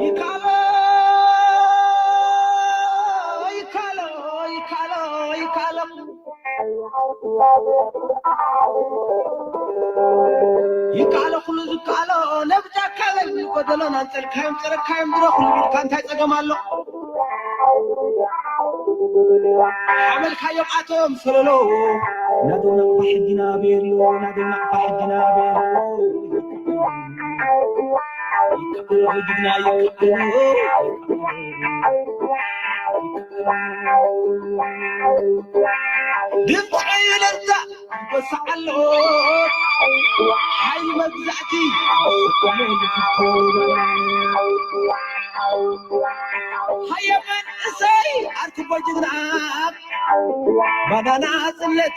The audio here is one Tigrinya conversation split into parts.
ይካሎ ይካሎ ይካሎ ይካሎ ይካሎ ኩሉ ዝካሎ ነብጃካ በል ጎደሎን ኣንጸልካዮም ጸረካዮም ድሮ ኩሉ ኢልካ እንታይ ጸገም ኣሎ? ሓመልካዮም ኣቶም ሰለሎ ናደው ናቕፋ ሕጊና ቤሎ ናደው ናቕፋ ሕጊና ቤሎ ይካሎ ጅግና ይካሎ ድምፂ ይለዛ ይበስዓሎ ሓይሊ መግዛእቲ ሃየ መንእሰይ ኣርክቦ ጅግና ባናና ጽለት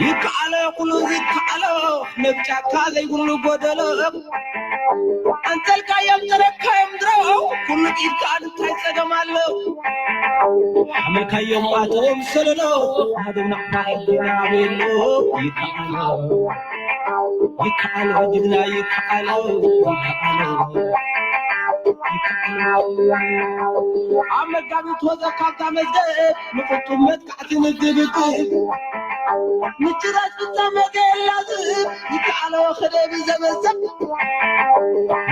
ይከኣሎ ኩሉ ዝከኣሎ ነብ ጫካ ዘይብሉ ጎደሎ ኣንጸልካዮም ተረካዮም ድሮ ኩሉ ኢድካ እንታይ ጸገም ኣሎ ሓመልካዮም ኣቶም ሰለሎ ናደው ናቕፋ ሕጊና ቤሎ ይከኣሎ ይከኣሎ ጅግና ይከኣሎ ይከኣሎ ኣብ መጋቢት ወፀ ካብታ መዝገብ ምጥጡም መጥቃዕቲ ምግብግብ ምጭራስ ፍፃመ ገላዝብ ይከኣሎ ክደብ ዘበዘብ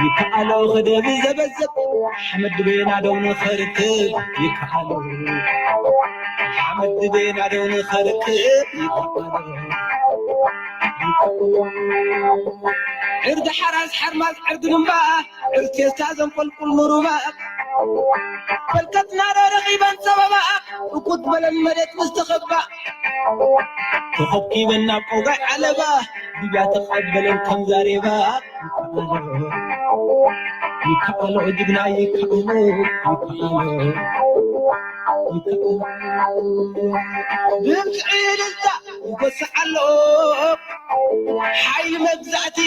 ይከኣሎ ክደብ ዘበዘብ ሓመድ ድቤና ደው ንኸርክብ ይከኣሎ ሓመድ ድቤና ደው ንኸርክብ ይከኣሎ ዕርዲ ሓራስ ሓርማዝ ዕርዲ ልምባ ዕርቴስታ ዘንቆልቁል ንሩባ ፈልከትና ዶ ረኺበን ጸበባ እኩት በለን መሬት ምስ ተኸባ ተኸብኪበን ናብ ቆጋይ ዓለባ ድብያ ተቐበለን ከም ዛሬባ ይከኣሎ ጅግና ይከኣሎ ይከኣሎ ይከኣሎ ድምፂ ልዛ ይጎስዕ ኣሎ ሓይሊ መግዛእቲ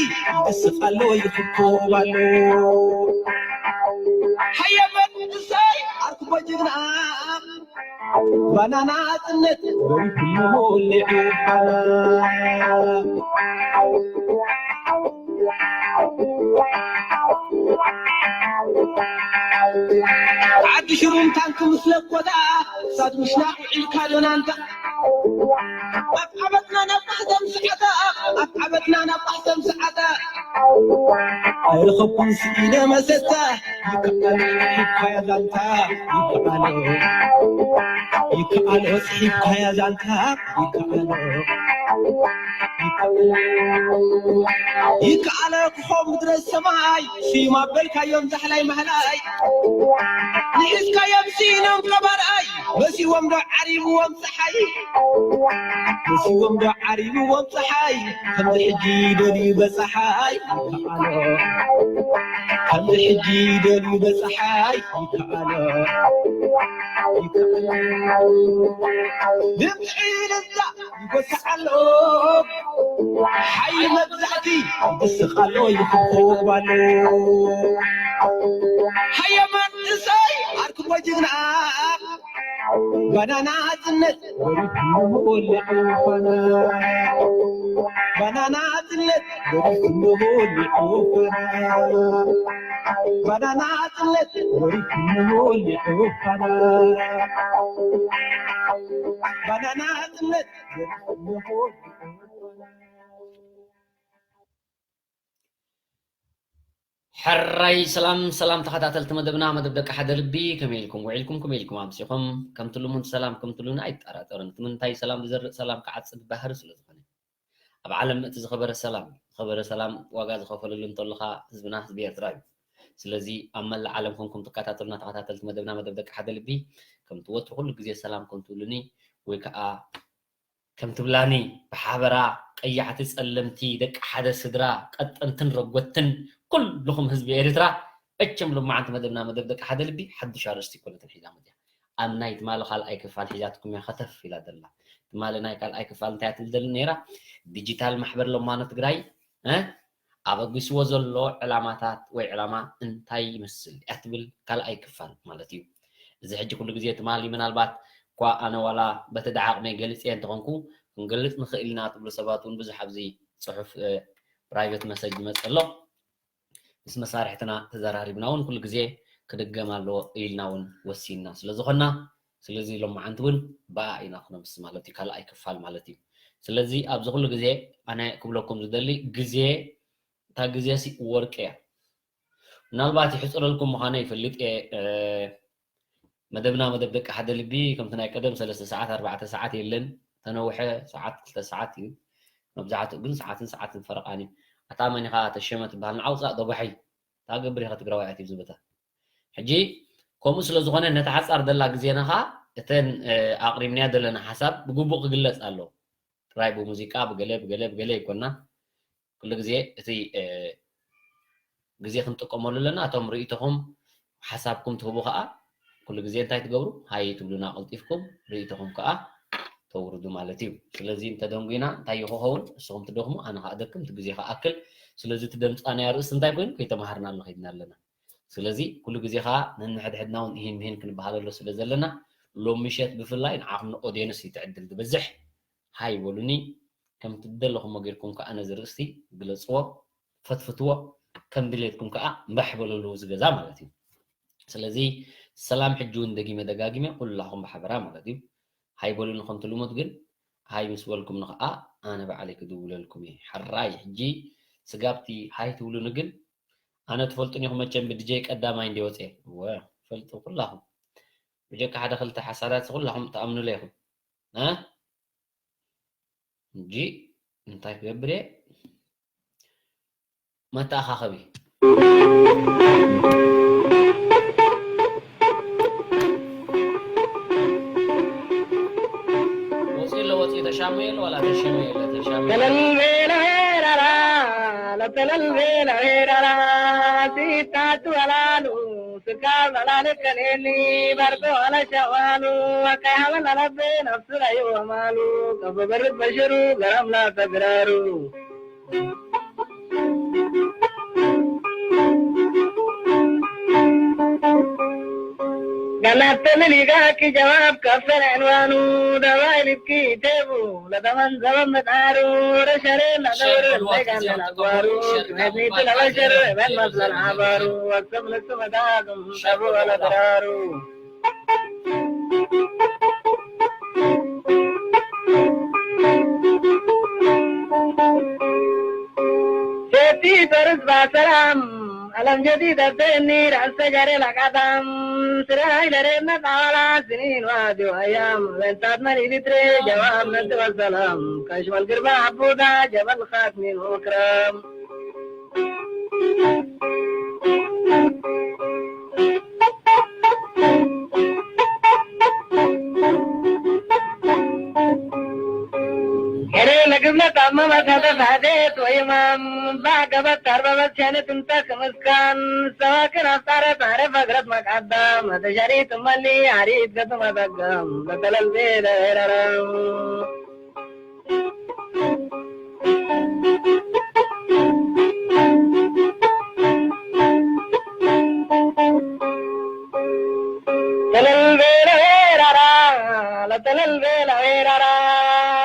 ይስቕ ኣሎ ይኽኮብ ኣሎ ሃየ መንእሰይ ኣርክቦ ጅግና ባናና ጽነት ወሪኩሞ ወሊዑ ዓዲ ሽሩም ታንክ ምስ ለኮታ ሳት ምሽናቕ ውዒልካ ዶናንታ ኣብ ዓበትና ናብ ማሕተም ሰዓታ ኣብ ዓበትና ናብ ማሕተም ሰዓታ ኣይረኸብኩን ስኢነ መሰታ ይከኣሎ ሒብካያ ዛንታ ይከኣሎ ይከኣሎ ጽሒፍካያ ዛንታ ይከኣሎ ይከኣሎ ክኾ ምድረ ሰማይ ስዩም ኣበልካዮም ዛሕላይ ማህላይ ንሒዝካዮም ስኢኖም ቀባርኣይ መሲዎም ዶ ዓሪብዎም ፀሓይ መሲዎም ዶ ዓሪብዎም ፀሓይ ከምዚ ሕጂ ደልዩ በፀሓይ ይከኣሎ ከምዚ ሕጂ ደልዩ በፀሓይ ይከኣሎ ይከኣሎ ድምፂ ልዛ ይጎስዕ ኣሎ ሓይሊ መግዛእቲ ይስቕ ኣሎ ይኽኮብ ኣሎ ሃየ መንእሰይ ኣርክቦ ጅግና ባናና ጽነት ወሪኩሞ ወሊዑ ፋና ባናና ጽነት ወሪኩሞ ወሊዑ ፋና ባናና ጽነት ወሪኩሞ ወሊዑ ፋና ባናና ጽነት ወሪኩሞ ወሊዑ ፋና ሕራይ ሰላም ሰላም ተኸታተልቲ መደብና መደብ ደቂ ሓደ ልቢ ከመይ ኢልኩም ውዒልኩም ከመይ ኢልኩም ኣምሲኹም ከምቲ ልሙድ ሰላም ከምትሉኒ ኣይጠራጠርን እቲ ምንታይ ሰላም ዝዘርእ ሰላም ክዓፅድ ባህሪ ስለ ዝኾነ ኣብ ዓለም እቲ ዝኸበረ ሰላም ዝኸበረ ሰላም ዋጋ ዝኸፈለሉ እንተሎ ከዓ ህዝብና ህዝቢ ኤርትራ እዩ ስለዚ ኣብ መላእ ዓለም ኮንኩም ትከታተሉና ተኸታተልቲ መደብና መደብ ደቂ ሓደ ልቢ ከምቲ ወትሩ ኩሉ ግዜ ሰላም ከም ትብሉኒ ወይ ከዓ ከም ትብላኒ ብሓበራ ቀያሕቲ ጸለምቲ ደቂ ሓደ ስድራ ቀጠንትን ረጎትን ኩልኹም ህዝቢ ኤርትራ እችም ሎማዓንቲ መደብና መደብ ደቂ ሓደ ልቢ ሓዱሽ ኣርእስቲ ይኮነትን ሒዛ መፅያ ኣብ ናይ ትማሊ ካልኣይ ክፋል ሒዛትኩም እያ ከተፍ ኢላ ዘላ ትማሊ ናይ ካልኣይ ክፋል እንታይ ትብል ዘሊ ነይራ ዲጂታል ማሕበር ለማኖ ትግራይ ኣበጊስዎ ዘሎ ዕላማታት ወይ ዕላማ እንታይ ይመስል እያ ትብል ካልኣይ ክፋል ማለት እዩ። እዚ ሕጂ ኩሉ ግዜ ትማሊ ምናልባት እኳ ኣነ ዋላ በቲ ደዓቕመይ ገሊጸ እንተኾንኩ ክንገልጽ ንኽእል ኢና ትብሉ ሰባት እውን ብዙሕ ኣብዚ ጽሑፍ ፕራይቬት መሰጅ ይመጽእ ኣሎ። ምስ መሳርሕትና ተዘራሪብና እውን ኩሉ ግዜ ክድገም ኣለዎ ኢልና እውን ወሲንና ስለ ዝኾንና ስለዚ ሎማዓንቲ እውን ብኣ ኢና ክነምስ ማለት እዩ ካልኣይ ክፋል ማለት እዩ። ስለዚ ኣብዚ ኩሉ ግዜ ኣነ ክብለኩም ዝደሊ ግዜ እታ ግዜ ሲ ወርቂ እያ። ምናልባት ይሕፅረልኩም ምዃነ ይፈልጥ እየ። መደብና መደብ ደቂ ሓደ ልቢ ከምቲ ናይ ቀደም ሰለስተ ሰዓት ኣርባዕተ ሰዓት የለን። ተነውሐ ሰዓት ክልተ ሰዓት እዩ። መብዛሕትኡ ግን ሰዓትን ሰዓትን ፈረቓን እዩ። ኣታ መን ኢኻ ተሸመ ትበሃል ንዓውፃእ ደባሒ እታ ገብር ኢኻ ትግራዋይ ኣትዩ ዝብታ ሕጂ ከምኡ ስለ ዝኾነ ነቲ ሓፃር ደላ ግዜና ኸዓ እተን ኣቕሪብናያ ዘለና ሓሳብ ብግቡእ ክግለፅ ኣለዎ። ጥራይ ብሙዚቃ ብገለ ብገለ ብገለ ይኮና ኩሉ ግዜ እቲ ግዜ ክንጥቀመሉ ኣለና። እቶም ርእይቶኹም ሓሳብኩም ትህቡ ከዓ ኩሉ ግዜ እንታይ ትገብሩ ሃይ ትብሉና ቀልጢፍኩም ርእይቶኹም ከዓ ተውርዱ ማለት እዩ። ስለዚ እንተደንጉና እንታይ ይኸውን ንስኹም ትደኽሙ ኣነ ከዓ ደክም እቲ ግዜ ክኣክል። ስለዚ እቲ ደምፃናዮ ኣርእስቲ እንታይ ኮይኑ ከይተምሃርናሉ ከይድና ኣለና። ስለዚ ኩሉ ግዜ ከዓ ነንሕድሕድና እውን እሂን ምሂን ክንበሃለሉ ስለ ዘለና ሎም ምሸት ብፍላይ ንዓኹም ንኦድየንስ እዩ ትዕድል ዝበዝሕ። ሃይ በሉኒ ከምቲ ዝደለኹሞ ጌርኩም ከዓ ነዚ ርእስቲ ግለፅዎ ፈትፍትዎ ከም ድሌትኩም ከዓ እምባሕ በለሉ እዚ ገዛ ማለት እዩ። ስለዚ ሰላም ሕጂ እውን ደጊመ ደጋጊመ ኩላኹም ብሓበራ ማለት እዩ። ሃይ በሉኒ ከምቲ ልሙድ ግን ሃይ ምስ በልኩምኒ ከዓ ኣነ ባዕለይ ክድውለልኩም እየ። ሕራይ ሕጂ ስጋብቲ ሃይ ትብሉኒ ግን ኣነ ትፈልጡኒ ኢኹም መቸም ብድጀይ ቀዳማይ እንዲ ወፅየ እወ ፈልጡ ኩላኹም ብጀካ ሓደ ክልተ ሓሳዳት ኩላኹም ትኣምኑለ ኢኹም እ እንጂ እንታይ ክገብር እየ መተኣኻኸቢ ወፂ ኣሎ ወፂ ተሻሙ የለ ዋላ ተሸመ የለ ተሻሙ የለ። ተለልቤላ ሄራራ ለተለልቤላ ሄራራ ሲታቱ ኣላሉ ስካብ ላላለ ከኔኒ ባርቆ ኣላሻዋሉ ኣካይ ሃበን ኣለቤ ነፍሱ ላይወማሉ ቀፎ በርድ በሽሩ ገረምላ ተግራሩ ጋላተምን ይጋኪ ጀዋብ ከፈለ ዕንዋኑ ደባይ ልብኪ ቴቡ ለተመን ዘበን መጣሩ ረሸሬ ለተወር ለጋለ ለጓሩ ሄድኒቱ ለበሸር በን መስለን ዓባሩ ወቅትም ልሱ መታቅም ሸቡ ለተራሩ ሴቲ ተርዝ ባሰላም ዓለም ጀዲድ ኣተኒ ራእሰ ጋሬ ላቃታም ስራይ ለሬመት ኣዋላ ስኒን ዋዲ ኣያም በንታት መን ኢሊትሬ ጀዋብ መንቲ ወሰላም ከሽመል ግርባ ኣቡዳ ጀበል ኻትሚን ወክራም ሄሬ ለግብለት ኣመመት ሀተት ሀዴት ወይማም ባገበት ታርበበት ሸነት እንተ ክምስካን ሰዋክን ኣፍጣረት ሀረ ፈግረት መቃዳም ሀተሸሪት እመሊ ሀሪት ገቱ መጠገም ለተለልቤ ለሄረረም ተለልቤለ ራራ ለተለልቤለ ራራ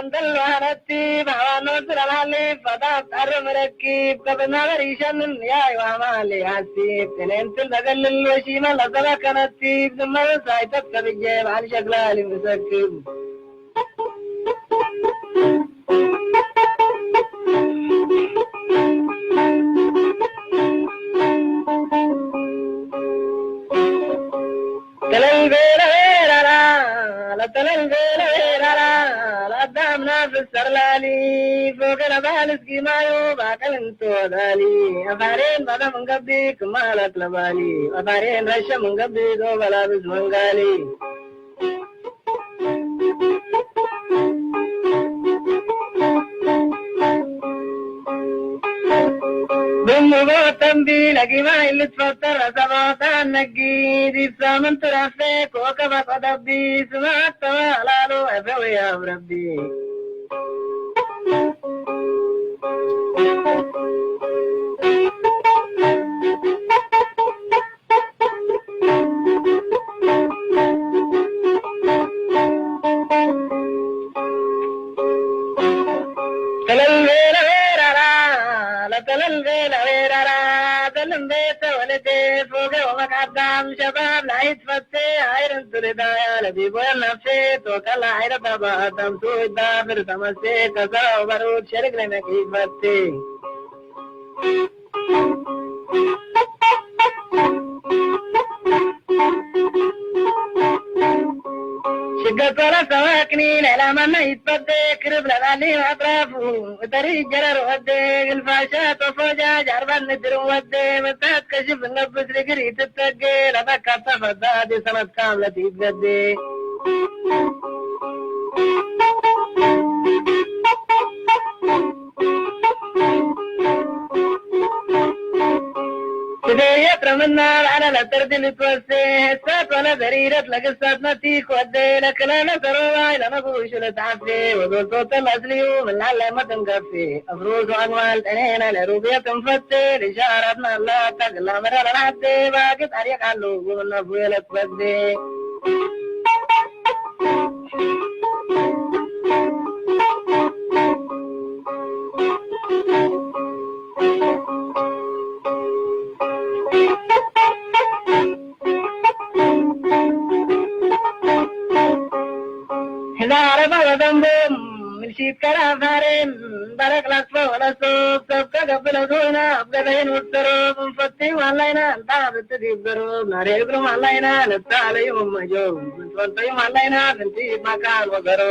እንደልዋነቲ ባዋኖ ስለላሊ ፈታት ኣርም ረኪብ ከብናበር ይሸንን ያይ ዋማሊ ሀሲብ እኔንትል ተገልል ወሺመ ለሰበከነቲብ ዝመበሳይተት ከብጄ ባል ሸግላሊ ምሰክብ ተለልቤለ ራራ ለተለልቤለ ራራ ለአዳምና ፍሰር ላሊ ፎገ ለባል እስኪማዩ ባቀል እንቶ ዳሊ አፋሬን ባዳ መንገቢ ክማላት ለባሊ አፋሬን ረሸ መንገቢ ዶ በላብስ መንጋሊ ብምቦ ተንቢ ለጊማ ኢልትፈጠር አሰባታ ነጊድ ኢብሳምን ትራፌ ኮከብ አጸደቢ ስማት ተባላሉ አፈወ ያብ ረቢ ተለልቤለ ዌራራ፣ ለተለልቤለ ዌራራ፣ ተለምቤ ተወለደ ፎገ ወመቃዳም ሸባብ ላይት ፈቴ አይረን ትልዳ ያለ ቢቦ ነፍሴ ቶከላ አይረ ባባ ተምቱ ይባፍር ተመሴ ተዛው በሩት ሸርግ ለነቂ ፈቴ። ሽገር ጦረ ሰዋክኒ ሌላ ማና ይትፈደ ክርብ ለላሊ ማጥራፉ እተሪ ጀረር ወደ ግልፋሻ ጦፎጃ ጃርባን ንድር ወደ መታት ከሽፍ ነብስ ልግር ይትተገ ለበካታ ፈዳድ የሰነትካ እምነት ይትገደ። ስደየት ረምና ባዕላ ለተርድል ትወስደ፣ ህሳት ወለ በሪረት ለግሳት መቲ ክወደ፣ ለክላለ ሰሮባይ ለመጉሹ ለተዓፌ፣ ወዶልቶተ ለአስልዩ ምላለ መተንገፌ፣ አፍሮስ ወአግማል ጠኔነ ለሩብየት እንፈቴ፣ ልሻራትና ላታ ግላ መረ ለናቴ፣ ባግት አርየቅ አሉ ጉምነፉ የለትፈዴ። ሕዛ ዓረባ ወዘንቦም ምልሺት ከራፋሬም በረቅ ላስፈ ወለሶ ሰብ ከገብለ ዞና ኣብ ገበይን ወሰሮ ብንፈቲ ዋላይና እንታ ብትግበሩ ናሬ እግሩ ማላይና ነታ ለዩ መጆ ምንትወልተዩ ማላይና ምንቲ ማካል ወገሮ።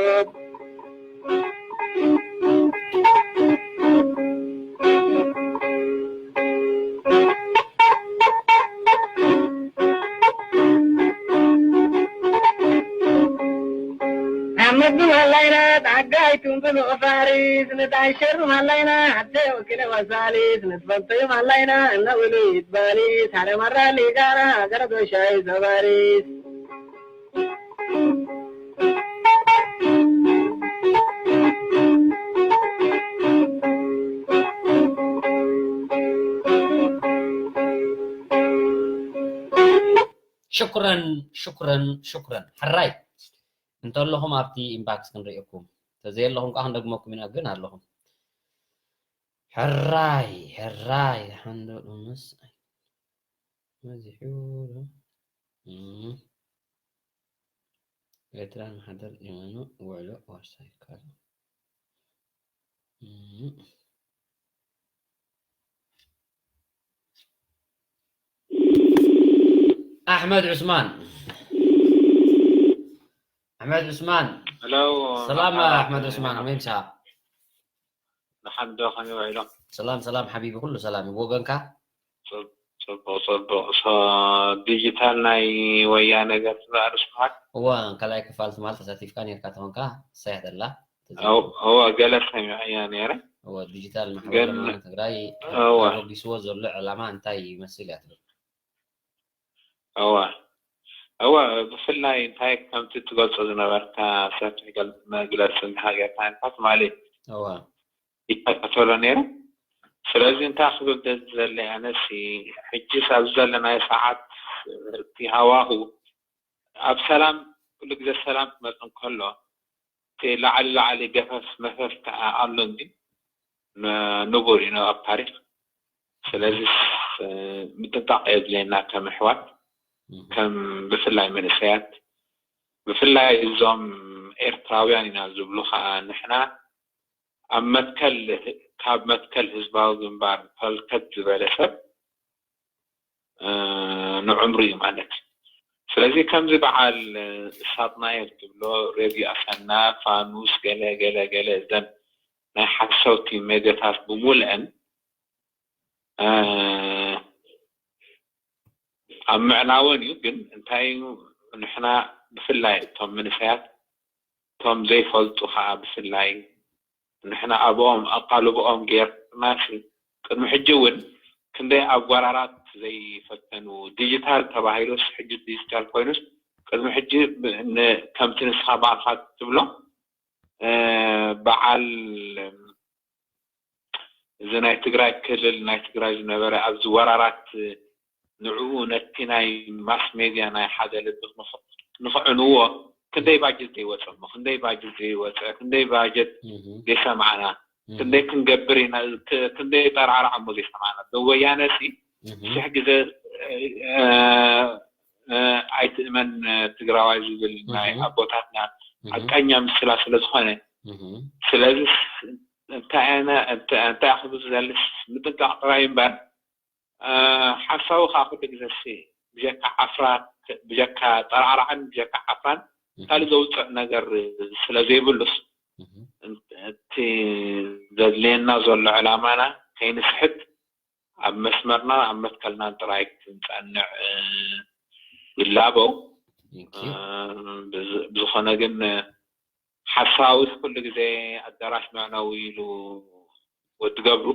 ሓመድ ማላይና ጣጋይ ቱንብል ፋሪስ ንጣሸር ማላይና ሓተ ወኪለ ወሳሊስ ንትፈልጠዩ ማላይና እነውሉ ይትባሊስ ሓደ መራ ሊጋና ገረዶ ሻይ ዘባሪስ። ሽኩረን ሽኩረን ሽኩረን። ሕራይ እንተለኹም ኣብቲ ኢምባክስ ክንርእየኩም፣ ተዘየለኹም ከዓ ክንደግመኩም ኢና። ግን ኣለኹም። ሕራይ ሕራይ ሓንዶ ምስ መዚሑ ዶ? እም። ኤርትራን ማሕደር ጀመኑ ውዕሎ ዋርሳይ ካል። እም። ኣሕመድ ዑስማን። ኣሕመድ ዑስማን። ሄሎ፣ ሰላም መርሓባ፣ ኣሕመድ ከመይ ዑስማን፣ ኢኻ? ከመይ ምሳኻ? ንሓዶ ከመይ ውዒሎም? ሰላም፣ ሰላም ሓቢቢ፣ ኩሉ ሰላም እዩ። ብወገንካ? ጽብ-፣ ጽቡቕ፣ ጽቡቕ። ሶ-፣ ዲጂታል ናይ ወያነ ገጽ ዶ ኣርስምዓካ? እወ፣ ካልኣይ ክፋል ትማል ተሳቲፍካ ኔርካ ተኾንካ፣ ሳያት ኣላ። ተዘይኮነ። እወ፣ ገለ ሰሚዐያ ኔረ። እወ፣ ዲጂታል ማሕበር ግን ለማነ ትግራይ እወ። ኣበጊስዎ ዘሎ ዕላማ እንታይ ይመስል እያ ትብል? እወ፣ እወ፣ ብፍላይ እንታይ ከምቲ ትገልጾ ዝነበርካ ሰፊሕ ገል-፣ መግለጺ እንተሃገርካ ኢልካ ትማሊ እወ። ይከታተሎ ነይረ። ስለዚ እንታይ ክብል ደስ ዝደሊ ኣነሲ፣ ሕጂስ ኣብዚ ዘለናዮ ሰዓት እቲ ሃዋሁ ኣብ ሰላም፣ ኩሉ ግዜ ሰላም ክመጽእ እንከሎ፣ እቲ ላዕሊ ላዕሊ ገፈፍ መፈፍ ከኣ ኣሎ እንዲ፣ ን-፣ ንቡር እዩ ኣብ ታሪኽ። ስለዚ፣ እ፣ ምጥንቃቕ የድልየና ከም ኣሕዋት፣ እህ። ከም ብፍላይ መንእሰያት፣ ብፍላይ እዞም ኤርትራውያን ኢና ዝብሉ ከኣ ንሕና ኣብ መትከል፣ ካብ መትከል ህዝባዊ ግንባር ፈልከት ዝበለ ሰብ፣ እ፣ ንዕምሩ እዩ ማለት እዩ። ስለዚ ከምዚ በዓል፣ እ፣ ሳጥናኤል ትብሎ፣ ሬድዮ ኣሰና፣ ፋኑስ፣ ገለ፣ ገለ፣ ገለ፣ እዘን ናይ ሓሰውቲ ሜድያታት ብምሉአን፣ እ፣ ኣብ ምዕናወን እዩ። ግን እንታይ እዩ፣ ንሕና ብፍላይ እቶም መንእሰያት፣ እቶም ዘይፈልጡ ከኣ ብፍላይ ንሕና ኣብኦም ኣቓልቦኦም ጌርናሲ፣ ቅድሚ ሕጂ እውን ክንደይ ኣብ ጓራራት ዘይፈተኑ፣ ዲጂታል ተባሂሉስ፣ ሕጂ ዲጂታል ኮይኑስ፣ ቅድሚ ሕጂ ብ-፣ ን-፣ ከምቲ ንስኻ ባዕልኻ ትብሎ፣ እ፣ በዓል እዚ ናይ ትግራይ ክልል ናይ ትግራይ ዝነበረ ኣብዚ ወራራት ንዕኡ ነቲ ናይ ማስ ሜድያ ናይ ሓደ ልቢ ንኽዕንዎ ክንደይ ባጀት ዘይወፀ እሞ ክንደይ ባጀት ዘይወፀ ክንደይ ባጀት ዘይሰማዕና ክንደይ ክንገብር ኢና ክንደይ ጠራዕራዕ እሞ ዘይሰማዕና ወያነ ሲ ሽሕ ግዜ ኣይትእመን ትግራዋይ ዝብል ናይ ኣቦታትና ሓቀኛ ምስላ ስለዝኾነ ስለዚ እንታይ እንታይ ክብል ዘልስ ምጥንቃቕ ጥራይ እምበር ሓሳዊ ከዓ ኩሉ ግዜ ብጀካ ዓፍራ ብጀካ ጠራዕራዕን ብጀካ ዓፍራን ካልእ ዘውፅእ ነገር ስለ ዘይብሉስ እቲ ዘድልየና ዘሎ ዕላማና ከይንስሕት ኣብ መስመርና ኣብ መትከልናን ጥራይ ክንፀንዕ ይላበው። ብዝኾነ ግን ሓሳዊ ኩሉ ግዜ ኣዳራሽ መዕነዊ ኢሉ ወዲ ገብሩ።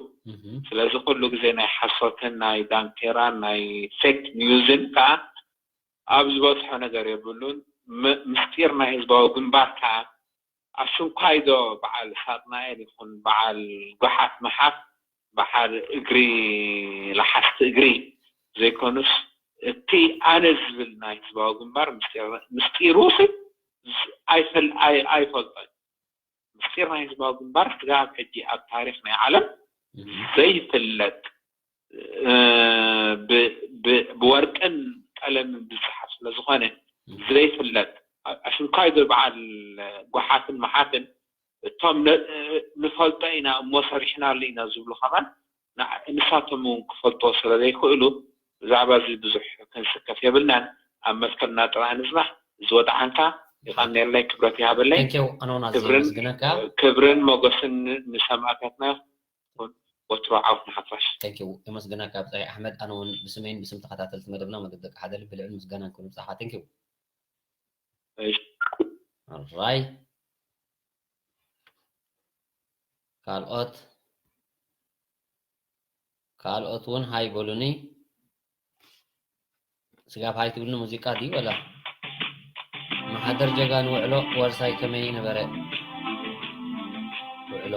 ስለዚ ኩሉ ግዜ ናይ ሓሶትን ናይ ዳንኬራን ናይ ፌክ ኒውዝን ከዓ ኣብ ዝበፅሖ ነገር የብሉን። ምስጢር ናይ ህዝባዊ ግንባር ከዓ ኣሽንኳይ ዶ በዓል ሳጥናኤል ይኹን በዓል ጓሓፍ መሓፍ በዓል እግሪ ለሓስቲ እግሪ ዘይኮኑስ እቲ ኣነ ዝብል ናይ ህዝባዊ ግንባር ምስጢሩ ኣይፈልጦን። ምስጢር ናይ ህዝባዊ ግንባር ስጋብ ሕጂ ኣብ ታሪክ ናይ ዓለም ዘይፍለጥ ብወርቅን ቀለምን ዝፅሓፍ ስለዝኾነ ዘይፍለጥ ኣሽንኳይ ዶ በዓል ጓሓፍን መሓፍን እቶም ንፈልጦ ኢና እሞ ሰሪሕናሉ ኢና ዝብሉ ከማን ንሳቶም እውን ክፈልጥዎ ስለ ዘይክእሉ ብዛዕባ እዚ ብዙሕ ክንስከፍ የብልናን። ኣብ መትከልና ጥራይ ንፅናሕ። ዝወድዓንካ ይቐንየለይ ክብረት ይሃበለይ። ክብርን ሞገስን ንሰማእታትና ይኹን። ወትሮ ዓወት ንሓፋሽ። የመስግነካ ብፃይ ኣሕመድ። ኣነ እውን ብስመይን ብስም ተኸታተልቲ መደብና መደብ ደቂ ሓደ ልቢ ልዕል ምስጋናን ክብሪ ብፃኻ። Thank you። Alright ካልኦት ካልኦት እውን ሃይ በሉኒ። ስጋብ ሃይ ትብልኒ ሙዚቃ ድዩ ወላ? ማሓደር ጀጋኑ ውዕሎ ዋርሳይ ከመይ ነበረ ውዕሎ?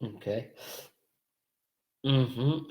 Okay. Mhm.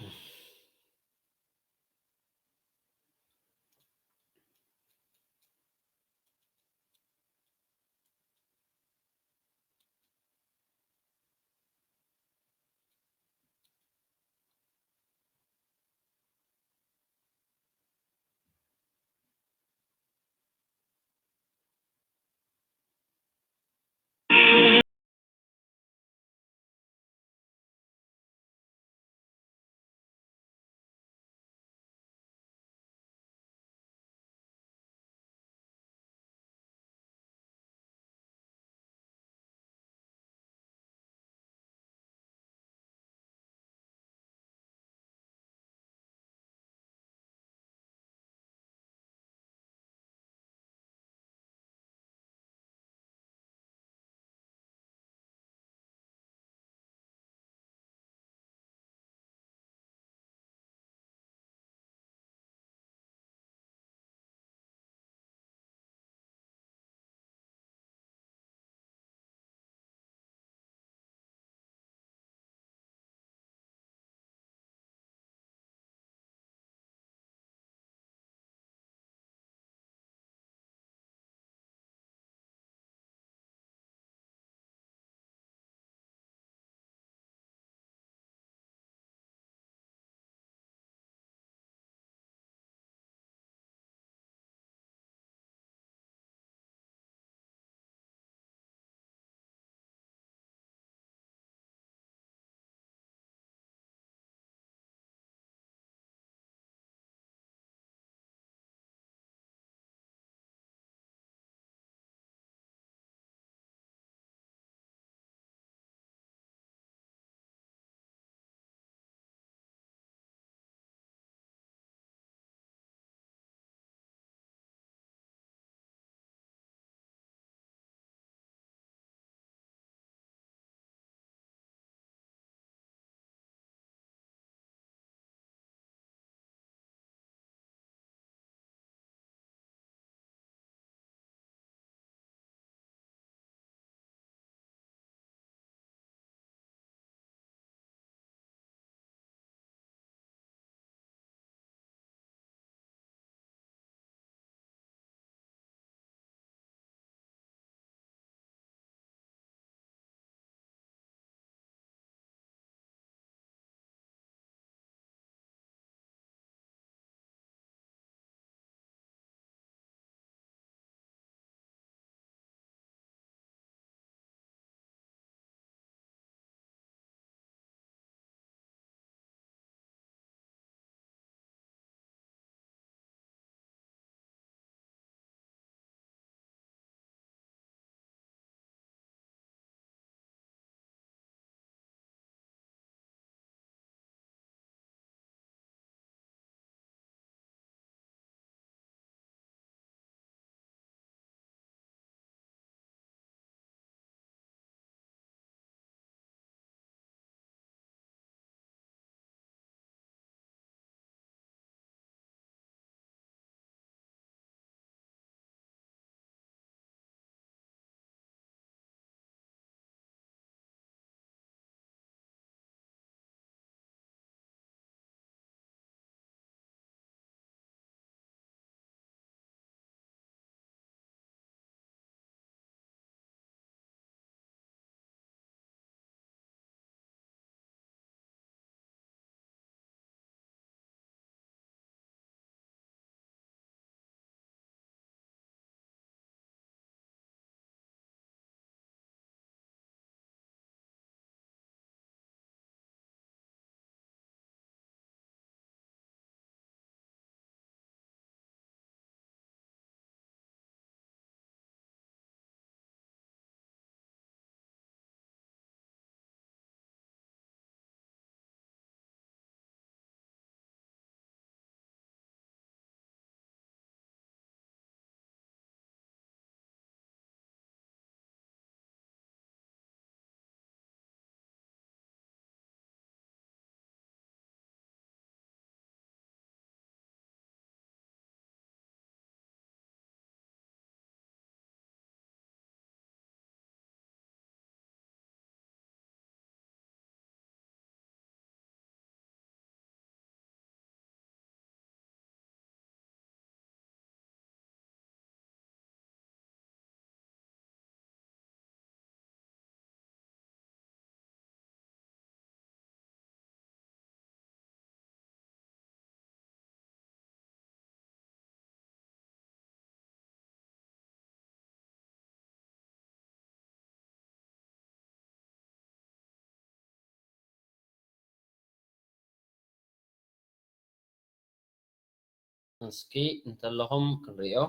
እስኪ እንተለኹም ክንሪኦ።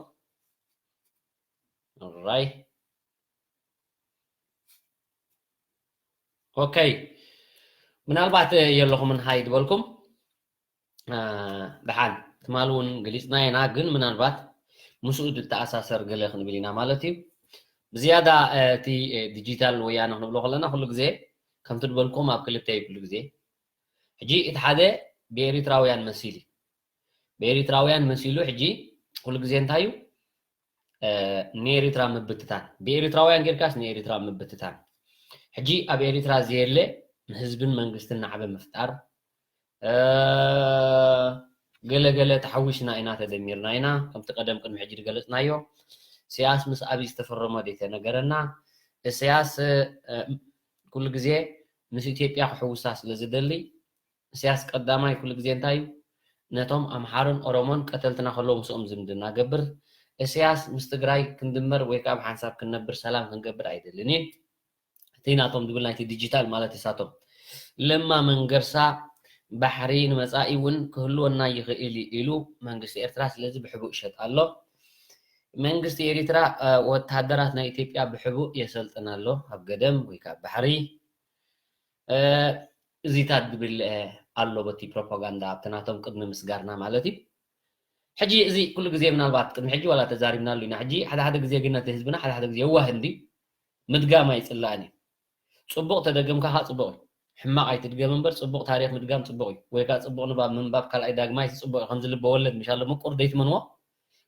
ኦራይ። ኦኬ። ምናልባት የለኹምን ሃይ ዝበልኩም። ደሓን ትማል እውን ገሊፅና ኢና፣ ግን ምናልባት ምስኡ ዝተኣሳሰር ገለ ክንብል ኢና ማለት እዩ። ብዝያዳ እቲ ዲጂታል ወያነ ክንብሎ ከለና ኩሉ ግዜ ከምቲ ዝበልኩም ኣብ ክልተ እዩ ኩሉ ግዜ። ሕጂ እቲ ሓደ ብኤሪትራውያን መሲሉ እዩ። ብኤሪትራውያን መሲሉ ሕጂ ኩሉ ግዜ እንታይ እዩ? ንኤሪትራ ምብትታን፣ ብኤሪትራውያን ጌርካስ ንኤሪትራ ምብትታን። ሕጂ ኣብ ኤሪትራ ዘየለ ንህዝብን መንግስትን ናዕበ ምፍጣር፣ ገለ ገለ ተሓዊስና ኢና ተደሚርና ኢና። ከምቲ ቀደም ቅድሚ ሕጂ ዝገለጽናዮ፣ ኢሳያስ ምስ ኣብይ ዝተፈረመ ዘይተነገረና። ኢሳያስ ኩሉ ግዜ ምስ ኢትዮጵያ ክሕውሳ ስለ ዝደሊ፣ ኢሳያስ ቀዳማይ ኩሉ ግዜ እንታይ እዩ? ነቶም ኣምሓርን ኦሮሞን ቀተልትና ከለዉ ምስኦም ዝምድና ገብር። ኢሳያስ ምስ ትግራይ ክንድመር ወይ ከዓ ብሓንሳብ ክንነብር ሰላም ክንገብር ኣይደልን እዩ። እቲ ናቶም ዝብል ናይቲ ዲጂታል ማለት እሳቶም ለማ መንገርሳ ባሕሪ ንመጻኢ እውን ክህልወና ይኽእል እዩ ኢሉ መንግስቲ ኤርትራ ስለዚ ብሕቡእ ይሸጥ ኣሎ። መንግስቲ ኤሪትራ ወታደራት ናይ ኢትዮጵያ ብሕቡእ የሰልጥን ኣሎ ኣብ ገደም ወይ ከዓ ባሕሪ። እዚታት ዝብል ኣሎ በቲ ፕሮፓጋንዳ ኣብቲ ናቶም ቅድሚ ምስጋርና ማለት እዩ። ሕጂ እዚ ኩሉ ግዜ ምናልባት ቅድሚ ሕጂ ዋላ ተዛሪብናሉ ኢና። ሕጂ ሓደ ሓደ ግዜ ግን ነቲ ህዝብና ሓደ ሓደ ግዜ የዋህ እንዲ ምድጋም ኣይፅላእን እዩ። ፅቡቕ ተደገምካ ከዓ ፅቡቕ እዩ። ሕማቕ ኣይትድገም እምበር ፅቡቕ ታሪክ ምድጋም ፅቡቕ እዩ። ወይ ከዓ ፅቡቕ ንባብ ምንባብ ካልኣይ ዳግማይ እቲ ፅቡቕ እዩ። ከምዚ ልበ ወለድ ምሻሎ ምቁር ዘይትመንዎ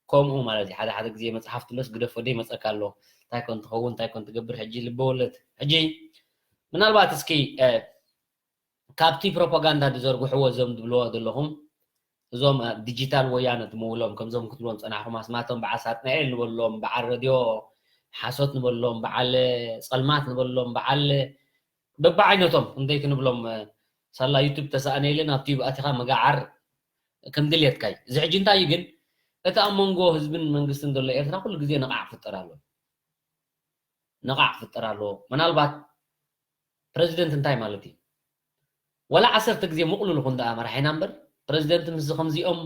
ከምኡ ማለት እዩ። ሓደ ሓደ ግዜ መፅሓፍ ትብለስ ግደፎ ደይ መፀካ ኣሎ። እንታይ ኮን ትኸውን እንታይ ኮን ትገብር ሕጂ ልበ ወለድ። ሕጂ ምናልባት እስኪ ካብቲ ፕሮፓጋንዳ ዝዘርግሕዎ እዞም ዝብልዎ ዘለኹም እዞም ዲጂታል ወያነ ትምውሎም ከምዞም ክትብሎም ፀናሕኩም ኣስማቶም በዓል ሳጥናኤል ንበሎም በዓል ረድዮ ሓሶት ንበሎም በዓል ፀልማት ንበሎም በዓል በብዓይነቶም እንተይ ክንብሎም ሳላ ዩቱብ ተሰኣነ ኢለ ናብ ቲዩብ ኣቲኻ መጋዓር ከም ድልየትካ እዩ። እዚ ሕጂ እንታይ እዩ ግን እቲ ኣብ መንጎ ህዝብን መንግስትን ዘሎ ኤርትራ ኩሉ ግዜ ነቓዕ ክፍጠር ኣሎ። ነቓዕ ክፍጠር ኣለዎ። ምናልባት ፕረዚደንት እንታይ ማለት እዩ? ወላ ዓሰርተ ግዜ ምቕሉል ይኹን ደኣ መራሒና እምበር ፕረዚደንት ምስ ከምዚኦም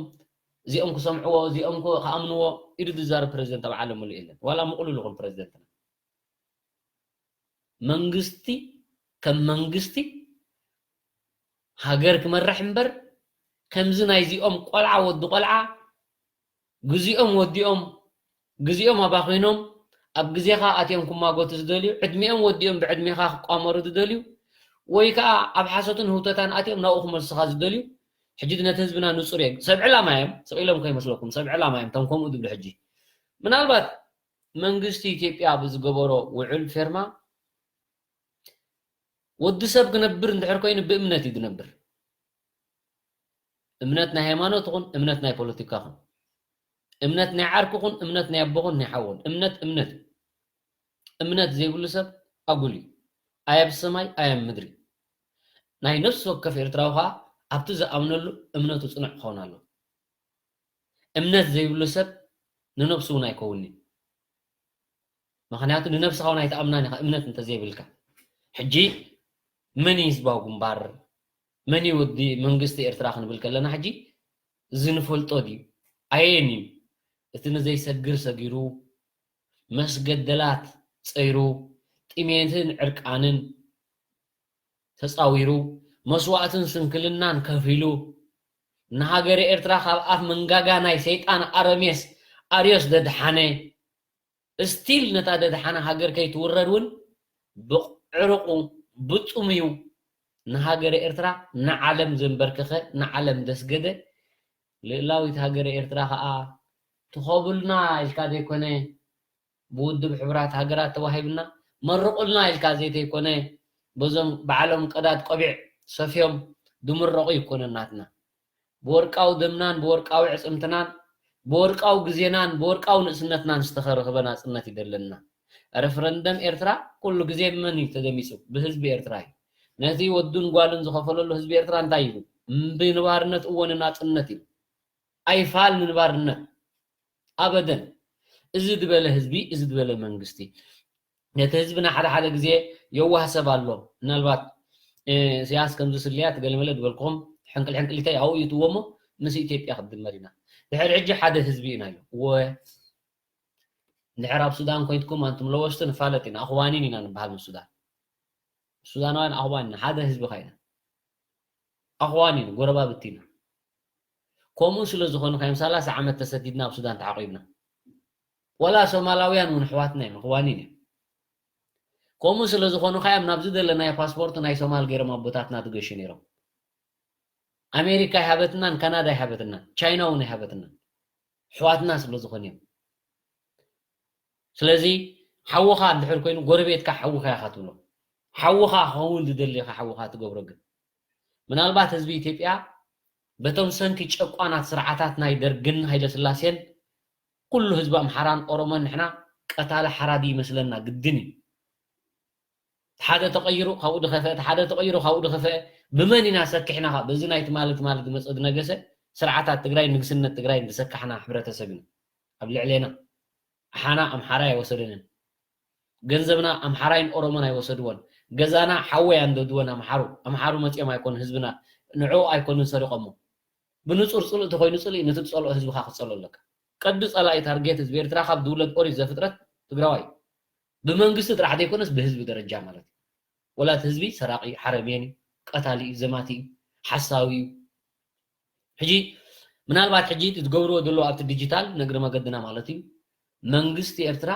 እዚኦም ክሰምዕዎ እዚኦም ክኣምንዎ ኢሉ ዝዛረብ ፕረዚደንት ኣብ ዓለም ሙሉእ የለን። ዋላ ምቕሉል ይኹን ፕረዚደንትና መንግስቲ ከም መንግስቲ ሃገር ክመርሕ እምበር ከምዚ ናይዚኦም ቆልዓ ወዲ ቆልዓ ግዜኦም ወዲኦም ግዜኦም ኣባኺኖም ኣብ ግዜኻ ኣትዮም ክማጎቱ ዝደልዩ ዕድሚኦም ወዲኦም ብዕድሜኻ ክቋመሩ ዝደልዩ ወይ ከዓ ኣብ ሓሶትን ህውተታን ኣትዮም ናብኡ ክመልሱኻ ዝደልዩ ሕጂ ነቲ ህዝብና ንፁር እየ ሰብ ዕላማ እዮም ስቕ ኢሎም ከይመስለኩም ሰብ ዕላማ እዮም እቶም ከምኡ ዝብሉ ሕጂ ምናልባት መንግስቲ ኢትዮጵያ ብዝገበሮ ውዕል ፌርማ ወዲ ሰብ ክነብር እንድሕር ኮይኑ ብእምነት እዩ ዝነብር። እምነት ናይ ሃይማኖት ይኹን እምነት ናይ ፖለቲካ ይኹን እምነት ናይ ዓርኪ ይኹን እምነት ናይ ኣቦኹን ናይ ሓውን እምነት እምነት እዩ። እምነት ዘይብሉ ሰብ ኣጉል እዩ። ኣይ ኣብ ሰማይ ኣይ ኣብ ምድሪ። ናይ ነፍሲ ወከፍ ኤርትራዊ ከዓ ኣብቲ ዝኣምነሉ እምነቱ ፅኑዕ ክኸውን ኣለዎ። እምነት ዘይብሉ ሰብ ንነብሱ እውን ኣይከውንን። ምክንያቱ ንነብስኻ እውን ኣይትኣምናን ኢኻ እምነት እንተዘይብልካ። ሕጂ መን እዩ ህዝባዊ ግንባር መን እዩ ወዲ መንግስቲ ኤርትራ ክንብል ከለና ሕጂ እዚ ንፈልጦ ድዩ ኣየን እዩ እቲ ንዘይሰግር ሰጊሩ መስገደላት ፀይሩ ጥሜትን ዕርቃንን ተፃዊሩ መስዋእትን ስንክልናን ከፊሉ ንሃገረ ኤርትራ ካብ ኣፍ መንጋጋ ናይ ሰይጣን ኣረሜስ ኣርዮስ ደድሓነ እስቲል ነታ ደድሓነ ሃገር ከይትውረድ እውን ብዕርቁ ብጥሙዩ ንሃገረ ኤርትራ ንዓለም ዘንበርከኸ ንዓለም ደስገደ ልእላዊት ሃገረ ኤርትራ ከዓ ትኸቡልና ኢልካ ዘይኮነ ብውድብ ሕቡራት ሃገራት ተዋሂብና መርቑልና ኢልካ ዘይተይኮነ በዞም ባዕሎም ቀዳድ ቆቢዕ ሰፍዮም ድምረቑ ይኮነ ናትና ብወርቃዊ ደምናን ብወርቃዊ ዕፅምትናን ብወርቃዊ ግዜናን ብወርቃዊ ንእስነትናን ዝተኸረኽበ ናፅነት ይደለና። ረፍረንደም ኤርትራ ኩሉ ግዜ ብመን እዩ ተደሚፁ? ብህዝቢ ኤርትራ እዩ። ነቲ ወዱን ጓልን ዝኸፈለሉ ህዝቢ ኤርትራ እንታይ ኢሉ? እምቢ ንባርነት እወ ንናፅነት ኢሉ። ኣይፋል ንንባርነት ኣበደን። እዚ ዝበለ ህዝቢ፣ እዚ ዝበለ መንግስቲ ነቲ ህዝብና ሓደ ሓደ ግዜ የዋህ ሰብ ኣሎ። ምናልባት ኢሳያስ ከምዚ ስልያት ገለመለ ዝበልክኹም ሕንቅል ሕንቅሊተይ ኣብኡ ይእትዎ እሞ ምስ ኢትዮጵያ ክትድመር ኢና። ድሕሪ ሕጂ ሓደ ህዝቢ ኢና ኢሎም። እወ፣ ድሕር ኣብ ሱዳን ኮይንኩም ኣንቱም ለወስቲ ንፋለጥ ኢና፣ ኣኽዋኒን ኢና ንበሃል ምስ ሱዳን። ሱዳናውያን ኣኽዋን ኢና፣ ሓደ ህዝቢ ኸ ኢና። ኣኽዋን ኢና፣ ጎረባብቲ ኢና። ከምኡ ስለ ዝኾኑ ከ እዮም ሰላሳ ዓመት ተሰዲድና ኣብ ሱዳን ተዓቒብና። ወላ ሶማላውያን እውን ኣሕዋትና እዮም፣ ኣኽዋኒን እዮም። ከምኡ ስለ ዝኾኑ ከ እዮም ናብዚ ዘለናዮ ፓስፖርት ናይ ሶማል ገይሮም ኣቦታትና ትገሹ ነይሮም። ኣሜሪካ ኣይሃበትናን፣ ካናዳ ኣይሃበትናን፣ ቻይና እውን ኣይሃበትናን። ኣሕዋትና ስለ ዝኾኑ እዮም። ስለዚ ሓውኻ እንድሕር ኮይኑ ጎረቤትካ ሓውኻ ኢኻ ትብሎ። ሓውኻ ክኸውን ዝደሊ ኢኻ ሓውኻ ትገብሮ። ግን ምናልባት ህዝቢ ኢትዮጵያ በቶም ሰንኪ ጨቋናት ስርዓታት ናይ ደርግን ሃይለስላሴን ኩሉ ህዝቢ ኣምሓራን ኦሮሞን ንሕና ቀታሊ ሓራዲ ይመስለና ግድን እዩ። ሓደ ተቐይሩ ካብኡ ዝኸፍአ፣ ሓደ ተቐይሩ ካብኡ ዝኸፍአ፣ ብመን ኢና ሰኪሕና? ካብ በዚ ናይ ትማሊ ትማሊ ዝመፀ ዝነገሰ ስርዓታት ትግራይ፣ ንግስነት ትግራይ ዝሰካሕና ሕብረተሰብ ኢና። ኣብ ልዕሌና ኣሓና ኣምሓራይ ኣይወሰደንን። ገንዘብና ኣምሓራይን ኦሮሞን ኣይወሰድዎን። ገዛና ሓወይ ኣንደድዎን ኣምሓሩ። ኣምሓሩ መፂኦም ኣይኮኑ ህዝብና፣ ንዕኡ ኣይኮኑን ሰሪቖሞ። ብንጹር ጽልኢ ተኾይኑ ጽልኢ ነቲ ትጸልኦ ህዝብኻ ክትጸልኦ ኣለካ። ቀዲ ጸላኢ ታርጌት ህዝቢ ኤርትራ ካብ ዝውለድ ኦሪት ዘፍጥረት ትግራዋይ እዩ። ብመንግስቲ ጥራሕ ዘይኮነስ ብህዝቢ ደረጃ ማለት እዩ። ወላ እቲ ህዝቢ ሰራቒ፣ ሓረሜን እዩ፣ ቀታሊ እዩ፣ ዘማቲ እዩ፣ ሓሳዊ እዩ። ሕጂ ምናልባት ሕጂ እቲ ዝገብርዎ ዘለዉ ኣብቲ ዲጂታል ነግሪ መገድና ማለት እዩ። መንግስቲ ኤርትራ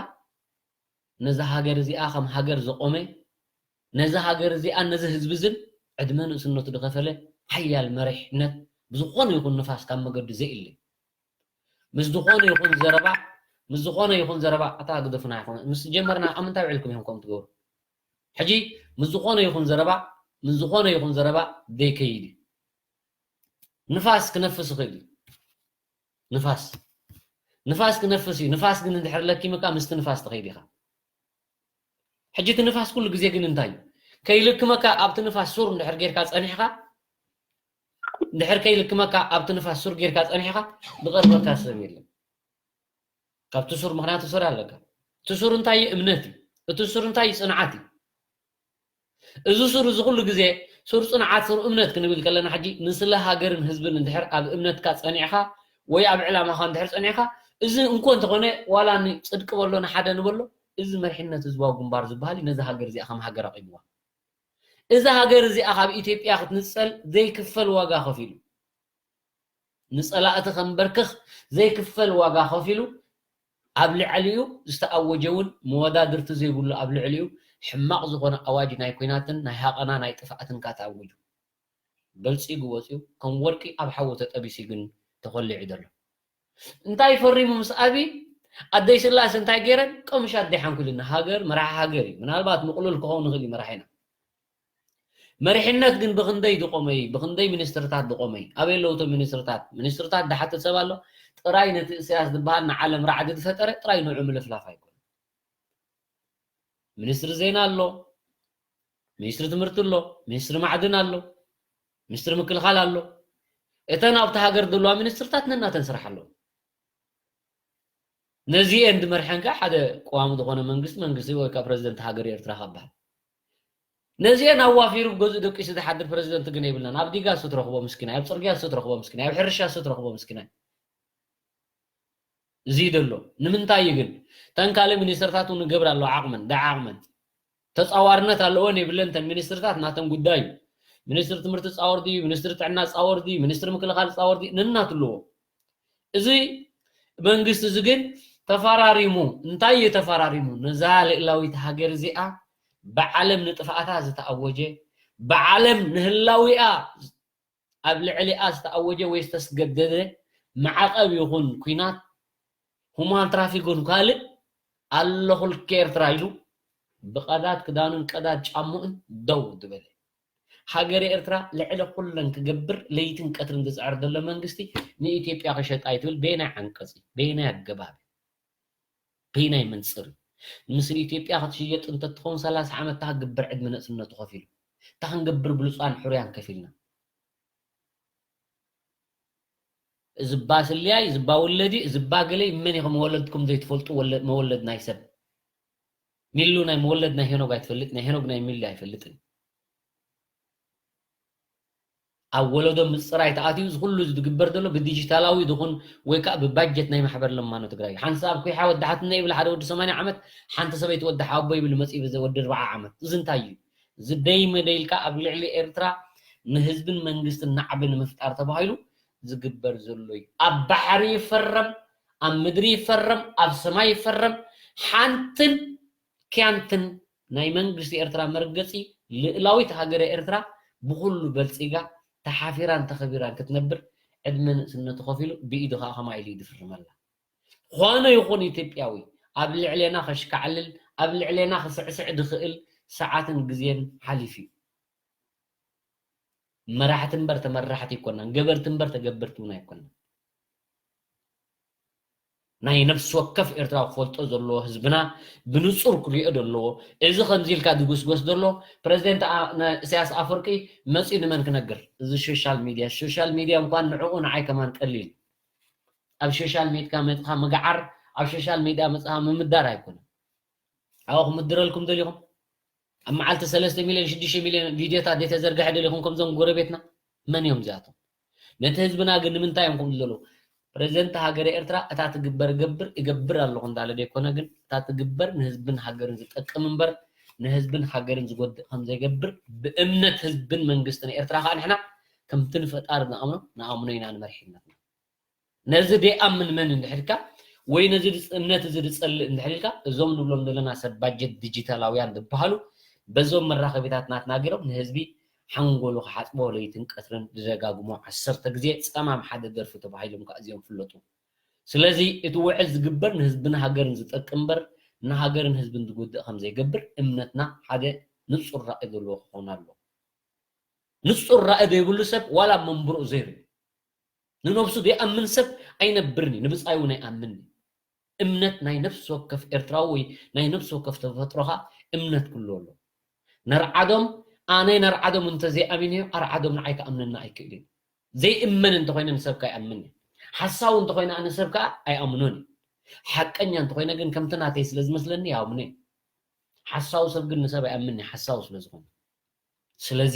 ነዛ ሃገር እዚኣ ከም ሃገር ዘቆመ፣ ነዛ ሃገር እዚኣ ነዚ ህዝቢ እዝን ዕድመ ንእስነቱ ዝኸፈለ ሓያል መሪሕነት ብዝኾነ ይኹን ንፋስ ካብ መገዱ ዘይእለ። ምስ ዝኾነ ይኹን ዘረባ፣ ምስ ዝኾነ ይኹን ዘረባ፣ ኣታ ግደፉና ይኹን፣ ምስ ጀመርና ኣብ ምንታይ ውዒልኩም ኢኹም ከምኡ ትገብሩ? ሕጂ ምስ ዝኾነ ይኹን ዘረባ፣ ምስ ዝኾነ ይኹን ዘረባ ዘይከይድ እዩ። ንፋስ ክነፍስ ይኽእል እዩ። ንፋስ፣ ንፋስ ክነፍስ እዩ። ንፋስ ግን እንድሕር ለኪምካ ምስቲ ንፋስ ትኸይድ ኢኻ። ሕጂ እቲ ንፋስ ኩሉ ግዜ ግን እንታይ እዩ? ከይልክመካ ኣብቲ ንፋስ ሱር እንድሕር ጌርካ ጸኒሕካ፣ እንድሕር ከይልክመካ ኣብቲ ንፋስ ሱር ጌርካ ጸኒሕካ፣ ዝቐርበካ ሰብ የለን። ካብቲ ሱር፣ ምኽንያቱ ሱር ኣለካ። እቲ ሱር እንታይ እዩ? እምነት እዩ። እቲ ሱር እንታይ እዩ? ጽንዓት እዩ። እዚ ሱር እዚ ኩሉ ግዜ ሱር ጽንዓት፣ ሱር እምነት ክንብል ከለና፣ ሕጂ ንስለ ሃገርን ህዝብን እንድሕር ኣብ እምነትካ ጸኒዕካ ወይ ኣብ ዕላማኻ እንድሕር ጸኒዕካ፣ እዚ እንኮ እንተኾነ ዋላ ንጽድቂ በሎ ንሓደ ንበሎ፣ እዚ መሪሕነት ህዝባዊ ግንባር ዝበሃል እዩ ነዚ ሃገር እዚኣ ከም ሃገር ኣቑምዋ። እዛ ሃገር እዚኣ ካብ ኢትዮጵያ ክትንጸል ዘይክፈል ዋጋ ከፊሉ፣ ንጸላእቲ ከንበርክኽ ዘይክፈል ዋጋ ከፊሉ፣ ኣብ ልዕሊኡ ዝተኣወጀ እውን መወዳድርቲ ዘይብሉ፣ ኣብ ልዕሊኡ ሕማቕ ዝኾነ ኣዋጅ ናይ ኲናትን ናይ ሃቐና ናይ ጥፍኣትን ካተኣወጁ። በልጺጉ ወጺኡ ከም ወርቂ ኣብ ሓዊ ተጠቢሱ ግን ተኾሊዑ ዘሎ። እንታይ ፈሪሙ ምስ ኣብይ? ኣደይ ስላሴ እንታይ ገይረን? ቀምሽ ኣደይ ሓንኩልና። ሃገር፣ መራሒ ሃገር እዩ። ምናልባት ምቕሉል ክኸውን ይኽእል እዩ መራሒና። መሪሕነት ግን ብኽንደይ ዝቖመይ፣ ብኽንደይ ሚኒስትርታት ዝቖመይ? ኣበይ ኣለዉ እቶም ሚኒስትርታት? ሚኒስትርታት ዝሓትት ሰብ ኣሎ? ጥራይ ነቲ ኢሳያስ ዝበሃል ንዓለም ራዕዲ ዝፈጠረ ጥራይ ንዑ ምልፍላፍ ኣይኮነን። ሚኒስትሪ ዜና ኣሎ፣ ሚኒስትሪ ትምህርቲ ኣሎ፣ ሚኒስትሪ ማዕድን ኣሎ፣ ሚኒስትሪ ምክልኻል ኣሎ። እተን ኣብቲ ሃገር ዘለዋ ሚኒስትርታት ነናተን ስራሕ ኣለዎ። ነዚኤን ዝመርሐን ከኣ ሓደ ቅዋሚ ዝኾነ መንግስቲ፣ መንግስቲ ወይ ከዓ ፕረዚደንት ሃገር ኤርትራ ካብ በሃል። ነዚኤን ኣዋፊሩ ብገዝኡ ደቂሱ ዝሓድር ፕረዚደንት ግን የብልናን። ኣብ ዲጋ እሱ ትረኽቦ ምስኪናይ፣ ኣብ ጽርግያ እሱ ትረኽቦ ምስኪናይ፣ ኣብ ሕርሻ እሱ ትረኽቦ ምስኪናይ። እዚ እዩ ዘሎ። ንምንታይ እዩ ግን? እተን ካልእ ሚኒስትርታት እውን ይገብራ ኣለዋ ዓቕመን፣ ደዓ ዓቕመን። ተጻዋርነት ኣለወን የብለን እተን ሚኒስትርታት ናተን ጉዳይ እዩ። ሚኒስትሪ ትምህርቲ ጻወር ድዩ፣ ሚኒስትሪ ጥዕና ጻወር ድዩ፣ ሚኒስትሪ ምክልኻል ጻወር ድዩ፣ ነናቱ ኣለዎ። እዚ መንግስቲ እዚ ግን ተፈራሪሙ፣ እንታይ እዩ ተፈራሪሙ? ነዛ ልእላዊት ሃገር እዚኣ ብዓለም ንጥፍኣታ ዝተኣወጀ፣ ብዓለም ንህላዊኣ ኣብ ልዕሊኣ ዝተኣወጀ ወይ ዝተስገደደ ማዕቐብ ይኹን ኲናት፣ ሁማን ትራፊክ ይኹን ካልእ፣ ኣለኹልኪ ኤርትራ ኢሉ ብቐዳድ ክዳኑን ቀዳድ ጫምኡን ደው ዝበለ። ሃገረ ኤርትራ ልዕሊ ኩለን ክገብር ለይትን ቀትርን ዝጽዕር ዘሎ መንግስቲ ንኢትዮጵያ ክሸጣ እዩ ትብል በየናይ ዓንቀጽ እዩ? በየናይ ኣገባብ እዩ? በየናይ መንጽር እዩ? ምስ ኢትዮጵያ ክትሽየጥ እንተትኸውን ሰላሳ ዓመት እታ ክግበር ዕድመ ንእስነቱ ከፊሉ። እታ ክንገብር ብሉጻን ሕሩያን ከፊልና። እዚ እባ ስልያይ፣ እዚ እባ ወለዲ፣ እዚ እባ ገለይ መን ኢኹም ወለድኩም ዘይትፈልጡ ወለ-፣ መወለድ ናይ ሰብ? ሚሉ ናይ መወለድ ናይ ሄኖግ ኣይትፈልጥ፣ ናይ ሄኖግ ናይ ሚሊ ኣይፈልጥን። ኣብ ወለዶ ምፅራይ ተኣትዩ እዚ ኩሉ ዝግበር ዘሎ ብዲጂታላዊ ዝኹን ወይ ከዓ ብባጀት ናይ ማሕበር ለማኖ ትግራይ። ሓንሳብ ኩሓ ወዳሓትና ይብል ሓደ ወዲ ሰማንያ ዓመት፣ ሓንቲ ሰበይቲ ወዲ ሓቦ ይብል መፅኡ ብዘ ወዲ ኣርባዓ ዓመት። እዚ እንታይ እዩ? እዚ ደይ መደይ ኢልካ ኣብ ልዕሊ ኤርትራ ንህዝብን መንግስትን ናዕቢ ንምፍጣር ተባሂሉ ዝግበር ዘሎ እዩ። ኣብ ባሕሪ ይፈረም፣ ኣብ ምድሪ ይፈረም፣ ኣብ ሰማይ ይፈረም፣ ሓንትን ኪያንትን ናይ መንግስቲ ኤርትራ መርገፂ ልእላዊት ሃገረ ኤርትራ ብኩሉ በልፂጋ ተሓፊራን ተኸቢራን ክትነብር ዕድመ ንእስነቱ ከፊሉ ብኢዱ ከዓ ከማ ኢሉ እዩ ዝፍርመላ። ዝኾነ ይኹን ኢትዮጵያዊ ኣብ ልዕሌና ከሽካዕልል ኣብ ልዕሌና ክስዕስዕ ዝኽእል ሰዓትን ግዜን ሓሊፉ እዩ። መራሕቲ እምበር ተመራሕቲ ኣይኮናን፣ ገበርቲ እምበር ተገበርቲ እውን ኣይኮናን። ናይ ነፍሲ ወከፍ ኤርትራዊ ክፈልጦ ዘለዎ፣ ህዝብና ብንጹር ክሪኦ ዘለዎ፣ እዚ ከምዚ ኢልካ ድጉስጎስ ዘሎ ፕረዚደንት ኣ- ነ- ኢሳያስ ኣፈወርቂ መጺኡ ንመን ክነግር? እዚ ሶሻል ሚድያ ሶሻል ሚድያ እንኳን ንዕኡ ንዓይ ከማን ቀሊል። ኣብ ሶሻል ሚድያ መጥኻ ምግዓር፣ ኣብ ሶሻል ሚድያ መጽኻ ምምዳር ኣይኮነን። ኣብኡ ክምድረልኩም ደሊኹም? ኣብ መዓልቲ ሰለስተ ሚልዮን ሽዱሽተ ሚልዮን ቪድዮታት ዘይተዘርግሐ ደሊኹም? ከምዞም ጎረቤትና መን እዮም እዚኣቶም? ነቲ ህዝብና ግን ንምንታይ እዮም ከምዚ ዘለዉ? ፕረዚደንት ሃገረ ኤርትራ እታ ትግበር ገብር እገብር ኣለኹ እንዳለ ዘይኮነ ግን እታ ትግበር ንህዝብን ሃገርን ዝጠቅም እምበር ንህዝብን ሃገርን ዝጎድእ ከም ዘይገብር ብእምነት ህዝብን መንግስትን ኤርትራ ከዓ ንሕና ከምቲ ንፈጣሪ ንኣምኖ ንኣምኖ ኢና ንመርሒነትና። ነዚ ደይኣምን መን እንድሕር ኢልካ ወይ ነዚ ድፅ- እምነት እዚ ድፀልእ እንድሕር ኢልካ እዞም ንብሎም ዘለና ሰብ ባጀት ዲጂታላውያን ዝበሃሉ በዞም መራኸቢታት ናትና ገይሮም ንህዝቢ ሓንጎሉ ክሓፅቦ ለይትን ቀትርን ዝደጋግሞ ዓሰርተ ግዜ ፀማም ሓደ ደርፊ ተባሂሎም ከዓ እዚኦም ፍለጡ። ስለዚ እቲ ውዕል ዝግበር ንህዝብን ሃገርን ዝጠቅም እምበር ንሃገርን ህዝብን ዝጎድእ ከም ዘይገብር እምነትና ሓደ ንፁር ራእይ ዘለዎ ክኸውን ኣሎ። ንፁር ራእይ ዘይብሉ ሰብ ዋላ ኣብ መንብርኡ ዘይርኢ። ንነብሱ ዘይኣምን ሰብ ኣይነብርን እዩ፣ ንብፃዩ እውን ኣይኣምን እዩ። እምነት ናይ ነፍሲ ወከፍ ኤርትራዊ ወይ ናይ ነፍሲ ወከፍ ተፈጥሮኻ እምነት ክህልዎ ኣሎ። ነርዓዶም ኣነ ነርዓዶም እንተዘይኣሚንዮ ኣርዓዶም ንዓይ ክኣምነና ኣይክእልን። ዘይእመን እንተኾይነ ንሰብ ከይኣምን እዩ። ሓሳዊ እንተኾይነ ኣነ ሰብ ከዓ ኣይኣምኖን እዩ። ሓቀኛ እንተኾይነ ግን ከምቲ ናተይ ስለ ዝመስለኒ ይኣምኖ እዩ። ሓሳዊ ሰብ ግን ንሰብ ኣይኣምን እዩ፣ ሓሳዊ ስለ ዝኾነ። ስለዚ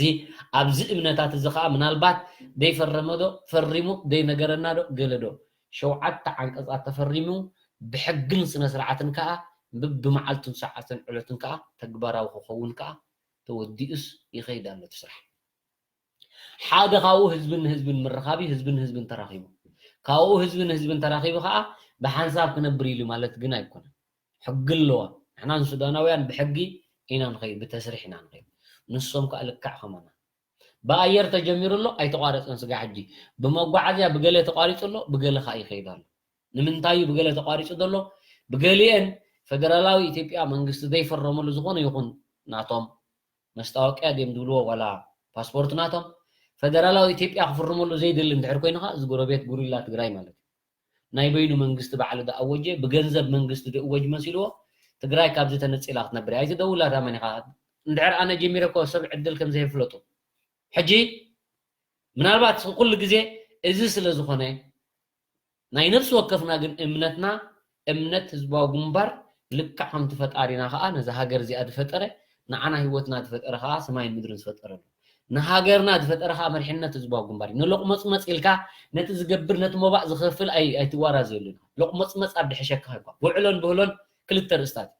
ኣብዚ እምነታት እዚ ከዓ ምናልባት ደይፈረመ ዶ ፈሪሙ ደይነገረና ዶ ገለ ዶ ሸውዓተ ዓንቀፃት ተፈሪሙ ብሕግን ስነ ስርዓትን ከዓ ብብመዓልቱን ሰዓትን ዕለቱን ከዓ ተግባራዊ ክኸውን ከዓ ተወዲኡስ ይኸይድ ኣሎ እቲ ስራሕ። ሓደ ካብኡ ህዝብን ንህዝብን ምርኻብ እዩ፣ ህዝብን ህዝብን ተራኺቡ ካብኡ ህዝብን ህዝብን ተራኺቡ ከዓ ብሓንሳብ ክነብር ኢሉ ማለት ግን ኣይኮነን። ሕጊ ኣለዋ። ንሕና ንሱዳናውያን ብሕጊ ኢና ንኸይድ፣ ብተስሪሕ ኢና ንኸይድ። ንሶም ከዓ ልክዕ ከማና። ብኣየር ተጀሚሩ ኣሎ ኣይተቋረፀን ስጋ ሕጂ። ብመጓዓዝያ ብገለ ተቋሪፁ ኣሎ፣ ብገለ ከዓ ይኸይድ ኣሎ። ንምንታይ እዩ ብገለ ተቋሪፁ ዘሎ? ብገሊአን ፈደራላዊ ኢትዮጵያ መንግስቲ ዘይፈረመሉ ዝኾነ ይኹን ናቶም መስታወቅያ ድዮም ዝብልዎ ዋላ ፓስፖርት ናቶም ፈደራላዊ ኢትዮጵያ ክፍርመሉ ዘይደሊ እንድሕር ኮይኑ ከዓ እዚ ጎረቤት ጉሪላ ትግራይ ማለት እዩ። ናይ በይኑ መንግስቲ ባዕሉ ዝኣወጀ ብገንዘብ መንግስቲ ዝእወጅ መሲልዎ ትግራይ ካብዚ ተነፂላ ክትነብር እያ። ኣይትደውላ ታመን ኢኻ። እንድሕር ኣነ ጀሚረ እኮ ሰብ ዕድል ከም ዘይፍለጡ ሕጂ ምናልባት ኩሉ ግዜ እዚ ስለ ዝኾነ ናይ ነፍሲ ወከፍና ግን እምነትና እምነት ህዝባዊ ግንባር ልክዕ ከምቲ ፈጣሪና ከዓ ነዛ ሃገር እዚኣ ዝፈጠረ ንዓና ህይወትና ዝፈጠረ ከዓ ሰማይን ምድርን ዝፈጠረ ኣሎ። ንሃገርና ዝፈጠረ ከዓ መሪሕነት ህዝባዊ ግንባር እዩ። ንሎቕመፅመፅ ኢልካ ነቲ ዝገብር ነቲ ሞባእ ዝኸፍል ኣይ- ኣይትዋራዘየሉን። ሎቕመፅመፅ ኣብ ድሕሸካ ይኳ ውዕሎን ብህሎን ክልተ ርእስታት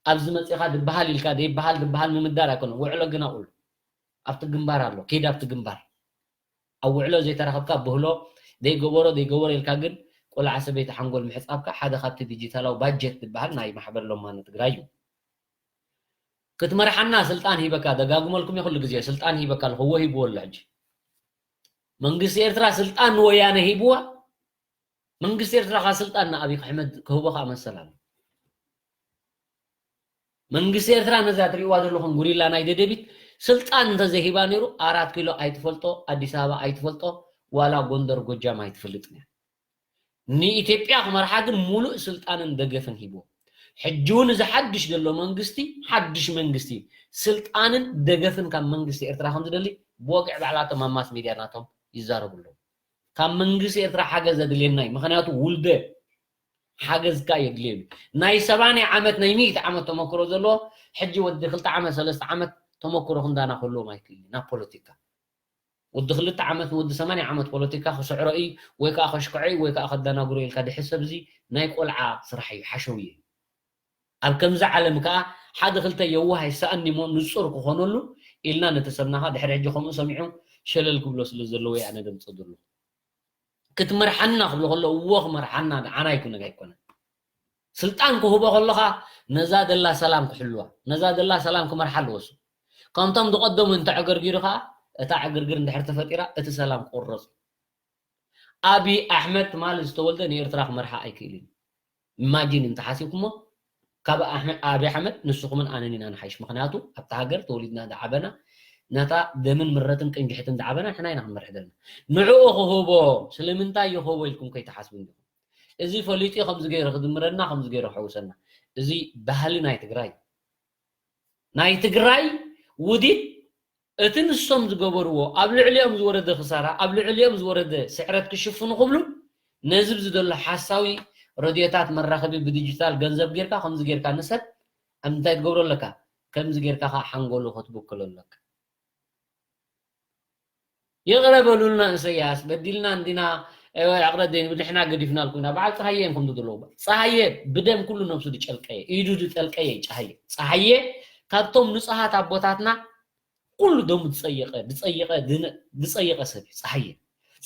ኣብዚ መፂኻ ድበሃል ኢልካ ደይበሃል ድበሃል ምምዳር ኣይኮነን። ውዕሎ ግና ቁል ኣብቲ ግንባር ኣሎ። ኪድ ኣብቲ ግንባር ኣብ ውዕሎ ዘይተራኸብካ ብህሎ ደይገበሮ ደይገበሮ ኢልካ ግን ቆልዓ ሰበይቲ ሓንጎል ምሕፃብካ ሓደ ካብቲ ዲጂታላዊ ባጀት ዝበሃል ናይ ማሕበር ለማኖ ትግራይ እዩ። ክትመርሓና ስልጣን ሂበካ፣ ደጋግመልኩም እየ ኩሉ ግዜ ስልጣን ሂበካ ኣለኹ፣ እዎ ሂብዎ ኣሎ። ሕጂ መንግስቲ ኤርትራ ስልጣን ንወያነ ሂብዋ። መንግስቲ ኤርትራ ከ ስልጣን ንኣብይ ኣሕመድ ክህቦ ከኣ መሰል ኣሎ። መንግስቲ ኤርትራ ነዛ ትሪእዋ ዘለኹም ጉሪላ ናይ ደደቢት ስልጣን እንተዘይሂባ ነይሩ ኣራት ኪሎ ኣይትፈልጦ፣ ኣዲስ ኣበባ ኣይትፈልጦ፣ ዋላ ጎንደር ጎጃም ኣይትፈልጥን እያ። ንኢትዮጵያ ክመርሓ ግን ሙሉእ ስልጣንን ደገፍን ሂብዎ። ሕጂ እውን እዚ ሓድሽ ዘሎ መንግስቲ ሓድሽ መንግስቲ ስልጣንን ደገፍን ካብ መንግስቲ ኤርትራ ከም ዝደሊ ብወግዒ ባዕላቶም ኣብ ማስ ሚድያ ናቶም ይዛረቡ ኣለዉ። ካብ መንግስቲ ኤርትራ ሓገዝ ኣድልየና እዩ። ምኽንያቱ ውልደ ሓገዝካ የድልየሉ። ናይ ሰባንያ ዓመት ናይ ሚእቲ ዓመት ተመክሮ ዘለዎ ሕጂ ወዲ ክልተ ዓመት ሰለስተ ዓመት ተመክሮ ክንዳና ክህልዎም ኣይክእልን ናብ ፖለቲካ። ወዲ ክልተ ዓመት ንወዲ ሰማንያ ዓመት ፖለቲካ ክስዕሮ እዩ ወይ ከዓ ከሽክዖ እዩ ወይ ከዓ ከደናግሮ ኢልካ ድሕሰብ እዚ ናይ ቆልዓ ስራሕ እዩ፣ ሓሸውየ እዩ። ኣብ ከምዚ ዓለም ከዓ ሓደ ክልተ የዋህ ይሰኣኒ እሞ ንፁር ክኾነሉ ኢልና ነቲ ሰብናኻ ድሕሪ ሕጂ ከምኡ ሰሚዑ ሸለል ክብሎ ስለ ዘለዎ እየ ኣነ ደምፀ ዘሎ። ክትመርሓና ክብሎ ከሎ እዎ ክመርሓና ንዓና ኣይኮነን ኣይኮነን። ስልጣን ክህቦ ከለኻ ነዛ ደላ ሰላም ክሕልዋ፣ ነዛ ደላ ሰላም ክመርሓ ኣለዎ እሱ። ከምቶም ዝቐደሙ እንተዕገርጊሩ ከዓ እታ ዕግርግር እንድሕር ተፈጢራ እቲ ሰላም ክቑረፅ። ኣብይ ኣሕመድ ትማሊ ዝተወልደ ንኤርትራ ክመርሓ ኣይክእልን። ኢማጂን እንተሓሲብኩሞ ካብ ኣቢ ኣሕመድ ንስኹምን ኣነን ኢና ንሓይሽ። ምክንያቱ ኣብታ ሃገር ተወሊድና ዝዓበና ነታ ደምን ምረትን ቅንጅሕትን ዝዓበና ንሕና ኢና ክንመርሕ ዘለና። ንዕኡ ክህቦ ስለምንታይ ይህቦ ኢልኩም ከይትሓስቡ እንዲኹም። እዚ ፈሊጡ ከምዚ ገይሩ ክድምረና ከምዚ ገይሩ ክሕውሰና። እዚ ባህሊ ናይ ትግራይ ናይ ትግራይ ውዲት እቲ ንሶም ዝገበርዎ ኣብ ልዕሊኦም ዝወረደ ክሳራ ኣብ ልዕሊኦም ዝወረደ ስዕረት ክሽፍኑ ክብሉ ነዚ ብዚ ዘሎ ሓሳዊ ረድዮታት መራኸቢ ብዲጂታል ገንዘብ ጌርካ ከምዚ ጌርካ ንሰብ ኣብ እንታይ ትገብሮ ኣለካ ከምዚ ጌርካ ከዓ ሓንጎሉ ክትብክሎ ኣለካ። ይቕረ በሉልና እሰያስ በዲልና እንዲና ይቕረ ንሕና ገዲፍናልኩም ኢና በዓል ፀሃየ እዮም ከምዚ ዘለዉ ፀሃየ ብደም ኩሉ ነብሱ ዝጨልቀየ ኢዱ ዝጠልቀየ ጨሃየ ፀሃየ ካብቶም ንፁሃት ኣቦታትና ኩሉ ደሙ ዝፀየቐ ዝፀየቐ ዝፀየቐ ሰብ እዩ ፀሃየ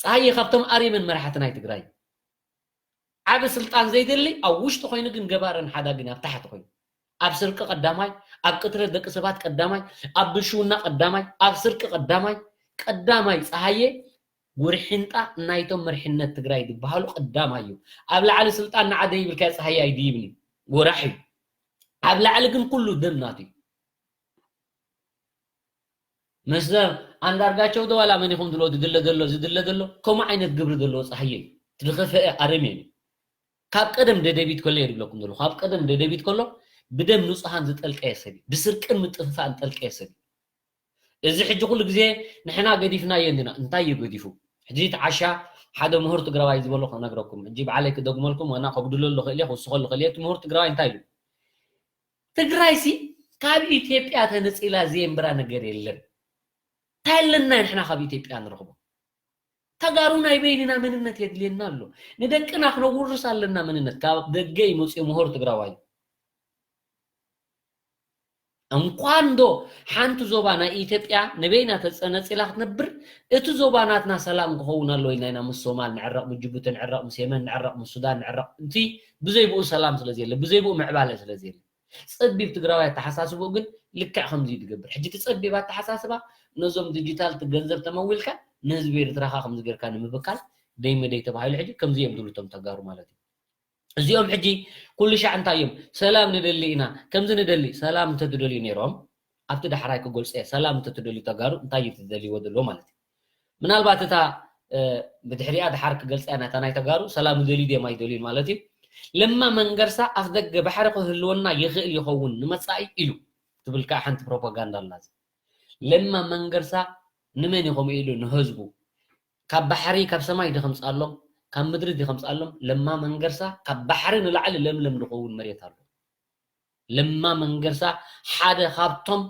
ፀሃየ ካብቶም ኣሬመን መራሕቲ ናይ ትግራይ ዓቢ ስልጣን ዘይደሊ ኣብ ውሽጢ ኮይኑ ግን ገባርን ሓዳግን ኣብ ታሕቲ ኮይኑ ኣብ ስርቂ ቀዳማይ ኣብ ቅትለት ደቂ ሰባት ቀዳማይ ኣብ ብልሽውና ቀዳማይ ኣብ ስርቂ ቀዳማይ ቀዳማይ ፀሃየ ጉርሒንጣ ናይቶም መርሕነት ትግራይ ዝበሃሉ ቀዳማይ እዩ ኣብ ላዕሊ ስልጣን ንዓደ ይብልካ ፀሃየ ኣይድይብኒ ወራሕ እዩ ኣብ ላዕሊ ግን ኩሉ ደም ናቱ እዩ ምስ ኣንዳርጋቸው ዶ ዋላ መን ኢኹም ዝሎ ዝድለ ዘሎ ዝድለ ዘሎ ከምኡ ዓይነት ግብሪ ዘለዎ ፀሃየ እዩ ትድኸፈአ ኣረሜን እዩ ካብ ቀደም ደደቢት ከሎ እየ ዝብለኩም ዘለኹ ካብ ቀደም ደደቢት ከሎ ብደም ንፁሃን ዝጠልቀየ ሰብ እዩ ብስርቅን ምጥፍፋእን ዝጠልቀየ ሰብ እዩ እዚ ሕጂ ኩሉ ግዜ ንሕና ገዲፍናዮ እንዲና እንታይ እዩ ገዲፉ ሕጂ እቲ ዓሻ ሓደ ምሁር ትግራዋይ ዝበሎ ክነግረኩም ሕጂ ባዕለይ ክደግመልኩም ዋና ከጉድለሉ ክእል እየ ክውስኸሉ ክእል እየ እቲ ምሁር ትግራዋይ እንታይ ኢሉ ትግራይሲ ካብ ኢትዮጵያ ተነፂላ ዘየንብራ ነገር የለን እንታይ ኣለና ንሕና ካብ ኢትዮጵያ ንረኽቦ ተጋሩ ናይ በይንና መንነት የድልየና ኣሎ ንደቅና ክነውርስ ኣለና መንነት ካብ ደገ ይመፅኡ ምሁር ትግራዋይ እንኳን ዶ ሓንቲ ዞባ ናይ ኢትዮጵያ ንበይና ተፀነፂላ ክትነብር እቲ ዞባ ናትና ሰላም ክኸውን ኣለዎ ኢልና ኢና ምስ ሶማል ንዕረቕ ምስ ጅቡቲ ንዕረቕ ምስ የመን ንዕረቕ ምስ ሱዳን ንዕረቕ እቲ ብዘይብኡ ሰላም ስለዘየለ ብዘይብኡ ምዕባለ ስለዘየለ ፀቢብ ትግራዋይ ኣተሓሳስብኡ ግን ልክዕ ከምዚ እዩ ዝገብር ሕጂ እቲ ፀቢብ ኣተሓሳስባ ነዞም ዲጂታል ገንዘብ ተመዊልካ ንህዝቢ ኤርትራኻ ከምዚ ጌርካ ንምብካል ደይ መደይ ተባሂሉ ሕጂ ከምዚ እዮም ዝብሉ እቶም ተጋሩ ማለት እዩ እዚኦም ሕጂ ኩሉ ሻዕ እንታይ እዮም ሰላም ንደሊ ኢና ከምዚ ንደሊ ሰላም እንተትደልዩ ነይሮም ኣብቲ ዳሕራይ ክገልፀ ሰላም እንተትደልዩ ተጋሩ እንታይ እዩ ትደልይዎ ዘለዎ ማለት እዩ ምናልባት እታ ብድሕሪኣ ድሓር ክገልፀ እያ ናታ ናይ ተጋሩ ሰላም ይደልዩ ድዮም ኣይደልዩን ማለት እዩ ለማ መንገርሳ ኣፍደገ ባሕሪ ክህልወና ይኽእል ይኸውን ንመፃኢ ኢሉ ትብል ከዓ ሓንቲ ፕሮፓጋንዳ ኣላ ለማ መንገርሳ ንመን እዩ ከምኡ ኢሉ ንህዝቡ ካብ ባሕሪ ካብ ሰማይ ድኸምፅኣሎም ካብ ምድሪ ድኸምፅኣሎም ለማ መንገርሳ ካብ ባሕሪ ንላዕሊ ለምለም ዝኸውን መሬት ኣሎ ለማ መንገርሳ ሓደ ካብቶም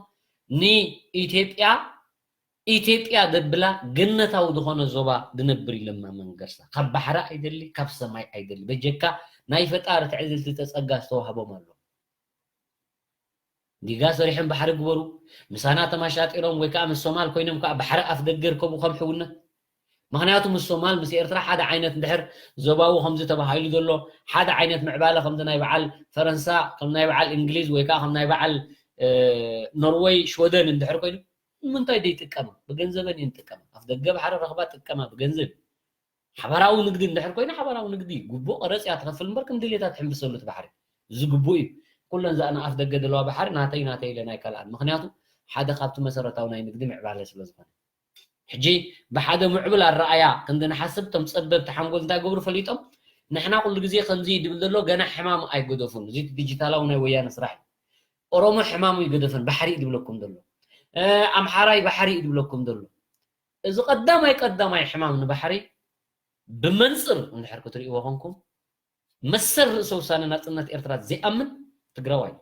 ንኢትዮጵያ ኢትዮጵያ ዘብላ ገነታዊ ዝኾነ ዞባ ዝነብር እዩ ለማ መንገርሳ ካብ ባሕሪ ኣይደሊ ካብ ሰማይ ኣይደሊ በጀካ ናይ ፈጣሪ ትዕዝልቲ ተፀጋ ዝተዋህቦም ኣሎ ዲጋ ሰሪሖም ባሕሪ ግበሩ ምሳና ተማሻጢሮም ወይ ከዓ ምስ ሶማል ኮይኖም ከዓ ባሕሪ ኣፍ ደገ ይርከቡ ከም ሕውነት ምክንያቱ ምስ ሶማል ምስ ኤርትራ ሓደ ዓይነት እንድሕር ዞባዊ ከምዚ ተባሂሉ ዘሎ ሓደ ዓይነት ምዕባለ ከምዚ ናይ በዓል ፈረንሳ ከም ናይ በዓል እንግሊዝ ወይ ከዓ ከም ናይ በዓል ኖርወይ ሽወደን እንድሕር ኮይኑ ንምንታይ ደይጥቀማ ብገንዘበን እየን ጥቀማ ኣፍ ደገ ባሕሪ ረኽባ ጥቀማ ብገንዘብ ሓባራዊ ንግዲ እንድሕር ኮይኑ ሓባራዊ ንግዲ ግቡእ ቀረፅ እያ ትኸፍል እምበር ከም ድሌታ ትሕንብሰሉ እቲ ባሕሪ እዚ ግቡእ እዩ ኩለን እዛ ንኣፍ ደገ ዘለዋ ባሕሪ ናተይ ናተይ ኢለን ኣይከልኣን ምክንያቱ ሓደ ካብቲ መሰረታዊ ናይ ንግዲ ምዕባለ ስለ ዝኾነ ሕጂ ብሓደ ምዕብል ኣረኣያ ክንዲ ንሓስብ እቶም ፀበብቲ ሓንጎል እንታይ ገብሩ ፈሊጦም ንሕና ኩሉ ግዜ ከምዚ ድብል ዘሎ ገና ሕማም ኣይገደፉን እዚ ዲጂታላዊ ናይ ወያነ ስራሕ እዩ ኦሮሞ ሕማሙ ይገደፈን ባሕሪ እዩ ድብለኩም ዘሎ ኣምሓራይ ባሕሪ እዩ ድብለኩም ዘሎ እዚ ቀዳማይ ቀዳማይ ሕማም ንባሕሪ ብመንፅር እንድሕር ክትርእይዎ ኮንኩም መሰል ርእሰ ውሳነ ናፅነት ኤርትራ ዘይኣምን ትግራዋይ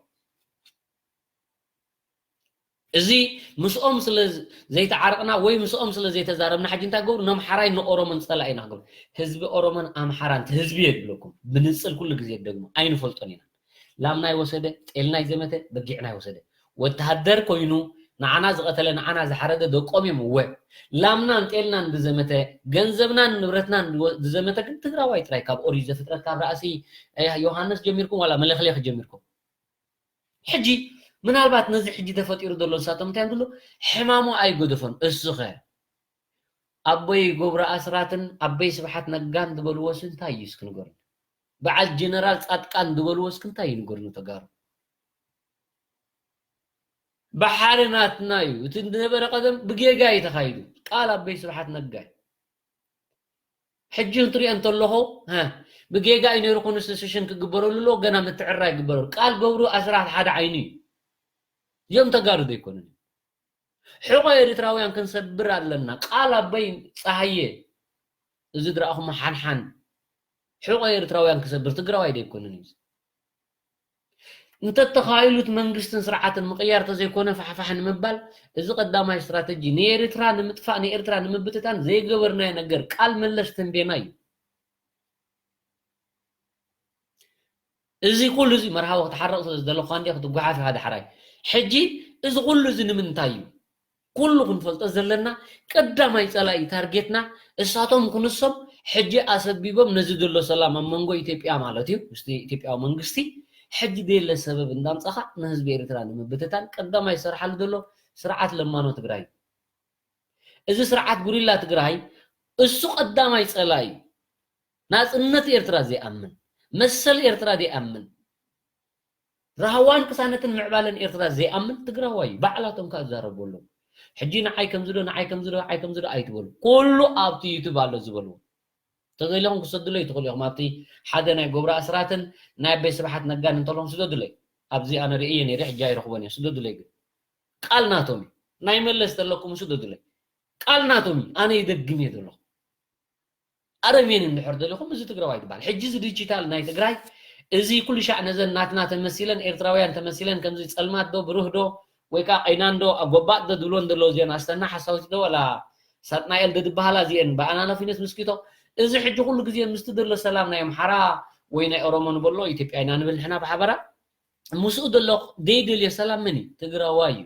እዚ ምስኦም ስለ ዘይተዓረቕና ወይ ምስኦም ስለ ዘይተዛረብና፣ ሕጂ እንታይ ገብሩ? ነምሓራይ ንኦሮሞን ጸላኢና ክገብሩ። ህዝቢ ኦሮሞን ኣምሓራን ህዝቢ እየ ዝብለኩም፣ ብንጽል ኩሉ ግዜ ደግሞ ኣይንፈልጦን ኢና። ላምና ይወሰደ፣ ጤልና ይዘመተ፣ በጊዕና ይወሰደ። ወተሃደር ኮይኑ ንዓና ዝቐተለ፣ ንዓና ዝሓረደ ደቆም እዮም። እወ፣ ላምናን ጤልናን ዝዘመተ፣ ገንዘብናን ንብረትናን ዝዘመተ ግን ትግራዋይ ጥራይ። ካብ ኦሪት ዘፍጥረት ካብ ራእሲ ዮሃንስ ጀሚርኩም ዋላ መለኽሌኽ ጀሚርኩም። ሕጂ ምናልባት ነዚ ሕጂ ተፈጢሩ ዘሎ ንሳቶም እንታይ ንብሎ? ሕማሙ ኣይገደፎን። እሱኸ ኣቦይ ገብሩ ኣስራትን ኣቦይ ስብሓት ነጋን ዝበልዎስ እንታይ እዩ እስኪ ንገሩኒ? በዓል ጀነራል ጻድቃን ዝበልዎ እስኪ እንታይ እዩ ንገሩኒ ተጋሩ? ባሕሪ ናትና እዩ። እቲ ዝነበረ ቀደም ብጌጋ እዩ ተኻይዱ። ቃል ኣቦይ ስብሓት ነጋ እዩ። ሕጂ እንትሪኦ እንተለኹ፣ ሀ፣ ብጌጋ እዩ ነይሩ፣ ኮንስቲቱሽን ክግበረሉ ኣለዎ፣ ገና ምትዕርራይ ይግበረሉ። ቃል ገብሩ ኣስራት ሓደ ዓይኑ እዩ። እዚኦም ተጋሩ ዘይኮኑን እዮም። ሕቆ ኤርትራውያን ክንሰብር ኣለና። ቃል ኣቦይ ጸሃየ፣ እዚ ዝረኣኹሞ ሓንሓን፣ ሕቆ ኤርትራውያን ክሰብር ትግራዋይ ዘይኮነን እዩ። እንተተኻኢሉ እቲ መንግስትን ስርዓትን ምቕያር ተዘይኮነ ፋሕፋሕ ንምባል፣ እዚ ቀዳማይ ስትራተጂ፣ ንኤርትራ ንምጥፋእ፣ ንኤርትራ ንምብትታን ዘይገበርናዮ ነገር፣ ቃል መለስ ተንቤና እዩ። እዚ ኩሉ እዚ መርሃዊ ክትሓርቕ ስለ ዝደለኹ እንዴ ክትጓሓፍ ኢኻ ዳሕራይ። ሕጂ እዚ ኩሉ እዚ ንምንታይ እዩ? ኩሉ ክንፈልጦ ዘለና ቀዳማይ ጸላኢ ታርጌትና እሳቶም ክንሶም ሕጂ ኣሰቢቦም ነዚ ዘሎ ሰላም ኣብ መንጎ ኢትዮጵያ ማለት እዩ፣ ምስቲ ኢትዮጵያዊ መንግስቲ ሕጂ ደየለ ሰበብ እንዳምጻኻ ንህዝቢ ኤርትራ ንምብትታን ቀዳማይ ዝሰርሓሉ ዘሎ ስርዓት ለማኖ ትግራይ እዩ። እዚ ስርዓት ጉሪላ ትግራይ እሱ ቀዳማይ ጸላኢ እዩ። ናጽነት ኤርትራ ዘይኣምን፣ መሰል ኤርትራ ዘይኣምን፣ ራህዋን ቅሳነትን ምዕባለን ኤርትራ ዘይኣምን ትግራዋይ እዩ። ባዕላቶም ከኣ ዝዛረቡ ኣለዉ። ሕጂ ንዓይ ከምዚ ዶ፣ ንዓይ ከምዚ ዶ፣ ንዓይ ከምዚ ዶ ኣይትበሉ። ኩሉ ኣብቲ ዩቱብ ኣሎ ዝበልዎ። ተደሊኹም ክሰዱለይ ትኽእሉ ኢኹም። ኣብቲ ሓደ ናይ ጎብራ ኣስራትን ናይ ኣቦይ ስብሓት ነጋን እንተለኹም ስደዱለይ። ኣብዚ ኣነ ርእየ ነይረ፣ ሕጂ ኣይረኽቦን እየ። ስደዱለይ ግን። ቃል ናቶም እዩ። ናይ መለስ ተለኩም ስደዱለይ። ቃል ናቶም እዩ። ኣነ ይደግም እየ ዘለኹ። ኣረሜን እንድሕር ደሊኹም፣ እዚ ትግራዋይ ትበሃል። ሕጂ እዚ ዲጂታል ናይ ትግራይ፣ እዚ ኩሉ ሻዕ ነዘን ናትና ተመሲለን፣ ኤርትራውያን ተመሲለን፣ ከምዚ ጸልማት ዶ፣ ብሩህ ዶ፣ ወይ ከዓ ቀይናን ዶ፣ ኣጎባጥ ዶ ዝብሎን ዘለዉ እዚአን ኣስተና ሓሳዊት ዶ፣ ወላ ሳጥናኤል ዶ ዝበሃላ እዚአን፣ ብኣናናፊነት ምስኪቶ፣ እዚ ሕጂ ኩሉ ግዜ ምስቲ ዘሎ ሰላም ናይ ኣምሓራ ወይ ናይ ኦሮሞ ንበሎ፣ ኢትዮጵያ ኢና ንብል ንሕና ብሓበራ፣ ምስኡ ዘሎ ደይደልዮ ሰላም መን እዩ? ትግራዋይ እዩ።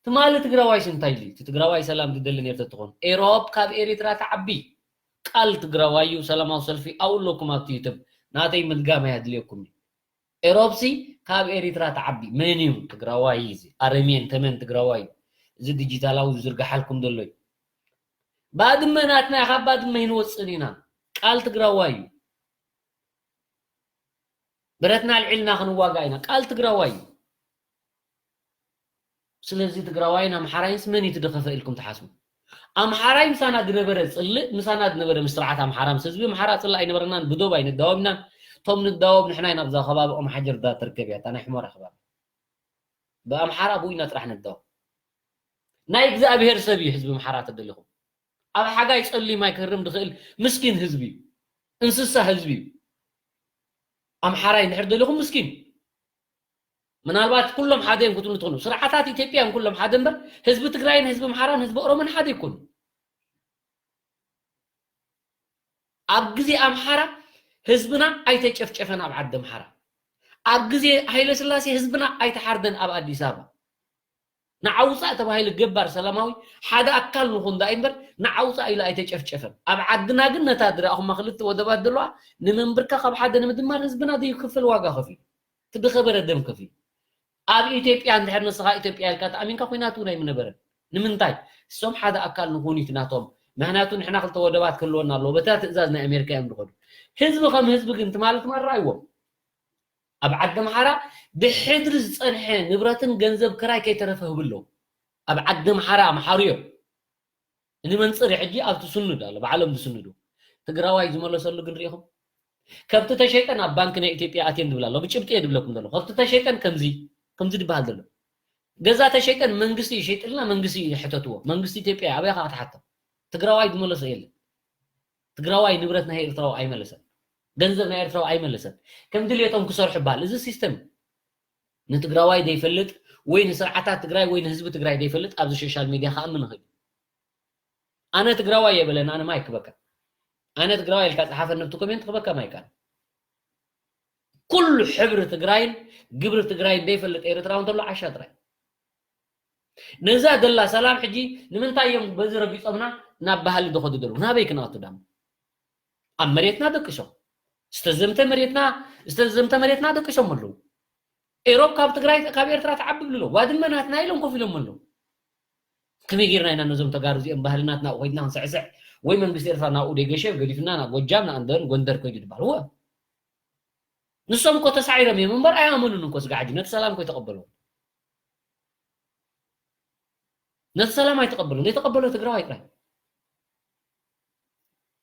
ትማሊ ትግራዋይስ እንታይ ኢሉ? እቲ ትግራዋይ ሰላም ዝደሊ ነይሩ ተትኾን፣ ኤሮፕ ካብ ኤሪትራ ትዓቢ። ቃል ትግራዋይ እዩ። ሰላማዊ ሰልፊ ኣብኡ ኣለኩም ኣብቲ ዩቱብ። ናተይ ምድጋም ኣየድልየኩም እዩ። ኤሮፕሲ ካብ ኤሪትራ ትዓቢ። መን እዩ ትግራዋይ እዚ? ኣረሜን ተመን ትግራዋይ እዩ። እዚ ዲጂታላዊ ዝዝርግሓልኩም ዘሎ እዩ። ባድመ ናትና፣ ካብ ባድመ ይንወፅን ኢና። ቃል ትግራዋይ እዩ። ብረትና ኣልዒልና ክንዋጋእ ኢና። ቃል ትግራዋይ እዩ። ስለዚ ትግራዋይን ኣምሓራይንስ መን እዩ ትደኸፈ ኢልኩም ትሓስቡ? ኣምሓራይ ምሳና ዝነበረ ጽልእ፣ ምሳና ዝነበረ ምስ ስርዓት ኣምሓራ፣ ምስ ህዝቢ ኣምሓራ ጽልእ ኣይነበረናን። ብዶብ ኣይንዳወብናን። እቶም ንዳወብ ንሕና ኢና። ኣብዛ ከባቢ ኦም ሓጀር ዳ ትርከብ እያ፣ እታ ናይ ሕሞራ ከባቢ። ብኣምሓራ ብኡ ኢና ጥራሕ ንዳወብ። ናይ እግዚኣብሄር ሰብ እዩ ህዝቢ ኣምሓራ ተደሊኹም። ኣብ ሓጋይ ጸሊም ኣይክህርም ዝኽእል ምስኪን ህዝቢ እዩ። እንስሳ ህዝቢ እዩ። ኣምሓራይ እንድሕር ደሊኹም ምስኪን። ምናልባት ኩሎም ሓደ እዮም ክትብሉ ትኽእሉ። ስርዓታት ኢትዮጵያ እዮም ኩሎም ሓደ እምበር፣ ህዝቢ ትግራይን ህዝቢ ኣምሓራን ህዝቢ ኦሮሞን ሓደ ኣይኮኑን። ኣብ ግዜ ኣምሓራ ህዝብና ኣይተጨፍጨፈን ኣብ ዓዲ ኣምሓራ። ኣብ ግዜ ሃይለ ስላሴ ህዝብና ኣይተሓርደን ኣብ ኣዲስ ኣበባ። ንዓውፃእ ተባሂሉ ገባር ሰላማዊ ሓደ ኣካል ንኹን ዳኣ እምበር ንዓውፃእ ኢሉ ኣይተጨፍጨፈን። ኣብ ዓድና ግን ነታ ዝረኣኹማ ክልተ ወደባት ዘለዋ ንምንብርካኽ ኣብ ሓደ ንምድማር ህዝብና ዘይክፍል ዋጋ ከፊሉ፣ እቲ ዝኸበረ ደም ከፊሉ። ኣብ ኢትዮጵያ እንድሕር ንስኻ ኢትዮጵያ ኢልካ ተኣሚንካ ኩናት እውን ኣይምነበረን። ንምንታይ? እሶም ሓደ ኣካል ንኹን እዩ ናቶም። ምኽንያቱ ንሕና ክልተ ወደባት ክህልወና ኣለዎ። በታ ትእዛዝ ናይ ኣሜሪካ እዮም ዝኸዱ። ህዝቢ ከም ህዝቢ ግን ትማሊ ትማሊ ረኣይዎም። ኣብ ዓዲ ኣምሓራ ብሕድሪ ዝጸንሐ ንብረትን ገንዘብ ክራይ ከይተረፈ ህቡ ኣለዉ። ኣብ ዓዲ ኣምሓራ ኣምሓሩ እዮም። ንመንጽር ሕጂ ኣብቲ ስኑድ ኣሎ፣ ባዕሎም ዝስንዱ። ትግራዋይ ዝመለሰሉ ግን ርኢኹም? ከብቲ ተሸይጠን ኣብ ባንክ ናይ ኢትዮጵያ ኣትየን ዝብል ኣሎ። ብጭብጢ እየ ዝብለኩም ዘሎ። ከብቲ ተሸይጠን ከምዚ፣ ከምዚ ዝበሃል ዘሎ። ገዛ ተሸይጠን መንግስቲ ይሸይጥልና፣ መንግስቲ ይሕተትዎ። መንግስቲ ኢትዮጵያ ኣበይ ኢኻ ክትሓቶ? ትግራዋይ ዝመለሶ የለን። ትግራዋይ ንብረት ናይ ኤርትራዊ ኣይመለሰን። ገንዘብ ናይ ኤርትራዊ ኣይመለሰን። ከም ድሌቶም ክሰርሑ ይበሃል። እዚ ሲስተም ንትግራዋይ ዘይፈልጥ ወይ ንስርዓታት ትግራይ ወይ ንህዝቢ ትግራይ ዘይፈልጥ ኣብዚ ሶሻል ሚድያ ክኣምን ይኽእል። ኣነ ትግራዋይ የበለን፣ ኣነ ማይክ በቃ። ኣነ ትግራዋይ ኢልካ ጸሓፈኒ ኣብቲ ኮሜንት ክበካ ማይክ ኣነ። ኩሉ ሕብሪ ትግራይን ግብሪ ትግራይን ዘይፈልጥ ኤርትራዊ እንተሎ ዓሻ ጥራይ። ነዛ ደላ ሰላም ሕጂ ንምንታይ እዮም በዚ ረጊጾምና ናብ ባህሊ ዝኸዱ ዘለዉ? ናበይ ክንኣቱ ዳሞ? ኣብ መሬትና ደቅሾም። ዝተዘምተ መሬትና፣ ዝተዘምተ መሬትና ደቅሾም ኣለዉ። ኤሮፕ ካብ ትግራይ፣ ካብ ኤርትራ ትዓብብ ኣሎ። ባድመ ናትና ኢሎም ኮፍ ኢሎም ኣለዉ። ከመይ ጌርና ኢና ነዞም ተጋሩ እዚኦም ባህልና ናብኡ ኮይድና ክንስዕስዕ? ወይ መንግስቲ ኤርትራ ናብኡ ደይገሸ ገዲፍና ናብ ጎጃም፣ ንኣንደን፣ ጎንደር ከይዱ ዝበሃል? እወ። ንሶም እኮ ተሳዒሮም እዮም እምበር ኣይኣመኑን እኮ ስጋዕ ሕጂ። ነቲ ሰላም እኮ ኣይተቐበልዎ። ነቲ ሰላም ኣይተቐበሉን። ዘይተቐበሎ ትግራዋይ ጥራይ።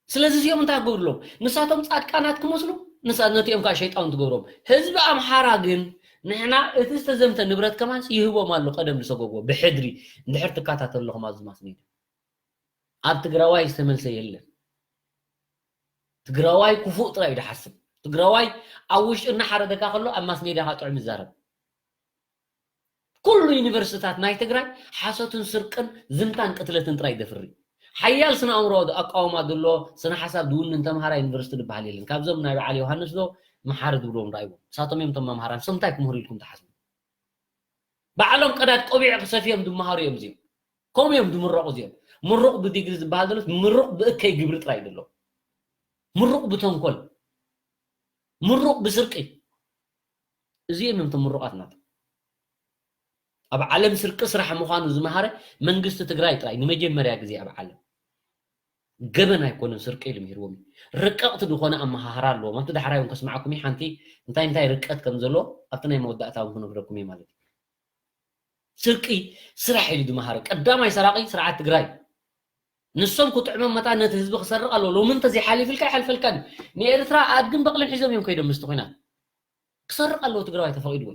ስለዚ እዚኦም እንታይ ክገብሩ ኣለዎም? ንሳቶም ጻድቃናት ክመስሉ፣ ንሳ-፣ ነቲኦም ከዓ ሸይጣን ትገብሮም። ህዝቢ ኣምሓራ ግን ንሕና እቲ ዝተዘምተ ንብረት ከማን ይህቦም ኣሎ፣ ቀደም ዝሰጎግዎ ብሕድሪ። እንድሕር ትከታተል ኣለኹም ኣብዚ ማስ ሜድያ፣ ኣብ ትግራዋይ ዝተመልሰ የለን። ትግራዋይ ክፉእ ጥራይ እዩ ዝሓስብ። ትግራዋይ ኣብ ውሽጡ እናሓረደካ ከሎ ኣብ ማስ ሜድያ ከዓ ጥዑም ይዛረብ። ኩሉ ዩኒቨርሲታት ናይ ትግራይ ሓሶትን ስርቅን ዝምታን ቅትለትን ጥራይ ደፍሪ። ሓያል ስነ ኣእምሮ ኣቃውማ ዘሎ ስነ ሓሳብ ዝውንን ተምሃራይ ዩኒቨርሲቲ ዝበሃል የለን። ካብዞም ናይ በዓል ዮሃንስ ዶ መሓሪ ዝብልዎም ረኣይዎም። ንሳቶም እዮም እቶም መምሃራን። ንሶም እንታይ ክምህሩ ኢልኩም ትሓስቡ? ባዕሎም ቀዳድ ቆቢዕ ክሰፍዮም ዝመሃሩ እዮም እዚኦም። ከምኡ እዮም ዝምረቑ እዚኦም። ምሩቕ ብዲግሪ ዝበሃል ዘሎ ምሩቕ ብእከይ ግብሪ ጥራይ ዘሎ። ምሩቕ ብተንኮል፣ ምሩቕ ብስርቂ። እዚኦም እዮም እቶም ምሩቓት ናቶም። ኣብ ዓለም ስርቂ ስራሕ ምዃኑ ዝመሃረ መንግስቲ ትግራይ ጥራይ ንመጀመርያ ግዜ ኣብ ዓለም። ገበን ኣይኮነን ስርቂ ኢሉ ምሂርዎም እዩ። ርቀቕቲ ዝኾነ ኣመሃህራ ኣለዎም። ኣብቲ ዳሕራይ እውን ከስምዓኩም እዩ። ሓንቲ እንታይ እንታይ ርቀት ከም ዘሎ ኣብቲ ናይ መወዳእታ እውን ክነግረኩም እዩ ማለት እዩ። ስርቂ ስራሕ ኢሉ ዝመሃረ ቀዳማይ ሰራቂ ስርዓት ትግራይ። ንሶም ክጥዕሞም መታን ነቲ ህዝቢ ክሰርቕ ኣለዎ። ሎሚ እንተዘይሓሊፍልካ ኣይሓልፈልካን። ንኤርትራ ኣድግን በቕልን ሒዞም እዮም ከይዶም ምስቲ ኲናት። ክሰርቕ ኣለዎ ትግራዋይ ተፈቒድዎ።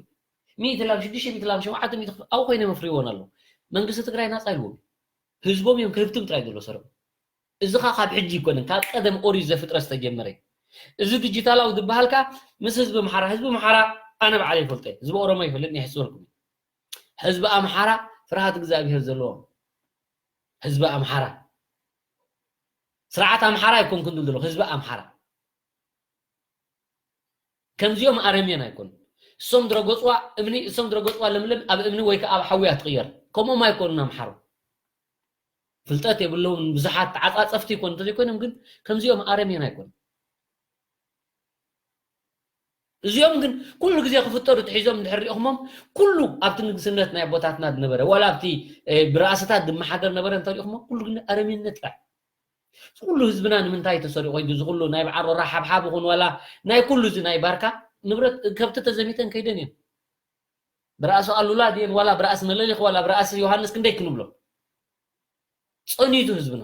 ሚእቲ ላም፣ ሽዱሽተ ሚእቲ ላም፣ ሸውዓተ ሚእቲ ክፍ-፣ ኣብኡ ኮይኖም ኣፍርይዎን ኣለዉ። መንግስቲ ትግራይ ናጻ ኢልዎም። ህዝቦም እዮም ክህብትም ጥራይ ዘሎ ሰርዑ። እዚ ኸ ካብ ሕጂ ኣይኮነን፣ ካብ ቀደም ኦሪት ዘፍጥረት ዝተጀመረ እዩ። እዚ ዲጂታላዊ ዝበሃል ከኣ ምስ ህዝቢ ኣምሓራ፣ ህዝቢ ኣምሓራ ኣነ ባዕለይ ይፈልጦ እየ። ህዝቢ ኦሮሞ ይፈልጥ፣ ንሕስበልኩም። ህዝቢ ኣምሓራ ፍርሃት እግዚኣብሄር ዘለዎም። ህዝቢ ኣምሓራ። ስርዓት ኣምሓራ ኣይኮንኩን ዝብል ዘለኹ፣ ህዝቢ ኣምሓራ። ከምዚኦም ኣረሜን ኣይኮኑን። እሶም ዝረገጽዋ እምኒ፣ እሶም ዝረገጽዋ ለምለም ኣብ እምኒ ወይ ከኣ ኣብ ሓዊ እያ ትቕየር። ከምኦም ኣይኮኑን ኣምሓሩ። ፍልጠት የብሎምን፣ ብዙሓት ተዓጻጸፍቲ ይኮኑ፣ እንተዘይኮይኖም ግን ከምዚኦም ኣረሜን ኣይኮኑን። እዚኦም ግን ኩሉ ግዜ ክፍጠሩ ተሒዞም እንድሕር ሪእኹሞም፣ ኩሉ ኣብቲ ንግስነት ናይ ኣቦታትና ዝነበረ፣ ዋላ ኣብቲ፣ እ፣ ብራእስታት ዝመሓደር ነበረ እንተሪእኹሞ፣ ኩሉ ግን ኣረሜንነት ጥራሕ። እዚ ኩሉ ህዝብና ንምንታይ ተሰሪቑ ከይዱ? እዚ ኩሉ ናይ በዓል ሮራ ሓብሓብ ይኹን ዋላ ናይ ኩሉ እዚ ናይ ባርካ ንብረት፣ ከብቲ ተዘሚተን ከይደን እየን። ብራእሲ ኣሉላ ድየን ዋላ ብራእሲ መለሊኽ ዋላ ብራእሲ ዮሃንስ ክንደይ ክንብሎ? ጸኒቱ ህዝብና።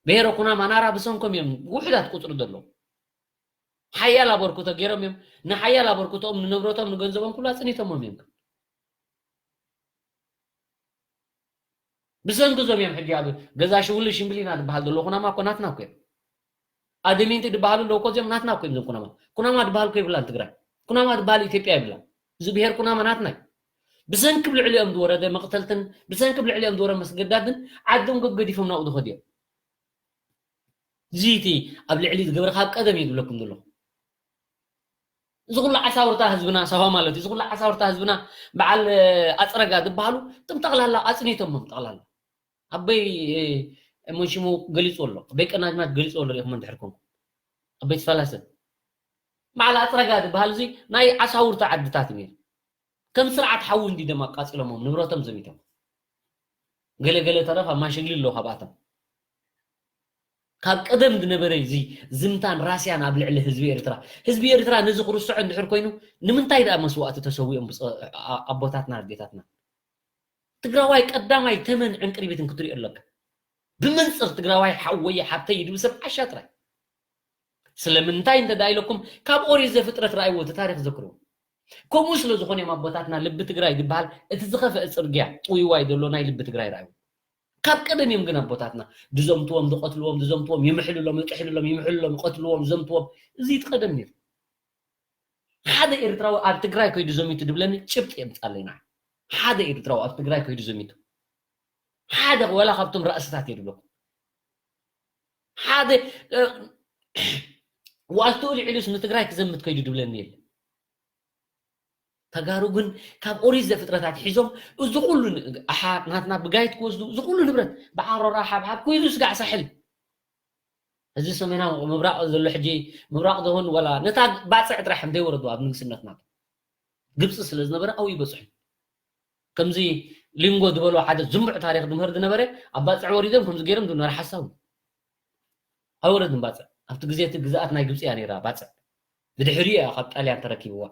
ብሄረ ኩናማ ናራ ብሰንኮም እዮም ውሑዳት ቁጽሪ ዘለዉ። ሓያል ኣበርክቶ ገይሮም እዮም። ንሓያል ኣበርክቶኦም፣ ንንብረቶም፣ ንገንዘቦም ኩሉ ኣጽኒቶሞም እዮም። ብሰንኪ እዞም እዮም ሕጂ ኣብ ገዛ ሽውሊ ሽምብሊና ዝበሃል ዘሎ ኩናማ እኮ ናትና እኮ እዮም። ኣደሚንቲ ዝበሃሉ ኣለዉ እኮ እዚኦም ናትና እኮ እዮም እዞም ኩናማ። ኩናማ ዝበሃል እኮ የብላን ትግራይ። ኩናማ ዝበሃል ኢትዮጵያ የብላን። እዚ ብሄር ኩናማ ናትና እዩ። ብሰንኪ ኣብ ልዕሊኦም ዝወረደ መቕተልትን ብሰንኪ ኣብ ልዕሊኦም ዝወረደ መስገዳትን ዓዶም ገገዲፎም ናብኡ ዝኸዱ እዮም። እዚ እቲ ኣብ ልዕሊ ዝገበረ ካብ ቀደም እዩ ዝብለኩም ዘለኹ። እዚ ኩሉ ዓሳውርታ ህዝብና ሳዋ ማለት እዩ። እዚ ኩሉ ዓሳውርታ ህዝብና በዓል፣ እ፣ ኣጽረጋ ዝበሃሉ እቶም ጠቕላላ ኣጽኒቶሞም ጠቕላላ። ኣበይ፣ እ፣ እሞን ሽሙ ገሊጹ ኣሎ። ኣበይ ቀናጅማት ገሊጹ ኣሎ ሪኢኹም እንድሕር ኮንኩም። ኣበይ ተፈላሰ። በዓል ኣጽረጋ ዝበሃል እዚ ናይ ዓሳውርታ ዓድታት እዩ ነይሩ። ከም ስርዓት ሓዊ እንዲዶም ኣቃጺሎሞም፣ ንብረቶም ዘሚቶም። ገለ ገለ ተረፍ ኣብ ማሽግሊ ኣለዉ ካብኣቶም። ካብ ቀደም ዝነበረ እዚ ዝምታን ራስያን ኣብ ልዕሊ ህዝቢ ኤርትራ። ህዝቢ ኤርትራ ነዚ ክርስዖ እንድሕር ኮይኑ፣ ንምንታይ ደኣ መስዋእቲ ተሰዊኦም ብጸ-፣ ኣ-፣ ኣቦታትና ኣዴታትና? ትግራዋይ ቀዳማይ ተመን ዕንቅሪቢትን ክትሪኦ ኣለካ። ብመንጽር ትግራዋይ ሓወየ ሓብተይ ድብል ሰብ ዓሻ ጥራይ። ስለምንታይ እንተ ደኣ ኢለኩም፣ ካብ ኦሪት ዘፍጥረት ረኣይዎ፣ እቲ ታሪኽ ዘክርዎ። ከምኡ ስለ ዝኾነ እዮም ኣቦታትና ልቢ ትግራይ ዝበሃል እቲ ዝኸፍአ ጽርግያ ጥውይዋይ ዘሎ ናይ ልቢ ትግራይ ረኣይዎ። ካብ ቀደም እዮም ግን ኣቦታትና ዝዘምትዎም፣ ዝቐትልዎም፣ ዝዘምትዎም፣ ይምሕልሎም፣ ይጥሕልሎም፣ ይምሕልሎም፣ ይቐትልዎም፣ ዝዘምትዎም። እዚ እቲ ቀደም ነይሩ። ሓደ ኤርትራዊ ኣብ ትግራይ ከይዱ ዘሚቱ ድብለኒ ጭብጢ የምጻለይ ንዓይ። ሓደ ኤርትራዊ ኣብ ትግራይ ከይዱ ዘሚቱ፣ ሓደ ወላ ካብቶም ራእስታት የድብለኩም። ሓደ ዋልትኡ ልዕሉስ ንትግራይ ክዘምት ከይዱ ድብለኒ የለ። ተጋሩ ግን ካብ ኦሪት ዘፍጥረታት ሒዞም እዚ ኩሉ ኣሓ ናትና ብጋይት ክወስዱ፣ እዚ ኩሉ ንብረት ብዓሮራ ሓብሓብ ኩሉ ስጋዕ ሳሕል። እዚ ሰሜናዊ ምብራቕ ዘሎ ሕጂ ምብራቕ ዝሆን ወላ ነታ ባፅዕ ጥራሕ እንተይወረዱ ኣብ ንግስነትና ግብፂ ስለ ዝነበረ ኣብኡ ይበፅሑ። ከምዚ ሊንጎ ዝበሎ ሓደ ዝንቡዕ ታሪኽ ድምህር ዝነበረ ኣብ ባፅዕ ወሪዶም ከምዚ ገይሮም ዝነበረ ሓሳቡ ኣይወረድን። ባፅዕ ኣብቲ ግዜ እቲ ግዝኣት ናይ ግብፂ እያ ነይራ። ባፅዕ ብድሕሪኡ እያ ካብ ጣልያን ተረኪብዋ።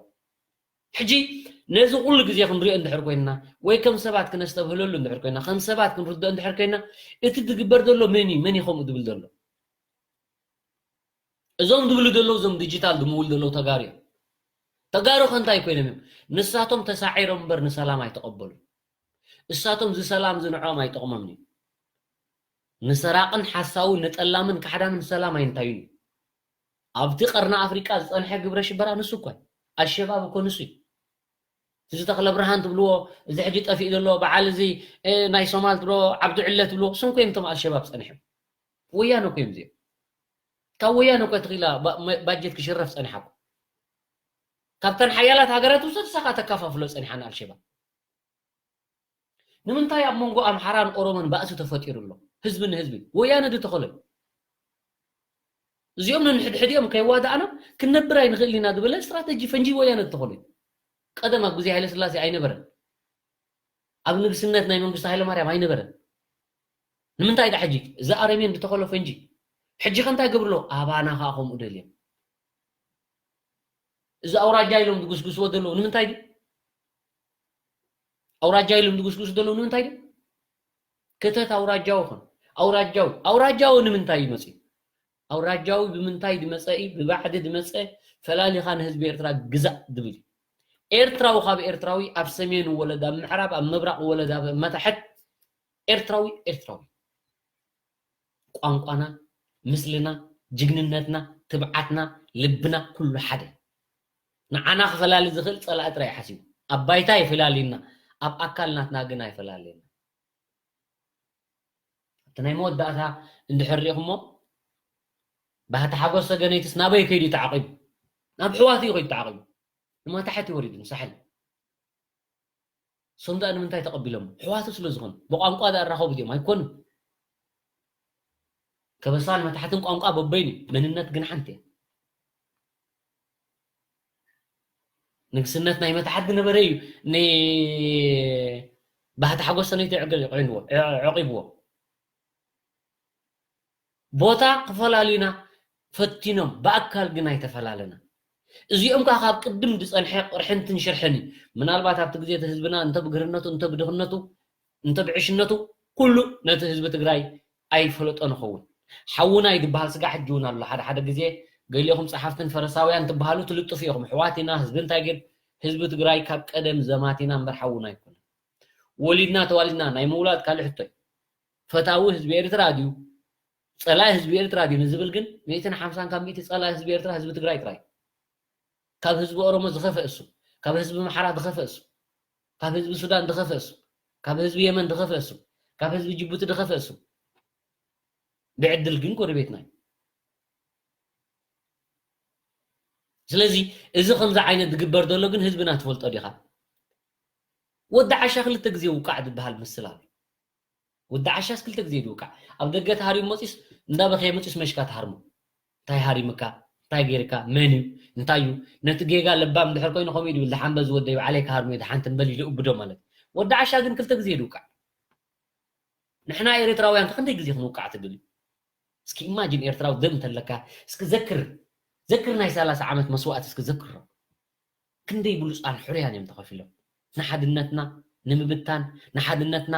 ሕጂ ነዚ ኩሉ ግዜ ክንሪኦ እንድሕር ኮይንና ወይ ከም ሰባት ክነስተብህለሉ እንድሕር ኮይና ከም ሰባት ክንርድኦ እንድሕር ኮይና እቲ ዝግበር ዘሎ መን እዩ መን እዩ ከምኡ ዝብል ዘሎ? እዞም ዝብሉ ዘለዉ እዞም ዲጂታል ዝምውሉ ዘለዉ ተጋሩ እዮም። ተጋሩ ከ እንታይ ኮይኖም እዮም? ንሳቶም ተሳዒሮም እምበር ንሰላም ኣይተቐበሉ። እሳቶም እዚ ሰላም እዚ ንዕኦም ኣይጠቕሞምን እዩ። ንሰራቕን ሓሳዊ ንጠላምን ካሕዳምን ሰላም ኣይንታዩን እዩ። ኣብቲ ቀርኒ ኣፍሪቃ ዝፀንሐ ግብረ ሽበራ ንሱ እኮ እዩ። ኣልሸባብ እኮ ንሱ እዩ። እዚ ተኽለ ብርሃን ትብልዎ እዚ ሕጂ ጠፊኡ ዘሎ በዓል እዚ ናይ ሶማል ትብሎ ዓብዱ ዕለ ትብልዎ እሶም እኮ እዮም እቶም ኣልሸባብ ፀኒሖም። ወያነ እኮ እዮም እዚኦም። ካብ ወያነ እኮ ትኽኢላ ባጀት ክሽረፍ ፀኒሓ እኮ። ካብተን ሓያላት ሃገራት ውሰድ ሳኻ ተካፋፍሎ ፀኒሓ ንኣልሸባብ። ንምንታይ ኣብ መንጎ ኣምሓራን ኦሮሞን ባእሲ ተፈጢሩ ኣሎ? ህዝቢ ንህዝቢ ወያነ ድተኸሎ እዩ። እዚኦም ነንሕድሕዲኦም ከይዋዳእና ክንነብር ኣይንኽእል ኢና ዝበለ ስትራተጂ ፈንጂ ወያነ ዝተኸሎ እዩ። ቀደም ኣብ ግዜ ሃይለስላሴ ኣይነበረን። ኣብ ንግስነት ናይ መንግስቲ ሃይለማርያም ኣይነበረን። ንምንታይ ዳ ሕጂ እዚ ኣረሜን ዝተኸሎ ፈንጂ ሕጂ ከ እንታይ ገብርሎ ኣባና ከዓ ከምኡ ደልዮም እዚ ኣውራጃ ኢሎም ዝጉስጉስዎ ዘለዉ ንምንታይ ድዩ? ኣውራጃ ኢሎም ዝጉስጉሱ ዘለዉ ንምንታይ ድዩ? ክተት ኣውራጃዊ ኹን ኣውራጃዊ ኣውራጃዊ ንምንታይ እዩ መፅዩ? ኣውራጃዊ ብምንታይ ዝመፀ እዩ? ብባዕዲ ዝመፀ ፈላሊኻ ንህዝቢ ኤርትራ ግዛእ ዝብል እዩ። ኤርትራዊ ካብ ኤርትራዊ ኣብ ሰሜን ወለድ ኣብ ምዕራብ ኣብ ምብራቕ ወለድ ኣብ መታሕት ኤርትራዊ ኤርትራዊ ቋንቋና፣ ምስልና፣ ጅግንነትና፣ ትብዓትና፣ ልብና ኩሉ ሓደ። ንዓና ክፈላሊ ዝኽእል ጸላኢ ጥራይ ሓሲቡ። ኣብ ባይታ ይፈላልየና፣ ኣብ ኣካል ናትና ግን ኣይፈላልየና። እቲ ናይ መወዳእታ እንድሕር ሪኢኹሞ፣ ባህቲ ሓጎስ ሰገነይትስ ናበይ ከይዱ ተዓቒቡ? ናብ ሕዋት እዩ ከይዱ ተዓቒቡ። ንማታሕት እዩ ወሪዱ ንሳሕል። እሶም ደኣ ንምንታይ ተቐቢሎም? ሕዋቱ ስለ ዝኾኑ። ብቋንቋ ደኣ ኣራኸቡ ድዮም? ኣይኮኑን። ከበሳን መታሕትን ቋንቋ በበይኑ እዩ። መንነት ግን ሓንቲ እያ። ንግስነት ናይ መታሕት ዝነበረ እዩ ንባህቲ ሓጎስ ሰነይቲ ዕግል ዕዒንዎ፣ ዕዒንዎ። ዕቂብዎ። ቦታ ክፈላልዩና ፈቲኖም፣ ብኣካል ግን ኣይተፈላለና። እዚኦም ከኣ ካብ ቅድም ዝጸንሐ ቅርሕንትን ሽርሕን እዩ። ምናልባት ኣብቲ ግዜ እቲ ህዝብና እንተ ብግርነቱ፣ እንተ ብድኽነቱ፣ እንተ ብዕሽነቱ፣ ኩሉ ነቲ ህዝቢ ትግራይ ኣይፈለጦን ይኸውን። ሓውና እዩ ዝበሃል ስጋዕ ሕጂ እውን ኣሎ። ሓደ ሓደ ግዜ ገሊኹም ጸሓፍትን ፈረሳውያን ትበሃሉ ትልጥፉ ኢኹም። ኣሕዋት ኢና፣ ህዝቢ እንታይ ገይሩ? ህዝቢ ትግራይ ካብ ቀደም ዘማት ኢና እምበር ሓውና ኣይኮነን። ወሊድና ተዋሊድና ናይ ምውላድ ካልእ ሕቶ እዩ። ፈታዊ ህዝቢ ኤርትራ ድዩ? ጸላኢ ህዝቢ ኤርትራ ድዩ ንዝብል ግን ሚእትን ሓምሳን ካብ ሚእቲ ጸላኢ ህዝቢ ኤርትራ ህዝቢ ትግራይ ጥራይ። ካብ ህዝቢ ኦሮሞ ዝኸፈ እሱ፣ ካብ ህዝቢ ኣምሓራ ዝኸፈ እሱ፣ ካብ ህዝቢ ሱዳን ዝኸፈ እሱ፣ ካብ ህዝቢ የመን ዝኸፈ እሱ፣ ካብ ህዝቢ ጅቡቲ ዝኸፈ እሱ። ብዕድል ግን ጎረቤትና እዩ። ስለዚ እዚ ከምዚ ዓይነት ዝግበር ዘሎ ግን ህዝብና ትፈልጦ ዲኻ? ወዲ ዓሻ ክልተ ግዜ ውቃዕ ዝበሃል ምስል ኣሎ። ወዲ ዓሻስ ክልተ ግዜ ድውቃዕ። ኣብ ደገ ተሃሪሙ መፂስ እንዳበኸየ መፂስ መሽካ ተሃርሞ። እንታይ ሃሪምካ? እንታይ ገይርካ? መን እዩ? እንታይ እዩ? ነቲ ጌጋ ለባም እንድሕር ኮይኑ ከምኡ እዩ ድብል፣ ደሓን በዚ ወደይ ባዕለይ ክሃርሞ እየ፣ ደሓን ትንበል ኢሉ እብዶ ማለት እዩ። ወዲ ዓሻ ግን ክልተ ግዜ ድውቃዕ። ንሕና ኤርትራውያን ከ ክንደይ ግዜ ክንውቃዕ ትብል እዩ? እስኪ ኢማጂን ኤርትራዊ ደም እንተለካ እስኪ ዘክር፣ ዘክር ናይ ሰላሳ ዓመት መስዋእቲ እስኪ ዘክሮ። ክንደይ ብሉፃን ሕሩያን እዮም ተኸፊሎም ንሓድነትና ንምብታን፣ ንሓድነትና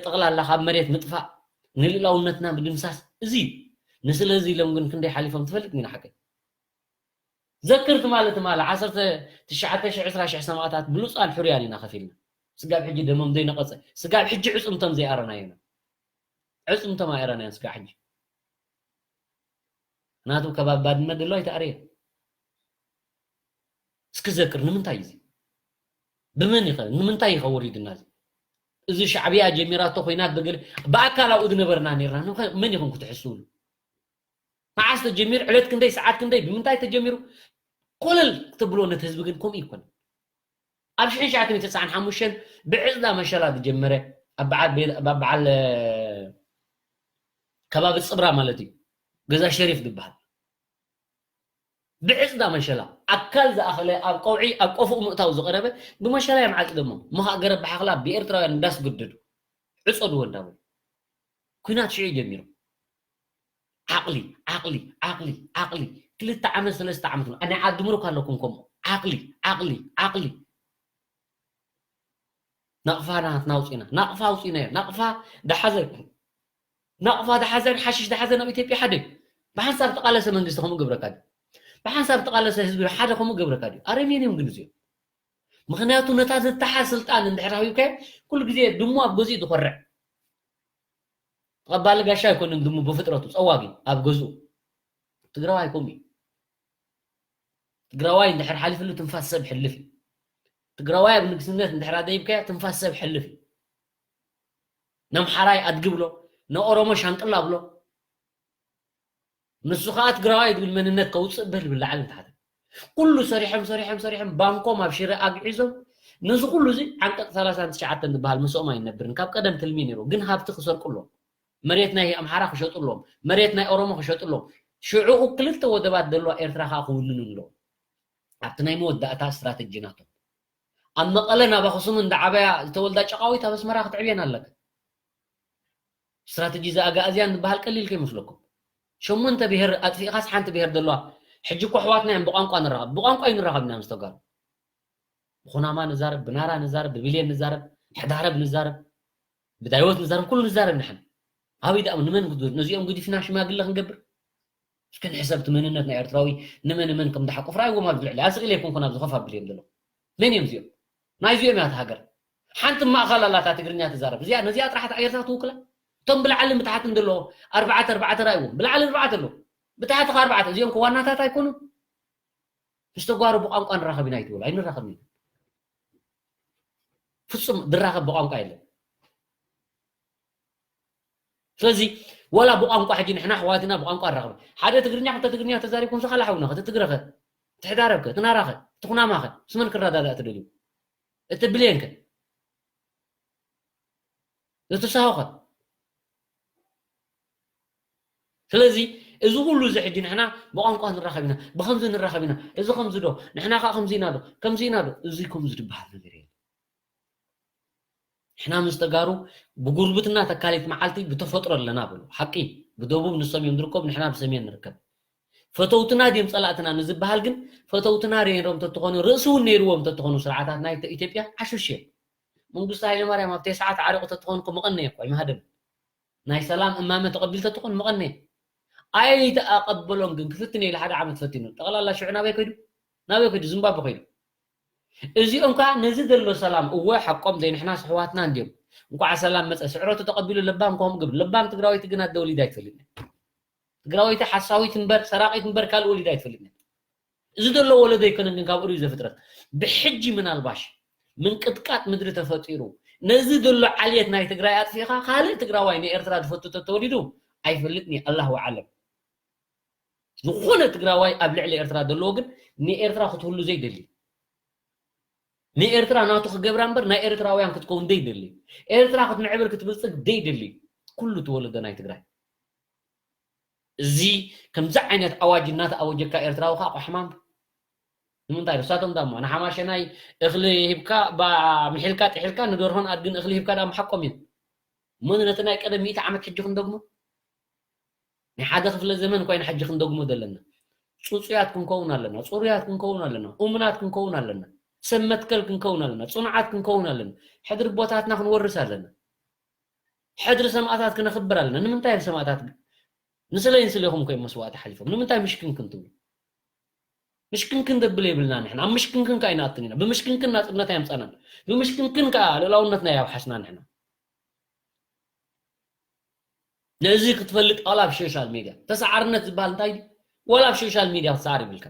ጠቕላላ ካብ መሬት ምጥፋእ፣ ንልእላውነትና ምድምሳስ። እዚ እዩ። ንስለዚ ኢሎም ግን ክንደይ ሓሊፎም ትፈልጥ ዲና ሓቀይ? ዘክር ትማሊ ትማሊ ዓሰርተ ትሽዓተ ሽሕ ዕስራ ሽሕ ሰማእታት ብሉፃን ሕሩያን ኢና ከፊልና። ስጋብ ሕጂ ደሞም ዘይነቐፀ፣ ስጋብ ሕጂ ዕፅምቶም ዘይኣረናዮ ኢና። ዕፅምቶም ኣይኣረናዮን ስጋብ ሕጂ። ናቱ ከባቢ ባድመ ድሎ ኣይተኣረየ። እስኪ ዘክር ንምንታይ እዩ እዚ? ብመን ይኸ ንምንታይ ይኸ ወሪድና እዚ? እዚ ሻዕብያ ጀሚራቶ ኮይናት በገለ ብኣካል ኣብኡ ዝነበርና ነርና። ንኸ-፣ መን ኢኹም ክትሕስውሉ? መዓስ ተጀሚሩ? ዕለት ክንደይ? ሰዓት ክንደይ? ብምንታይ ተጀሚሩ? ኮለል ክትብሎ ነቲ ህዝቢ ግን ከምኡ ይኮነ። ኣብ ሽሕን ትሽዓተ ሚእትን ተስዓን ሓሙሽተን ብዕፅዳ መሸላ ዝጀመረ ኣብ በዓል ቤል-፣ ኣብ በዓል፣ እ፣ ከባቢ ፅብራ ማለት እዩ። ገዛ ሸሪፍ ዝበሃል። ብዕፅዳ መሸላ ኣካል ዝኣኸለ ኣብ ቀውዒ ኣብ ቆፍኡ ምእታው ዝቐረበ ብመሸላ እዮም ዓፂዶሞ። ምኻእ ገረብ ብሓኽላ ብኤርትራውያን እንዳስገደዱ ዕፀድዎ እንዳበሉ። ኲናት ሽዑ ጀሚሩ። ዓቕሊ፣ ዓቕሊ፣ ዓቕሊ፣ ዓቕሊ። ክልተ ዓመት፣ ሰለስተ ዓመት ነው። ናይ ዓዲ ምሩክ ኣለኩም ከምኡ። ዓቕሊ፣ ዓቕሊ፣ ዓቕሊ። ናቕፋ ናትና ኣውፂና። ናቕፋ ኣውፂናዮ። ናቕፋ ደሓዘን፣ ናቕፋ ደሓዘን፣ ሓሽሽ ደሓዘን ኣብ ኢትዮጵያ ሓደ እዩ። ብሓንሳብ ተቓለሰ መንግስቲ ከምኡ ገብረካ ድዩ? ብሓንሳብ ተቓለሰ ህዝቢ ሓደ ከምኡ ገብረካ ድዩ? ኣረሜን እዮም ግን እዚኦም። ምኽንያቱ ነታ ዝተሓዝ ስልጣን እንድሕር ሃቢብካዮ፣ ኩሉ ግዜ ድሙ ኣብ ገዝኡ ዝኾርዕ። ተቐባሊ ጋሻ ኣይኮነን ድሙ ብፍጥረቱ፣ ጸዋጊ ኣብ ገዝኡ። ትግራዋይ ከምኡ እዩ። ትግራዋይ እንድሕር ሓሊፍሉ ትንፋስ ሰብ ሕልፍ እዩ። ትግራዋይ ኣብ ንግስነት እንድሕር ኣደይብካዮ ትንፋስ ሰብ ሕልፍ እዩ። ነምሓራይ ኣድጊ ብሎ፣ ነኦሮሞ ሻንቅላ ብሎ። ንሱ ኸኣ ትግራዋይ ዝብል መንነት ከውፅእ በል ብላዕሊ ንታሕቲ። ኩሉ ሰሪሖም፣ ሰሪሖም፣ ሰሪሖም፣ ባንኮም ኣብ ሽረ ኣግዒዞም፣ ነዚ ኩሉ እዚ ዓንቀፅ ሰላሳን ትሽዓተን ዝበሃል ምስኦም ኣይነብርን። ካብ ቀደም ትልሚ ነይሩ፣ ግን ሃብቲ ክሰርቁ ኣለዎም። መሬት ናይ ኣምሓራ ክሸጡ ኣለዎም፣ መሬት ናይ ኦሮሞ ክሸጡ ኣለዎም። ሽዑኡ ክልተ ወደባት ዘለዋ ኤርትራ ኸኣ ክውንኑ ኣለዎም። ኣብቲ ናይ መወዳእታ ስትራተጂ ናቶም። ኣብ መቐለ ናብ ኣኽሱም እንዳዓበያ ዝተወልዳ ጨቃዊት ኣብ ኣስመራ ክትዕብየን ኣለካ። ስትራተጂ እዚ ኣጋእዝያን ዝበሃል ቀሊል ከይመስለኩም። ሸሞንተ ብሄር ኣጥፊእኻስ ሓንቲ ብሄር ዘለዋ፣ ሕጂ እኮ ኣሕዋትና እዮም፣ ብቋንቋ ንራኸብ። ብቋንቋ ኣይንራኸብን ኢና ምስ ተጋሩ። ብኩናማ ንዛረብ፣ ብናራ ንዛረብ፣ ብብሌን ንዛረብ፣ ሕዳረብ ንዛረብ፣ ብዳይወት ንዛረብ፣ ኩሉ ንዛረብ ንሕና። ኣበይ ደኣ ንመን ግዱ-፣ ነዚኦም ግዲፍና ሽማግለ ክንገብር? እስኪ ንሕሰብ፣ እቲ መንነት ናይ ኤርትራዊ ንመን ንመን ከም ዝሓቁፍ ርኣይዎም ኣብዚ ልዕሊ። ኣስቕ ኢለ ኣይኮንኩን ኣብዚ ኮፍ ኣብለ እዮም ዘለዉ። መን እዮም እዚኦም? ናይዚኦም እያ እታ ሃገር። ሓንቲ ማእኸል ኣላታ ትግርኛ ትዛረብ። እዚኣ፣ ነዚኣ ጥራሕ እታ ኤርትራ ትውክላ? እቶም ብላዕልን ብታሕትን ዘለዉ ኣርባዕተ፣ ኣርባዕተ ርኣይዎም። ብላዕሊ ኣርባዕተ ኣለዉ። ብታሕቲ ከ ኣርባዕተ። እዚኦም ከ ዋናታት ኣይኮኑን? ምስ ተጓሩ ብቋንቋ ንራኸብ ኢና ኣይትበሉ። ኣይንራኸብን ኢና። ፍጹም ዝራኸብ ብቋንቋ የለን። ስለዚ ወላ ብቋንቋ ሕጂ ንሕና ኣሕዋትና ብቋንቋ ንራኸብ። ሓደ ትግርኛ፣ ክልተ ትግርኛ ተዛሪብኩም፣ ስኻ ሓውና፣ እቲ ትግረ ኸ? እቲ ሕዳረብ ከ? እቲ ናራ ኸ? እቲ ኩናማ ኸ? ምስ መን ክረዳዳእ ትደልዩ? እቲ ብሌን ከ? እቲ ሳሆ ኸ? ስለዚ እዚ ኩሉ እዚ ሕጂ ንሕና ብቋንቋ ንራኸብ ኢና፣ ብኸምዚ ንራኸብ ኢና፣ እዚ ከምዚ ዶ፣ ንሕና ኸኣ ከምዚ ኢና ዶ፣ ከምዚ ኢና ዶ፣ እዚ ከምዚ ዝበሃል ነገር የለን። ንሕና ምስ ተጋሩ ብጉርብትና ተካሊት መዓልቲ ብተፈጥሮ ኣለና በሉ። ሓቂ፣ ብደቡብ ንሶም እዮም ዝርከቡ፣ ንሕና ብሰሜን ንርከብ። ፈተውትና ድዮም ጸላእትና ንዝበሃል ግን፣ ፈተውትና ነይሮም ተትኾኑ፣ ርእሲ እውን ነይርዎም ተትኾኑ ስርዓታት ናይ ኢትዮጵያ ዓሹሽ እዮም። መንግስቱ ሃይለማርያም ኣብ ተስዓት ዓሪቑ ተትኾኑ እኮ መቐነየ እኮ ኣይምሃደም። ናይ ሰላም እማመ ተቐቢሉ ተትኾኑ መቐነየ። ኣይተኣቐበሎም ግን ክፍትን ኢሉ ሓደ ዓመት ፈቲኑ። ጠቕላላ ሽዑ ናበይ ከይዱ? ናበይ ከይዱ? ዚምባብዌ ከይዱ። እዚኦም ከኣ ነዚ ዘሎ ሰላም፣ እወ ሓቆም ዘይ ንሕናስ ኣሕዋትና እንድዮም። እንኳዕ ሰላም መጸ። ስዕረቱ ተቐቢሉ ለባም ክኾም ግብር። ለባም ትግራወይቲ ግን ኣደ ወሊዳ ኣይትፈልጥን። ትግራወይቲ ሓሳዊት እምበር፣ ሰራቒት እምበር ካልእ ወሊዳ ኣይትፈልጥን። እዚ ዘሎ ወለዶ ኣይኮነን ግን ካብ ኡሪት ዘፍጥረት። ብሕጂ ምናልባሽ ምንቅጥቃጥ ምድሪ ተፈጢሩ፣ ነዚ ዘሎ ዓልየት ናይ ትግራይ ኣጥፊእኻ፣ ካልእ ትግራዋይ ንኤርትራ ዝፈቱ ተተወሊዱ ኣይፈልጥን እየ፣ ኣላሁ ኣዕለም። ዝኾነ ትግራዋይ ኣብ ልዕሊ ኤርትራ ዘለዎ ግን ንኤርትራ ክትህሉ ዘይደሊ፣ ንኤርትራ ናቱ ክገብራ እምበር ናይ ኤርትራውያን ክትከውን ዘይደሊ፣ ኤርትራ ክትምዕብል ክትብልጽግ ዘይደሊ ኩሉ እቲ ወለዶ ናይ ትግራይ። እዚ ከምዚ ዓይነት ኣዋጅ እናተኣወጀካ ኤርትራዊ ከዓ ቋሕማም። ንምንታይ ንሳቶም ዳሞ ንሓማሸናይ እኽሊ ሂብካ፣ ባ-፣ ምሒልካ ጥሒልካ ንደርሆን ኣድግን እኽሊ ሂብካ ዳሞ ሓቆም እዮም። እሞ ነቲ ናይ ቀደም ሚእቲ ዓመት ሕጂ ክንደግሞ? ናይ ሓደ ክፍለ ዘመን እኳ ኢና ሕጂ ክንደግሞ ዘለና። ጽጹያት ክንከውን ኣለና፣ ጽሩያት ክንከውን ኣለና፣ እሙናት ክንከውን ኣለና፣ ሰብ መትከል ክንከውን ኣለና፣ ጽኑዓት ክንከውን ኣለና፣ ሕድሪ ቦታትና ክንወርስ ኣለና፣ ሕድሪ ሰማእታት ክነኽብር ኣለና። ንምንታይ እዮም ሰማእታት ንስለይ ንስሌኹም እኮ እዮም መስዋእቲ ሓሊፎም። ንምንታይ ምሽክንክን ትብሉ? ምሽክንክን ደብል የብልና ንሕና። ኣብ ምሽክንክን ከኣ ኣይንኣቱን ኢና። ብምሽክንክን ናጽነት ኣየምጻናን። ብምሽክንክን ከኣ ልእላውነትና ኣየውሓስና ንሕና። ነዚ ክትፈልጥ ዋላ ኣብ ሶሻል ሚድያ ተሰዓርነት ዝበሃል እንታይ ድዩ? ዋላ ኣብ ሶሻል ሚድያ ክትሰዓር ይብልካ።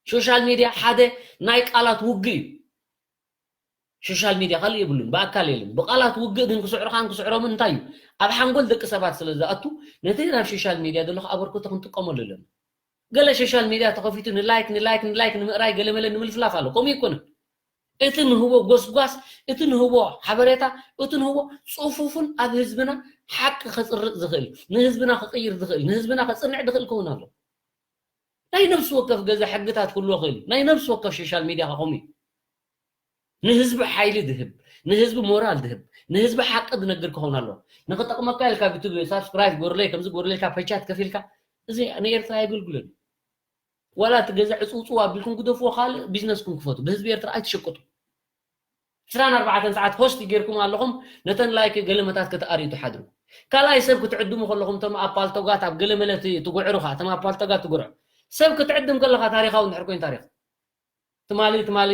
ሶሻል ሚድያ ሓደ ናይ ቃላት ውግእ እዩ። ሶሻል ሚድያ ካልእ የብሉን፣ ብኣካል የለን። ብቓላት ውግእ ግን ክስዕሩኻን ክስዕሮምን እንታይ እዩ? ኣብ ሓንጎል ደቂ ሰባት ስለ ዝኣቱ፣ ነቲ ናብ ሶሻል ሚድያ ዘሎ ኣበርክቶ ክንጥቀመሉ ኣለና። ገለ ሶሻል ሚድያ ተኸፊቱ ንላይክ ንላይክ ንላይክ ንምእራይ ገለመለ ንምልፍላፍ ኣሎ። ከምኡ ኣይኮነን። እቲ ንህቦ ጎስጓስ፣ እቲ ንህቦ ሓበሬታ፣ እቲ ንህቦ ጽፉፍን ኣብ ህዝብና ሓቂ ከጽርቕ ዝኽእል፣ ንህዝብና ክቕይር ዝኽእል፣ ንህዝብና ከጽንዕ ዝኽእል ክኸውን ኣሎ። ናይ ነፍሲ ወከፍ ገዛ ሕግታት ክህልዎ ክእል። ናይ ነፍሲ ወከፍ ሶሻል ሚድያ ከ ከምኡ እዩ። ንህዝቢ ሓይሊ ዝህብ፣ ንህዝቢ ሞራል ዝህብ፣ ንህዝቢ ሓቂ ዝነግር ክኸውን ኣለዎ። ንኽጠቕመካ ኢልካ ዩቱብ ሳብስክራይብ ጎርለይ፣ ከምዚ ጎርለይካ ፐቻት ከፊልካ፣ እዚ ንኤርትራ ኣየገልግሎን እዩ። ዋላ እቲ ገዛ ዕፅውፅው ኣቢልኩም ግደፍዎ፣ ካልእ ቢዝነስኩም ክፈቱ። ብህዝቢ ኤርትራ ኣይትሸቅጡ። ዕስራን ኣርባዕተን ሰዓት ሆስት ጌርኩም ኣለኹም፣ ነተን ላይክ ገለመታት ከተኣርዩ ትሓድሩ። ካልኣይ ሰብ ክትዕድሙ ከለኹም፣ እቶም ኣብ ፓልቶጋት ኣብ ገለመለ ት-፣ ትጉዕሩ ኸዓ፣ እቶም ኣብ ፓልቶጋት ትጉዕሩ። ሰብ ክትዕድም ከለኻ ታሪኻዊ እንድሕር ኮይኑ ታሪኽ። ትማሊ፣ ትማሊ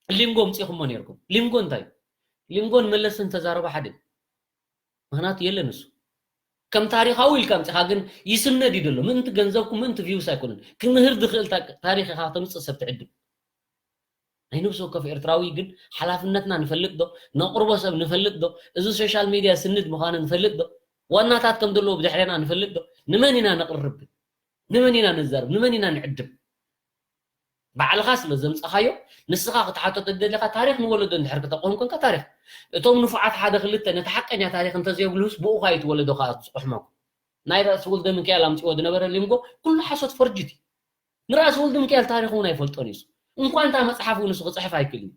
ንሊንጎ ኣምጺኹሞ ኔርኩም። ሊንጎ እንታይ እዩ? ሊንጎን መለስን ተዛረቡ ሓደ እዩ። ምኽንያቱ የለን እሱ። ከም ታሪኻዊ ኢልካ ኣምጺኻ ግን ይስነድ እዩ ዘሎ። ምእንቲ ገንዘብኩም፣ ምእንቲ ቪውስ ኣይኮነን። ክምህር ዝኽእል ታ-፣ ታሪኽ ኢኻ ተምጽእ ሰብ ትዕድም። ናይ ነብሲ ወከፍ ኤርትራዊ ግን ሓላፍነትና ንፈልጥ ዶ? ነቕርቦ ሰብ ንፈልጥ ዶ? እዚ ሶሻል ሚድያ ስንድ ምዃኑ ንፈልጥ ዶ? ዋናታት ከም ዘለዉ ብድሕሬና ንፈልጥ ዶ? ንመን ኢና ነቕርብ ግን? ንመን ኢና ነዛርብ? ንመን ኢና ንዕድም? ባዕልኻ ስለ ዘምጻኻዮ፣ ንስኻ ክትሓቶ ተደሊኻ ታሪኽ ንወለዶ እንድሕር ክተቕህም ኮንካ ታሪኽ። እቶም ንፉዓት ሓደ ክልተ ነቲ ሓቀኛ ታሪኽ እንተዘየጉልሁስ ብኡ ኸኣ እዩ እቲ ወለዶ ኸኣ ዝቑሕመኩም። ናይ ራእሲ ወልደ ሚካኤል ኣምጺዎ ዝነበረ ሊንጎ ኩሉ ሓሶት ፎርጅት እዩ። ንራእሲ ወልደ ሚካኤል ታሪኽ እውን ኣይፈልጦን እዩ እሱ። እንኳን እታ መጽሓፍ እውን እሱ ክጽሕፍ ኣይክእልን እዩ።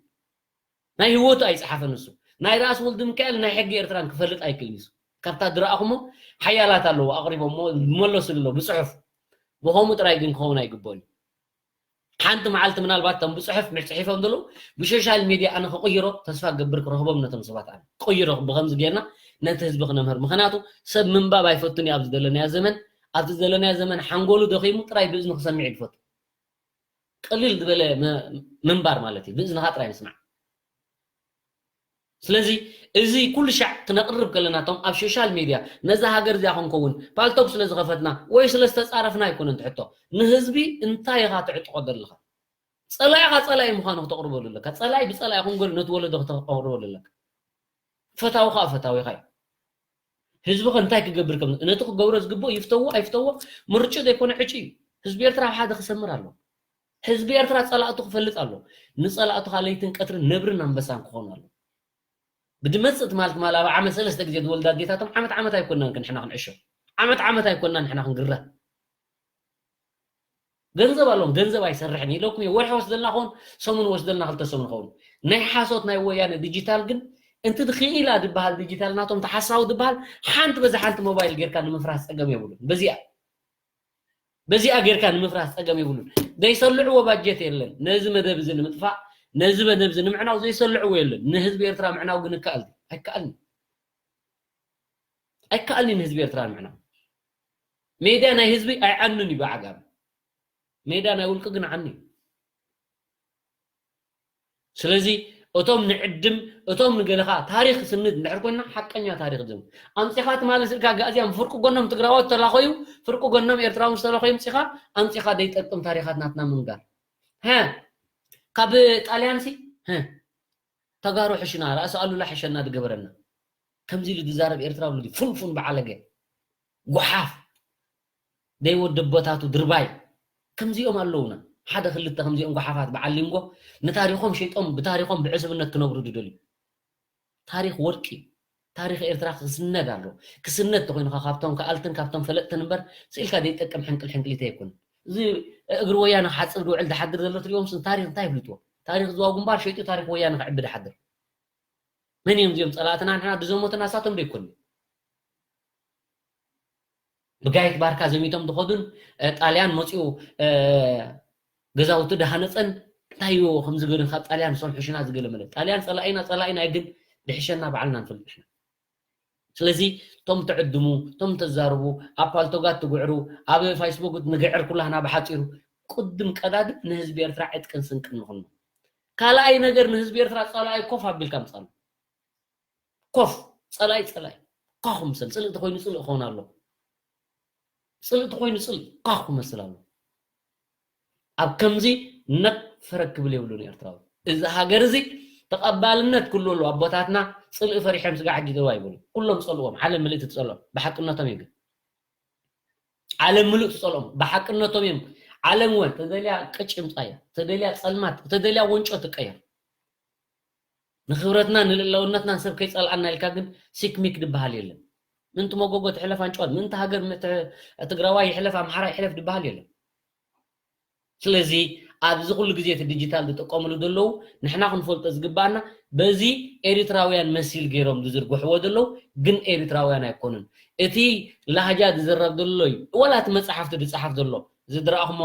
ናይ ህይወቱ ኣይጸሓፈን እሱ። ናይ ራእሲ ወልደ ሚካኤል ናይ ሕጊ ኤርትራን ክፈልጥ ኣይክእልን እዩ እሱ። ካብታ ዝረኣኹሞ ሓያላት ኣለዉ ኣቕሪቦሞ ዝመለሱ ኣለዉ ብጽሑፍ። ብኸምኡ ጥራይ ግን ክኸውን ኣይግብኦን እዩ። ሓንቲ መዓልቲ ምናልባት እቶም ብጽሑፍ ምጽሒፎም ዘለዉ ብሶሻል ሚድያ ኣነ ክቕይሮ ተስፋ ክገብር ክረኽቦም ነቶም ሰባት ኣነ ክቕይሮ ብኸምዚ ጌርና ነቲ ህዝቢ ክነምህር። ምኽንያቱ ሰብ ምንባብ ኣይፈቱን እዩ ኣብዚ ዘለናዮ ዘመን። ኣብዚ ዘለናዮ ዘመን ሓንጎሉ ደኺሙ ጥራይ ብእዝኑ ክሰምዕ እዩ ዝፈቱ። ቅልል ዝበለ ም-፣ ምንባር ማለት እዩ። ብእዝንኻ ጥራይ ምስማዕ። ስለዚ እዚ ኩሉ ሻዕ ክነቕርብ ከለና እቶም ኣብ ሶሻል ሚድያ ነዛ ሃገር እዚኣ ክንከውን ፓልቶክ ስለ ዝኸፈትና ወይ ስለ ዝተጻረፍና ኣይኮነን ትሕቶ። ንህዝቢ እንታይ ኢኻ ትዕጥቖ ዘለኻ? ጸላኢኻ ጸላኢ ምዃኑ ክተቕርበሉ ኣለካ። ጸላኢ ብጸላኢ ክንገሉ ነቲ ወለዶ ክተቕርበሉ ኣለካ። ፈታዊ ኸኣ ፈታዊኻ እዩ። ህዝቢ ኸ እንታይ ክገብር ከም ነቲ ክገብሮ ዝግብኦ ይፍተዎ ኣይፍተዎ ምርጭ ዘይኮነ ዕጭ እዩ። ህዝቢ ኤርትራ ኣብ ሓደ ክሰምር ኣሎ። ህዝቢ ኤርትራ ጸላእቱ ክፈልጥ ኣሎ። ንጸላእቱ ኸኣ ለይትን ቀትርን ነብርን ኣንበሳን ክኾኑ ኣሎ። ብድመጽእ ትማል ትማል ኣብ ዓመት ሰለስተ ግዜ ዝወልዳ ኣዴታቶም ዓመት ዓመት ኣይኮናን ክንሕና ክንዕሾ። ዓመት ዓመት ኣይኮናን ንሕና ክንግረ። ገንዘብ ኣለዎም፣ ገንዘብ ኣይሰርሕን ኢለኩም እየ። ወርሒ ወስደልና ኸውን፣ ሰሙን ወስደልና ክልተ ሰሙን ኸውን። ናይ ሓሶት ናይ ወያነ ዲጂታል ግን፣ እንቲ ክኢላ ዝበሃል ዲጂታል ናቶም ተሓሳዊ ዝበሃል፣ ሓንቲ በዛ ሓንቲ ሞባይል ጌርካ ንምፍራስ ጸገም የብሉን። በዚኣ፣ በዚኣ ጌርካ ንምፍራስ ጸገም የብሉን። ዘይሰልዕዎ ባጀት የለን። ነዚ መደብ እዚ ንምጥፋእ፣ ነዚ መደብ እዚ ንምዕናው ዘይሰልዕዎ የለን። ንህዝቢ ኤርትራ ምዕናው ግን ይከኣል ድዩ? ኣይከኣልን። ኣይከኣልን ንህዝቢ ኤርትራ ንምዕናው። ሜድያ ናይ ህዝቢ ኣይዓንን እዩ ብዓጋም። ሜድያ ናይ ውልቂ ግን ዓኒ እዩ። ስለዚ እቶም ንዕድም፣ እቶም ንገለኻ ታሪኽ ስንድ እንድሕር ኮይና ሓቀኛ ታሪኽ ዝም ኣምጺኻ ትማሊ ስልካ ጋእዝያን ፍርቂ ጎኖም ትግራዎት ተላኸዩ፣ ፍርቂ ጎኖም ኤርትራዊ ምስ ተላኸዩ ኣምጺኻ፣ ኣምጺኻ ዘይጠቅም ታሪኻት ናትና ምንጋር። ሀ፣ ካብ ጣልያን ሲ፣ ሀ፣ ተጋሩ ሕሽና፣ ራእሲ ኣሉላ ሕሸና ዝገበረና። ከምዚ ኢሉ ዝዛረብ ኤርትራዊ ኢሉ ፉንፉን በዓለገ። ጓሓፍ። ደይወደቦታቱ ድርባይ። ከምዚኦም ኣለዉና። ሓደ ክልተ ከምዚኦም ጓሓፋት በዓል ሊንጎ ንታሪኾም ሸይጦም፣ ብታሪኾም ብዕስብነት ክነብሩ ዝደልዩ። ታሪኽ ወርቂ። ታሪኽ ኤርትራ ክስነድ ኣሎ። ክስነድ ተኾይኑ ኸዓ ካብቶም ከኣልትን ካብቶም ፈለጥትን እምበር፣ ስኢልካ ዘይጠቅም ሕንቅል ሕንቅሊተይ ኣይኮነን። እዚ እግሪ ወያነ ክሓጽብ ዝውዕል ዝሓድር ዘሎ ትሪኦም ስም ታሪኽ እንታይ ይፍልጥዎ? ታሪኽ ዝዋ ግንባር ሸይጡ ታሪኽ ወያነ ክዕቢ ዝሓድር። መን እዮም እዚኦም ጸላእትና? ንሕና ድዘሞትና ንሳቶም ዶ ይኮኑ? ብጋይት ባርካ ዘሚቶም ዝኸዱን፣ እ፣ ጣልያን መጺኡ፣ እ፣ ገዛውቲ ድሃነጸን እንታይ እዩ ከምዚ ገይሩ ካብ ጣልያን ንሶም ሕሽና ዝገለመለ? ጣልያን ጸላኢና፣ ጸላኢና እዩ፣ ግን ድሕሸና ባዕልና ንፈልጥ ንሕና። ስለዚ እቶም ትዕድሙ፣ እቶም ተዛርቡ፣ ኣብ ፓልቶጋት ትግዕሩ፣ ኣብ ፋይስቡክ ንግዕር ኩላህና ብሓጺሩ፣ ቅድም ቀዳድም ንህዝቢ ኤርትራ ዕጥቅን ስንቅን ንኹኖ። ካልኣይ ነገር ንህዝቢ ኤርትራ ጸላኢ ኮፍ ኣቢልካ ምጻሉ። ኮፍ፣ ጸላኢ ጸላኢ። ኳኹ ምሰል፣ ጽልእ ተኾይኑ ጽልእ ክኸውን ኣሎ። ጽልእ ተኾይኑ ጽልእ ኳኹ ክመስል ኣሎ። ኣብ ከምዚ ነቕ ፈረግ ክብል የብሉን ኤርትራዊ። እዚ ሃገር እዚ ተቐባልነት ክህሉ ኣለዎ። ኣቦታትና ጽልኢ ፈሪሖም ስጋዕ ሕጂ ደው ኣይበሉ። ኩሎም ጸልዎም፣ ዓለም ምልእቲ ትጸልኦም። ብሓቅነቶም እዩ ግን። ዓለም ምሉእ ትጸልኦም። ብሓቅነቶም እዮም። ዓለም እውን ተደልያ ቅጭ ይምጻያ፣ ተደልያ ጸልማት፣ ተደልያ ወንጮ ትቀየር። ንኽብረትና ንልእላውነትና ሰብ ከይጸልኣና ኢልካ ግን ሲክሚክ ዝበሃል የለን። ምንቲ መጎጎ ትሕለፍ ኣንጭዋት፣ ምንቲ ሃገር ምንቲ ትግራዋይ ይሕለፍ ኣምሓራ ይሕለፍ ዝበሃል የለን። ስለዚ ኣብዚ ኩሉ ግዜ እቲ ዲጂታል ዝጥቀምሉ ዘለዉ ንሕና ክንፈልጦ ዝግባኣና በዚ ኤሪትራውያን መሲል ገይሮም ዝዝርግሕዎ ዘለዉ ግን ኤሪትራውያን ኣይኮኑን። እቲ ላህጃ ዝዝረብ ዘሎ እዩ። ወላ እቲ መጽሓፍቲ ዝጸሓፍ ዘሎ እዚ ዝረኣኹሞ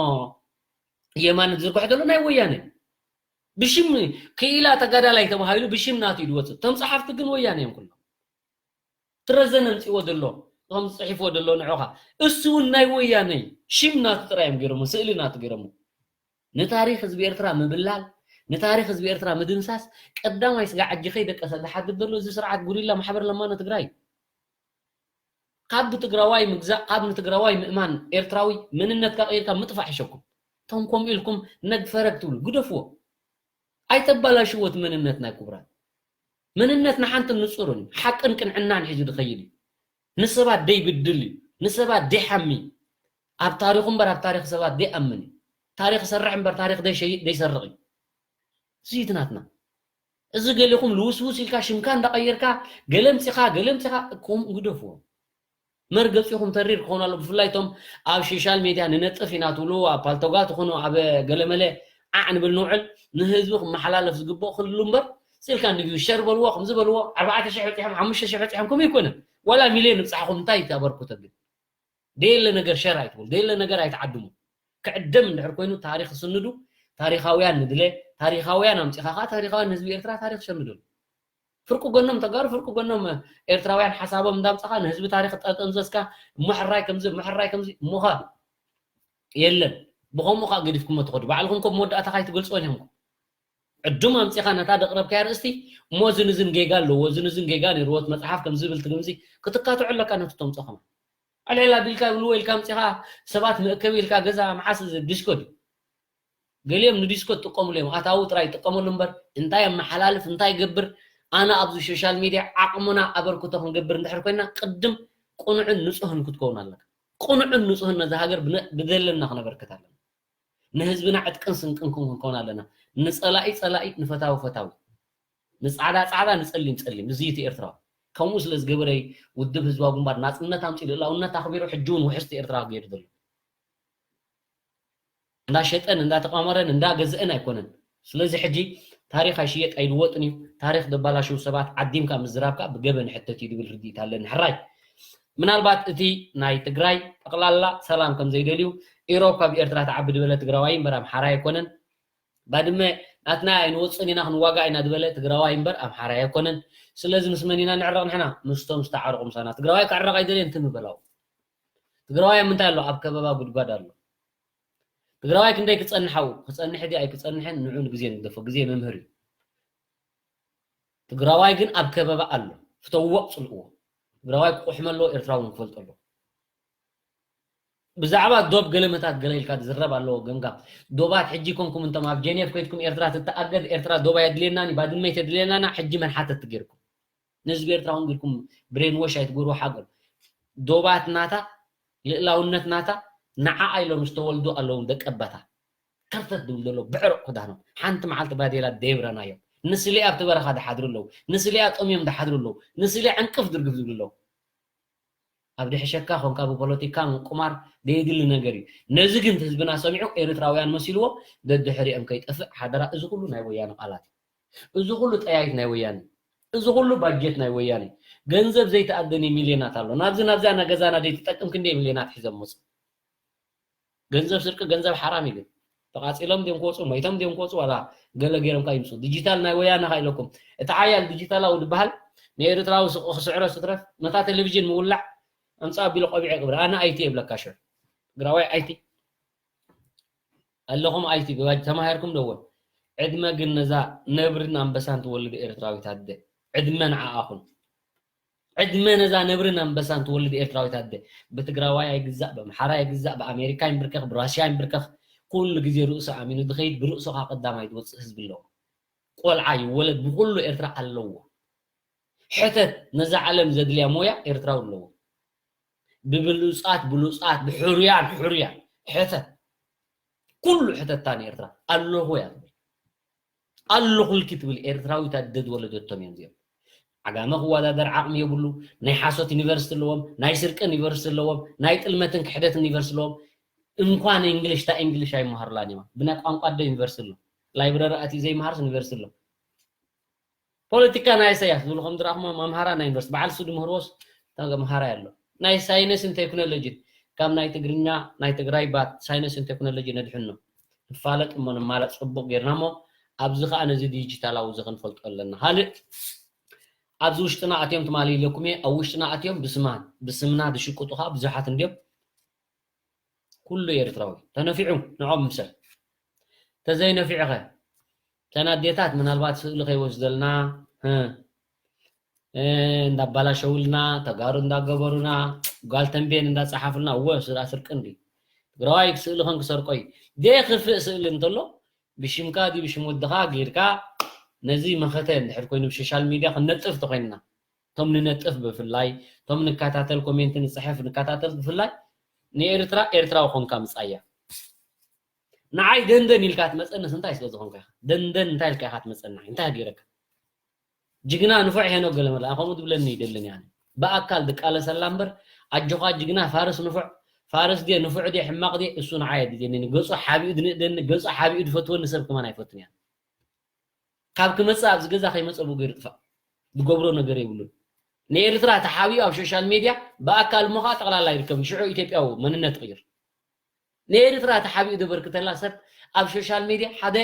የማነ ዝዝርግሖ ዘሎ ናይ ወያነ እዩ። ብሽም ክኢላ ተጋዳላይ ተባሂሉ ብሽም ናቱ እዩ ዝወጽእ። እቶም ጸሓፍቲ ግን ወያነ እዮም ኩሎም። ትረዘን ኣምጺእዎ ዘሎ፣ እቶም ዝጽሕፍዎ ዘሎ ንዑኻ። እሱ እውን ናይ ወያነ እዩ። ሽም ናቱ ጥራይ እዮም ገይሮሞ፣ ስእሊ ናቱ ገይሮሞ። ንታሪኽ ህዝቢ ኤርትራ ምብላል፣ ንታሪኽ ህዝቢ ኤርትራ ምድምሳስ፣ ቀዳማይ ስጋዕ ሕጂ ከይደቀሰ ዝሓድር ዘሎ እዚ ስርዓት ጉሪላ ማሕበር ለማኖ ትግራይ እዩ። ካብ ብትግራዋይ ምግዛእ፣ ካብ ንትግራዋይ ምእማን ኤርትራዊ መንነትካ ቀይርካ ምጥፋእ ይሕሸኩም። እቶም ከምኡ ኢልኩም ነግፈረግ ትብሉ፣ ግደፍዎ። ኣይተባላሽዎ እቲ መንነት ናይ ክቡራት። መንነት ንሓንትን ንጹርን እዩ። ሓቅን ቅንዕናን ሒዙ ዝኸይድ እዩ። ንሰባት ደይብድል እዩ። ንሰባት ደይሓሚ። ኣብ ታሪኹ እምበር ኣብ ታሪኽ ሰባት ደይኣምን እዩ። ታሪኽ ይሰርሕ እምበር ታሪኽ ደይሸይጥ ደይሰርቕ እዩ። እዚ እዩ እቲ ናትና። እዚ ገሊኹም ልውስውስ ኢልካ ሽምካ እንዳቐየርካ ገለ ምጺኻ ገለ ምጺኻ ከምኡ ግደፍዎ። መርገጺኹም ተሪር ክኾን ኣሎ። ብፍላይ እቶም ኣብ ሶሻል ሜድያ ንነጥፍ ኢና ትብሉ፣ ኣብ ፓልቶጋ ትኾኑ፣ ኣብ ገለመለ ዓዕ ንብል ንውዕል፣ ንህዝቢ ክመሓላለፍ ዝግብኦ ክህሉ እምበር፣ ስልካ ንቪው ሸር በልዎ፣ ከምዚ በልዎ፣ ኣርባዕተ ሽሕ በጺሖም፣ ሓሙሽተ ሽሕ በጺሖም፣ ከምኡ ኣይኮነን። ዋላ ሚልዮን ይብጻሕኹም፣ እንታይ እዩ እቲ ኣበርክቶ ግን? ደየለ ነገር ሸር ኣይትበሉ፣ ደየለ ነገር ኣይትዓድሙ። ክዕደም እንድሕር ኮይኑ ታሪኽ ስንዱ፣ ታሪኻውያን ንድለ፣ ታሪኻውያን ኣምጺኻ ኸዓ ታሪኻውያን ንህዝቢ ኤርትራ ታሪኽ ሸምድሉ። ፍርቂ ጎኖም ተጋሩ፣ ፍርቂ ጎኖም ኤርትራውያን ሓሳቦም እንዳምጻኻ ንህዝቢ ታሪኽ ጠጠምዘዝካ፣ እሞ ሕራይ ከምዚ፣ እሞ ሕራይ ከምዚ፣ እሞኻ የለን። ብኸምኡ ኸዓ ገዲፍኩሞ ትኸዱ። ባዕልኹም ኮ መወዳእታ ካይትገልጽወን ኢኹም። ዕዱም ኣምጺኻ ነታ ደቕረብካያ ኣርእስቲ፣ እሞ እዝን እዝን ጌጋ ኣለዎ፣ እዝን እዝን ጌጋ ነይርዎ፣ እቲ መጽሓፍ ከምዚ ዝብል ትግምዚ ክትካትዑ ኣለካ ነቲ ተምጾ ከማን። ኣልዒል ኣቢልካ ይብልዎ ኢልካ ኣምጺኻ ሰባት መእከቢ ኢልካ ገዛ መዓስ እዚ ዲስኮ ድዩ? ገሊኦም ንዲስኮ ትጥቀምሉ እዮም፣ ኣታዊ ጥራይ ይጥቀመሉ እምበር፣ እንታይ የመሓላልፍ፣ እንታይ ይገብር፣ ኣነ ኣብዚ ሶሻል ሚድያ ዓቕምና ኣበርክቶ ክንገብር እንድሕር ኮይና፣ ቅድም ቅኑዕን ንጹህን ክትከውን ኣለካ። ቅኑዕን ንጹህን ነዛ ሃገር ብነ-፣ ብደለና ክነበርክት ኣለና። ንህዝብና ዕጥቅን ስንቅን ክንከውን ኣለና። ንጸላኢ ጸላኢ፣ ንፈታዊ ፈታዊ። ንጻዕዳ ጻዕዳ፣ ንጸሊም ጸሊም። እዚ እዩ እቲ ኤርትራዊ። ከምኡ ስለ ዝገበረ እዩ ውድብ ህዝባዊ ግንባር ናጽነት ኣምጺኡ፣ ልእላውነት ኣኽቢሩ፣ ሕጂ እውን ውሕስቲ ኤርትራ ገይሩ ዘሎ። እንዳሸጠን እንዳተቋመረን እንዳገዝአን ኣይኮነን። ስለዚ ሕጂ ታሪኽ ኣይሽየጥ ኣይልወጥን እዩ። ታሪኽ ዘባላሽው ሰባት ዓዲምካ ምዝራብ ከዓ ብገበን ሕተት እዩ ዝብል ርድኢት ኣለኒ። ሕራይ ምናልባት እቲ ናይ ትግራይ ጠቕላላ ሰላም ከም ዘይደልዩ፣ ኢሮብ ካብ ኤርትራ ትዓቢ ዝበለ ትግራዋይ እምበር ኣምሓራይ ኣይኮነን። ባድመ ናትና ኣይንወፅን ኢና ክንዋጋእ ኢና ዝበለ ትግራዋይ እምበር ኣምሓራይ ኣይኮነን። ስለዚ ምስ መን ኢና ንዕረቕ ንሕና? ምስቶም ዝተዓረቑ ምሳና። ትግራዋይ ክዕረቕ ኣይደልየን ትም በላው። ትግራዋይ ኣብ ምንታይ ኣሎ? ኣብ ከበባ ጉድጓድ ኣሎ። ትግራዋይ ክንደይ ክጸንሕ ኣብኡ? ክጸንሕ ድዩ ኣይክጸንሕን ንዑ ንግዜ ንግደፎ። ግዜ መምህር እዩ። ትግራዋይ ግን ኣብ ከበባ ኣሎ። ፍተውዎ፣ ጽልእዎ። ትግራዋይ ክቁሕመ ኣለዎ፣ ኤርትራዊ እውን ክፈልጦ ኣለዎ። ብዛዕባ ዶብ ገለመታት ገለ ኢልካ ዝዝረብ ኣለዎ ገምጋም። ዶባት ሕጂ ኮንኩም እንቶም ኣብ ጀኔቭ ከይድኩም ኤርትራ ትተኣገድ፣ ኤርትራ ዶባ የድልየናን እዩ፣ ባድመ የድልየናና፣ ሕጂ መን ሓተት ገይርኩም? ንህዝቢ ኤርትራ እውን ገይርኩም ብሬን ዎሽ ኣይትግበሩ ሓገል። ዶባት ናታ፣ ልእላውነት ናታ፣ ንዓኣ ኢሎም ዝተወልዱ ኣለዉ ደቀባታ። ከርተት ዝብል ዘሎ ብዕሩቕ ክዳኖም። ሓንቲ መዓልቲ ባዴላ ደይብረናዮም። ንስሊኣ ኣብቲ በረኻ ዝሓድሩ ኣለዉ። ንስሊኣ ጠምዮም ዝሓድሩ ኣለዉ። ንስሊኣ ዕንቅፍ ድርግፍ ዝብሉ ኣለዉ። ኣብ ድሕሸካ ኮንካ ብፖለቲካ ምቁማር ደየድሊ ነገር እዩ። ነዚ ግን ህዝብና ሰሚዑ ኤርትራውያን መሲልዎ ደድሕሪኦም ከይጠፍእ ሓደራ። እዚ ኩሉ ናይ ወያነ ቃላት እዩ። እዚ ኩሉ ጠያይት ናይ ወያነ፣ እዚ ኩሉ ባጀት ናይ ወያነ፣ ገንዘብ ዘይተኣደነ ሚልዮናት ኣሎ። ናብዚ ናብዛ ናገዛና ዘይትጠቅም ክንደይ ሚልዮናት ሒዞም መጹ። ገንዘብ ስርቂ፣ ገንዘብ ሓራም እዩ። ግን ተቃጺሎም ድዮም ክወጹ፣ ሞይቶም ድዮም ክወጹ፣ ዋላ ገለ ገይሮም ከኣ ይምጹ። ዲጂታል ናይ ወያነ ከኣ ኢለኩም። እቲ ሓያል ዲጂታላዊ ዝበሃል ንኤርትራዊ ስቕ-፣ ክስዕሮ ስትረፍ፣ ነታ ቴሌቪዥን ምውላዕ ኣምጻእ ኣቢሉ ቆቢዕ ይቕብር። ኣነ ኣይቲ የብለካ ሽዑ። ትግራዋይ ኣይቲ። ኣለኹም ኣይቲ ግባጅ ተማሂርኩም ዶ እውን? ዕድመ ግን ነዛ ነብርን ኣንበሳን ትወልድ ኤርትራዊት ኣደ። ዕድመ ንዓኣኹም። ዕድመ ነዛ ነብርን ኣንበሳን ትወልድ ኤርትራዊት ኣደ። ብትግራዋይ ኣይግዛእ፣ ብኣምሓራ ኣይግዛእ፣ ብኣሜሪካ ይንብርከኽ፣ ብራሽያ ይንብርከኽ፣ ኩሉ ግዜ ርእሱ ኣሚኑ ዝኸይድ ብርእሱ ከዓ ቀዳማይ ዝወፅእ ህዝቢ ኣለዎ። ቆልዓ ይወለድ ብኩሉ ኤርትራ ኣለዎ። ሕተት ነዛ ዓለም ዘድልያ ሞያ ኤርትራዊ ኣለዎ። ብብሉጻት ብሉጻት ብሕሩያን ሕሩያን ሕተት ኩሉ ሕተታ ንኤርትራ ኣለኹ እያ ትብል። ኣለኹልኪ ትብል ኤርትራዊት ኣደ ዝወለደቶም እዮም እዚኦም። ዓጋመ ክወዳደር ዓቕሚ የብሉ። ናይ ሓሶት ዩኒቨርሲቲ ኣለዎም፣ ናይ ስርቅን ዩኒቨርሲቲ ኣለዎም፣ ናይ ጥልመትን ክሕደትን ዩኒቨርሲቲ ኣለዎም። እንኳን እንግሊሽ፣ እታ እንግሊሽ ኣይመሃሩላን እዮም። ብናይ ቋንቋ ኣደ ዩኒቨርሲቲ ኣሎ። ላይብረሪ ኣትዩ ዘይመሃርስ ዩኒቨርሲቲ ኣሎ። ፖለቲካ ናይ ኢሳያስ ዝብሉ ከም ዝረኣኹሞ መምሃራ ናይ ዩኒቨርሲቲ በዓል ሱዲ ምህርዎስ ተምሃራይ ኣሎ። ናይ ሳይንስን ቴክኖሎጂን ካብ ናይ ትግርኛ ናይ ትግራይ ባት ሳይንስን ቴክኖሎጂ ነድሕኖ ንፋለጥ እሞ ንማለጥ ጽቡቕ ጌርና እሞ ኣብዚ ኸኣ ነዚ ዲጂታላዊ እዚ ክንፈልጦ ኣለና። ካልእ ኣብዚ ውሽጥና ኣትዮም ትማሊ ኢለኩም እየ። ኣብ ውሽጥና ኣትዮም ብስማ ብስምና ዝሽቅጡ ኸኣ ብዙሓት እንድዮም። ኩሉ ኤርትራዊ ተነፊዑ ንዖም ምሰል ተዘይነፊዑኸ እተን ኣዴታት ምናልባት ስእሊ ከይወስደልና እ፣ እ፣ እንዳባላሸውልና ተጋሩ እንዳገበሩና ጓል ተንቤን እንዳፀሓፉልና እወ ስራ ስርቂ እንዲ ትግራዋይ ስእሊ ከን ክሰርቆ እዩ። ዘይክፍእ ስእሊ እንተሎ ብሽምካ ድዩ ብሽም ወድኻ ጌርካ ነዚ መኸተ እንድሕር ኮይኑ ብሶሻል ሚድያ ክንነጥፍ ተኮይንና እቶም ንነጥፍ ብፍላይ እቶም ንከታተል ኮሜንት ንፅሕፍ ንከታተል ብፍላይ ንኤርትራ ኤርትራዊ ኮንካ ምፃያ። ንዓይ ደንደን ኢልካ ትመፀንስ እንታይ ስለ ዝኾንካ ኢኻ? ደንደን እንታይ ኢልካ ኢኻ ትመፀኒ? እንታይ ገይረካ? ጅግና ንፉዕ ሄኖክ ገለመላ ከምኡ ትብለኒ ይደልን እያ። ብኣካል ድቃለሰላ እምበር ኣጆኻ ጅግና ፋርስ ንፉዕ ፋርስ ድየ ንፉዕ ድየ ሕማቕ ድየ እሱ ንዓይ ኣድልየኒ። ገፁ ሓቢኡ ድንእደኒ፣ ገፁ ሓቢኡ ድፈትወኒ ሰብ ከማን ኣይፈቱን እያ። ካብ ክመፅእ ኣብዚ ገዛ ከይመፀ ብኡ ገይሩ ጥፋእ። ዝገብሮ ነገር የብሉን። ንኤርትራ ተሓቢኡ ኣብ ሶሻል ሜድያ ብኣካል እሞ ከዓ ጠቕላላ ይርከብን። ሽዑ ኢትዮጵያዊ መንነት ይቕይር። ንኤርትራ ተሓቢኡ ዘበርክተላ ሰብ ኣብ ሶሻል ሜድያ ሓደ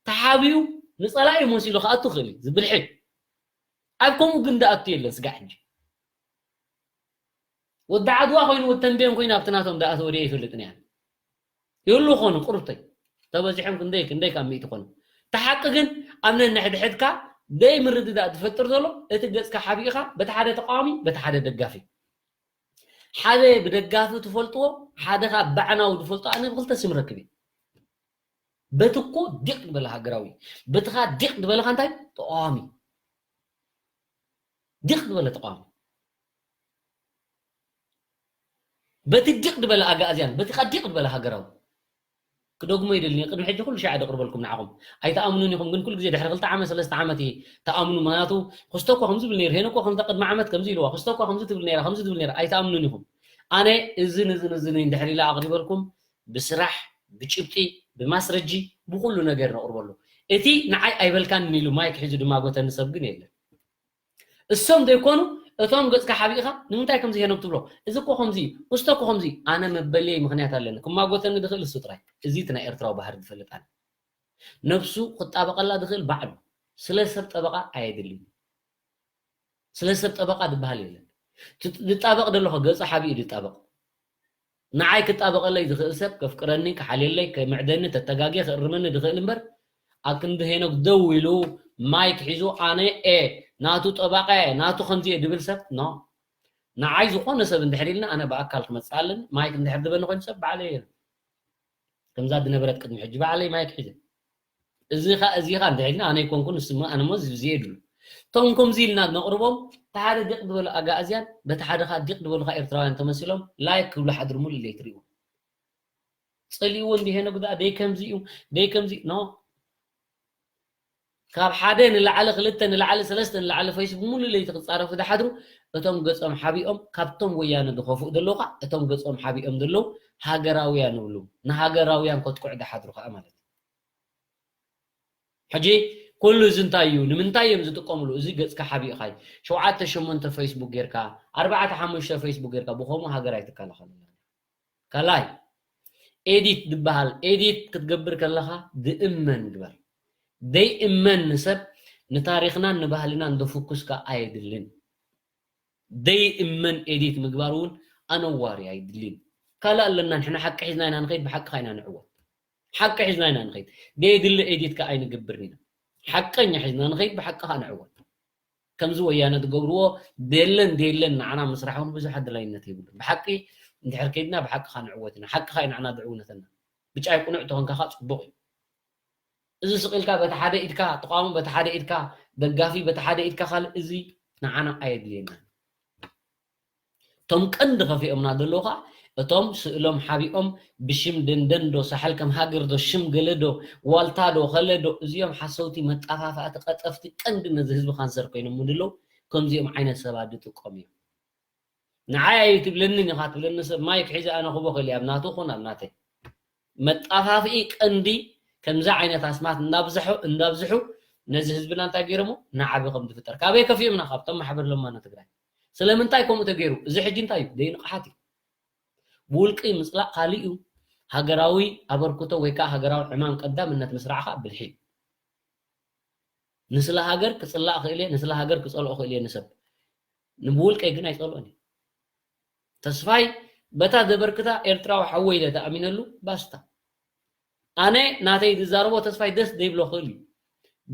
ተሓቢኡ ንፀላኢ መሲሉ ክኣቱ ይኽእል እዩ። ዝብልሒ ኣብ ከምኡ ግን ዝኣቱ የለን። ስጋዕ ሕጂ ወዲ ዓድዋ ኮይኑ ወዲ ተንቤን ኮይኑ ኣብቲ ናቶም ዝኣተወ ድየ ኣይፈልጥን እያ። ይህሉ ኾኑ ቁርብተይ ተበዚሖም ክንደይ ክንደይ ካብ ሚእቲ ኾኑ። እቲ ሓቂ ግን ኣብ ነንሕድሕድካ ደይ ምርድዳእ ዝፈጥር ዘሎ እቲ ገጽካ ሓቢእኻ በቲ ሓደ ተቃዋሚ በቲ ሓደ ደጋፊ ሓደ ብደጋፊ ትፈልጥዎ ሓደ ካብ ባዕናዊ ዝፈልጦ ኣነ ብክልተ ስም ረክብ እየ። በቲ እኮ ዲቕ ዝበለ ሃገራዊ በትኻ ዲቕ ዝበለኻ እንታይ ተቃዋሚ ዲቕ ዝበለ ተቃዋሚ በቲ ዲቕ ዝበለ ኣጋእዝያን በቲ ዲቕ ዝበለ ሃገራዊ ክደግሞ ይደልን እየ። ቅድሚ ሕጂ ኩሉ ሻዕ ደቕርበልኩም ንዓኹም ኣይትኣምኑን ኢኹም፣ ግን ኩሉ ግዜ ድሕሪ ክልተ ዓመት ሰለስተ ዓመት እየ ትኣምኑ። ምክንያቱ ክስቶ እኮ ከምዚ ብል ነይሩ፣ ሄኖ እኮ ከምዛ ቅድሚ ዓመት ከምዚ ኢልዋ፣ ክስቶ እኮ ከምዚ ትብል ነይራ፣ ከምዚ ትብል ነይራ፣ ኣይትኣምኑን ኢኹም። ኣነ እዝን እዝን እዝን እንድሕር ኢለ ኣቕሪበልኩም ብስራሕ ብጭብጢ ብማስረጂ ብኩሉ ነገር ነቕርበሉ። እቲ ንዓይ ኣይበልካንን ኢሉ ማይክ ሒዙ ድማ ጎተኒ ሰብ ግን የለን። እሶም ዘይኮኑ እቶም ገጽካ ሓቢእኻ ንምንታይ ከምዚ ሄኖም ትብሎ እዚ እኮ ከምዚ ክስቶ እኮ ከምዚ ኣነ መበልየይ ምክንያት ኣለኒ ክማጎተኒ ዝኽእል እሱ ጥራይ እዚ እቲ ናይ ኤርትራዊ ባህሪ ዝፈልጥ ኣነ ነብሱ ክጣበቀላ ዝኽእል ባዕሉ ስለ ሰብ ጠበቃ ኣየድልን ስለ ሰብ ጠበቃ ዝበሃል የለን ዝጣበቅ ደለኹ ገጹ ሓቢኡ ዝጣበቅ ንዓይ ክጣበቐለይ ዝኽእል ሰብ ከፍቅረኒ፣ ክሓልየለይ፣ ከምዕደኒ፣ ተተጋግየ ክእርመኒ ዝኽእል እምበር ኣብ ክንዲ ሄኖክ ደው ኢሉ ማይክ ሒዙ ኣነ እየ ናቱ ጠባቓ እየ ናቱ ከምዚ እየ ዝብል ሰብ no። ንዓይ ዝኾነ ሰብ እንድሕር ኢልና ኣነ ብኣካል ክመፅእ ኣለኒ። ማይክ እንድሕር ዝህበኒ ኮይኑ ሰብ ባዕለይ እየ። ከምዛ ዝነበረት ቅድሚ ሕጂ ባዕለይ ማይክ ሒዘ እዚኻ እዚኻ እንድሕር ኢልና ኣነ ኣይኮንኩን ንስሞ ኣነ ሞ ዝብዝየ ይብሉ እቶም ከምዚ ኢልና ነቕርቦም እቲ ሓደ ዲቕ ዝበሉ ኣጋእዝያን በቲ ሓደ ከዓ ዲቕ ዝበሉ ከዓ ኤርትራውያን ተመሲሎም ላይክ ክብሉ ሓድሪ ሙሉእ ለይቲ ሪእዎም ፀሊእዎ እንዲ ሄኖክ ደኣ ደይ ከምዚ እዩ ደይ ከምዚ no ካብ ሓደ ንላዕሊ ክልተ ንላዕሊ ሰለስተ ንላዕሊ ፌስቡክ ሙሉእ ለይቲ ክፃረፉ ዝሓድሩ እቶም ገፆም ሓቢኦም ካብቶም ወያነ ዝኸፍኡ ዘለዉ ከዓ እቶም ገፆም ሓቢኦም ዘለዉ ሃገራውያን ይብሉ ንሃገራውያን ከጥቅዑ ዝሓድሩ ከዓ ማለት እዩ ሕጂ ኩሉ እዚ እንታይ እዩ ንምንታይ እዮም ዝጥቀምሉ እዚ ገፅካ ሓቢእኻይ ሸውዓተ ሸሞንተ ፌስቡክ ጌርካ ኣርባዕተ ሓሙሽተ ፌስቡክ ጌርካ ብኸምኡ ሃገር ኣይትከላኸለላ ካልኣይ ኤዲት ዝበሃል ኤዲት ክትገብር ከለኻ ዝእመን ግበር ዘይእመን ንሰብ ንታሪኽናን ንባህልናን ዘፍኩስካ ኣየድልን ዘይእመን ኤዲት ምግባር እውን ኣነዋሪ ኣይድልን ካልእ ኣለና ንሕና ሓቂ ሒዝና ኢና ንኸይድ ብሓቂ ካ ኢና ንዕወት ሓቂ ሒዝና ኢና ንኸይድ ደየድሊ ኤዲት ካ ኣይንገብርን ኢና ሓቀኛ ሒዝና ንኸይድ ብሓቂ ካ ንዕወት ከምዚ ወያነ ትገብርዎ ደለን ደለን ንዓና ምስራሕ እውን ብዙሕ ኣድላይነት የብሉን ብሓቂ እንድሕር ከይድና ብሓቂ ካ ንዕወት ኢና ሓቂ ካ እዩ ንዓና ድዕውነተና ብጫይ ቁኑዕ ተኾንካ ካ ፅቡቅ እዩ እዚ ስቕ ኢልካ በቲ ሓደ ኢድካ ተቓውሞ፣ በቲ ሓደ ኢድካ ደጋፊ፣ በቲ ሓደ ኢድካ ካልእ፣ እዚ ንዓና ኣየድልየና። እቶም ቀንዲ ከፊኦምና ዘለዉ ኸዓ እቶም ስእሎም ሓቢኦም ብሽም ደንደን ዶ ሳሕል ከም ሃገር ዶ ሽም ገለ ዶ ዋልታ ዶ ከለ ዶ እዚኦም ሓሰውቲ መጣፋፋእቲ ቀጠፍቲ ቀንዲ ነዚ ህዝቢ ካንሰር ኮይኖም ምድለዉ ከምዚኦም ዓይነት ሰባት ዝጥቀሙ እዮም። ንዓይ ኣይትብለንን ኢኻ ትብለኒ ሰብ ማይክ ሒዘ ኣነ ክቦ ክእል ኣብ ናቱ ኹን ኣብ ናተይ መጣፋፍኢ ቀንዲ ከምዚ ዓይነት ኣስማት እናብዝሑ እናብዝሑ ነዚ ህዝብና እንታይ ገይሮሞ ንዓቢ ከም ዝፍጠር ካበይ ከፊኦምና ካብቶም ማሕበር ለማኖ ትግራይ ስለምንታይ ከምኡ ተገይሩ እዚ ሕጂ እንታይ እዩ ዘይንቕሓት እዩ ብውልቂ ምፅላእ ካሊእ እዩ ሃገራዊ ኣበርክቶ ወይ ከዓ ሃገራዊ ዕማም ቀዳምነት ምስራዕካ ብልሒ እዩ ንስለ ሃገር ክፅላእ ክእል እየ ንስለ ሃገር ክፀልኦ ክእል እየ ንሰብ ንብውልቀይ ግን ኣይፀልኦን እየ ተስፋይ በታ ዘበርክታ ኤርትራዊ ሓወይ ኢለ ተኣሚነሉ ባስታ ኣነ ናተይ ዝዛረቦ ተስፋይ ደስ ዘይብሎ ክእል እዩ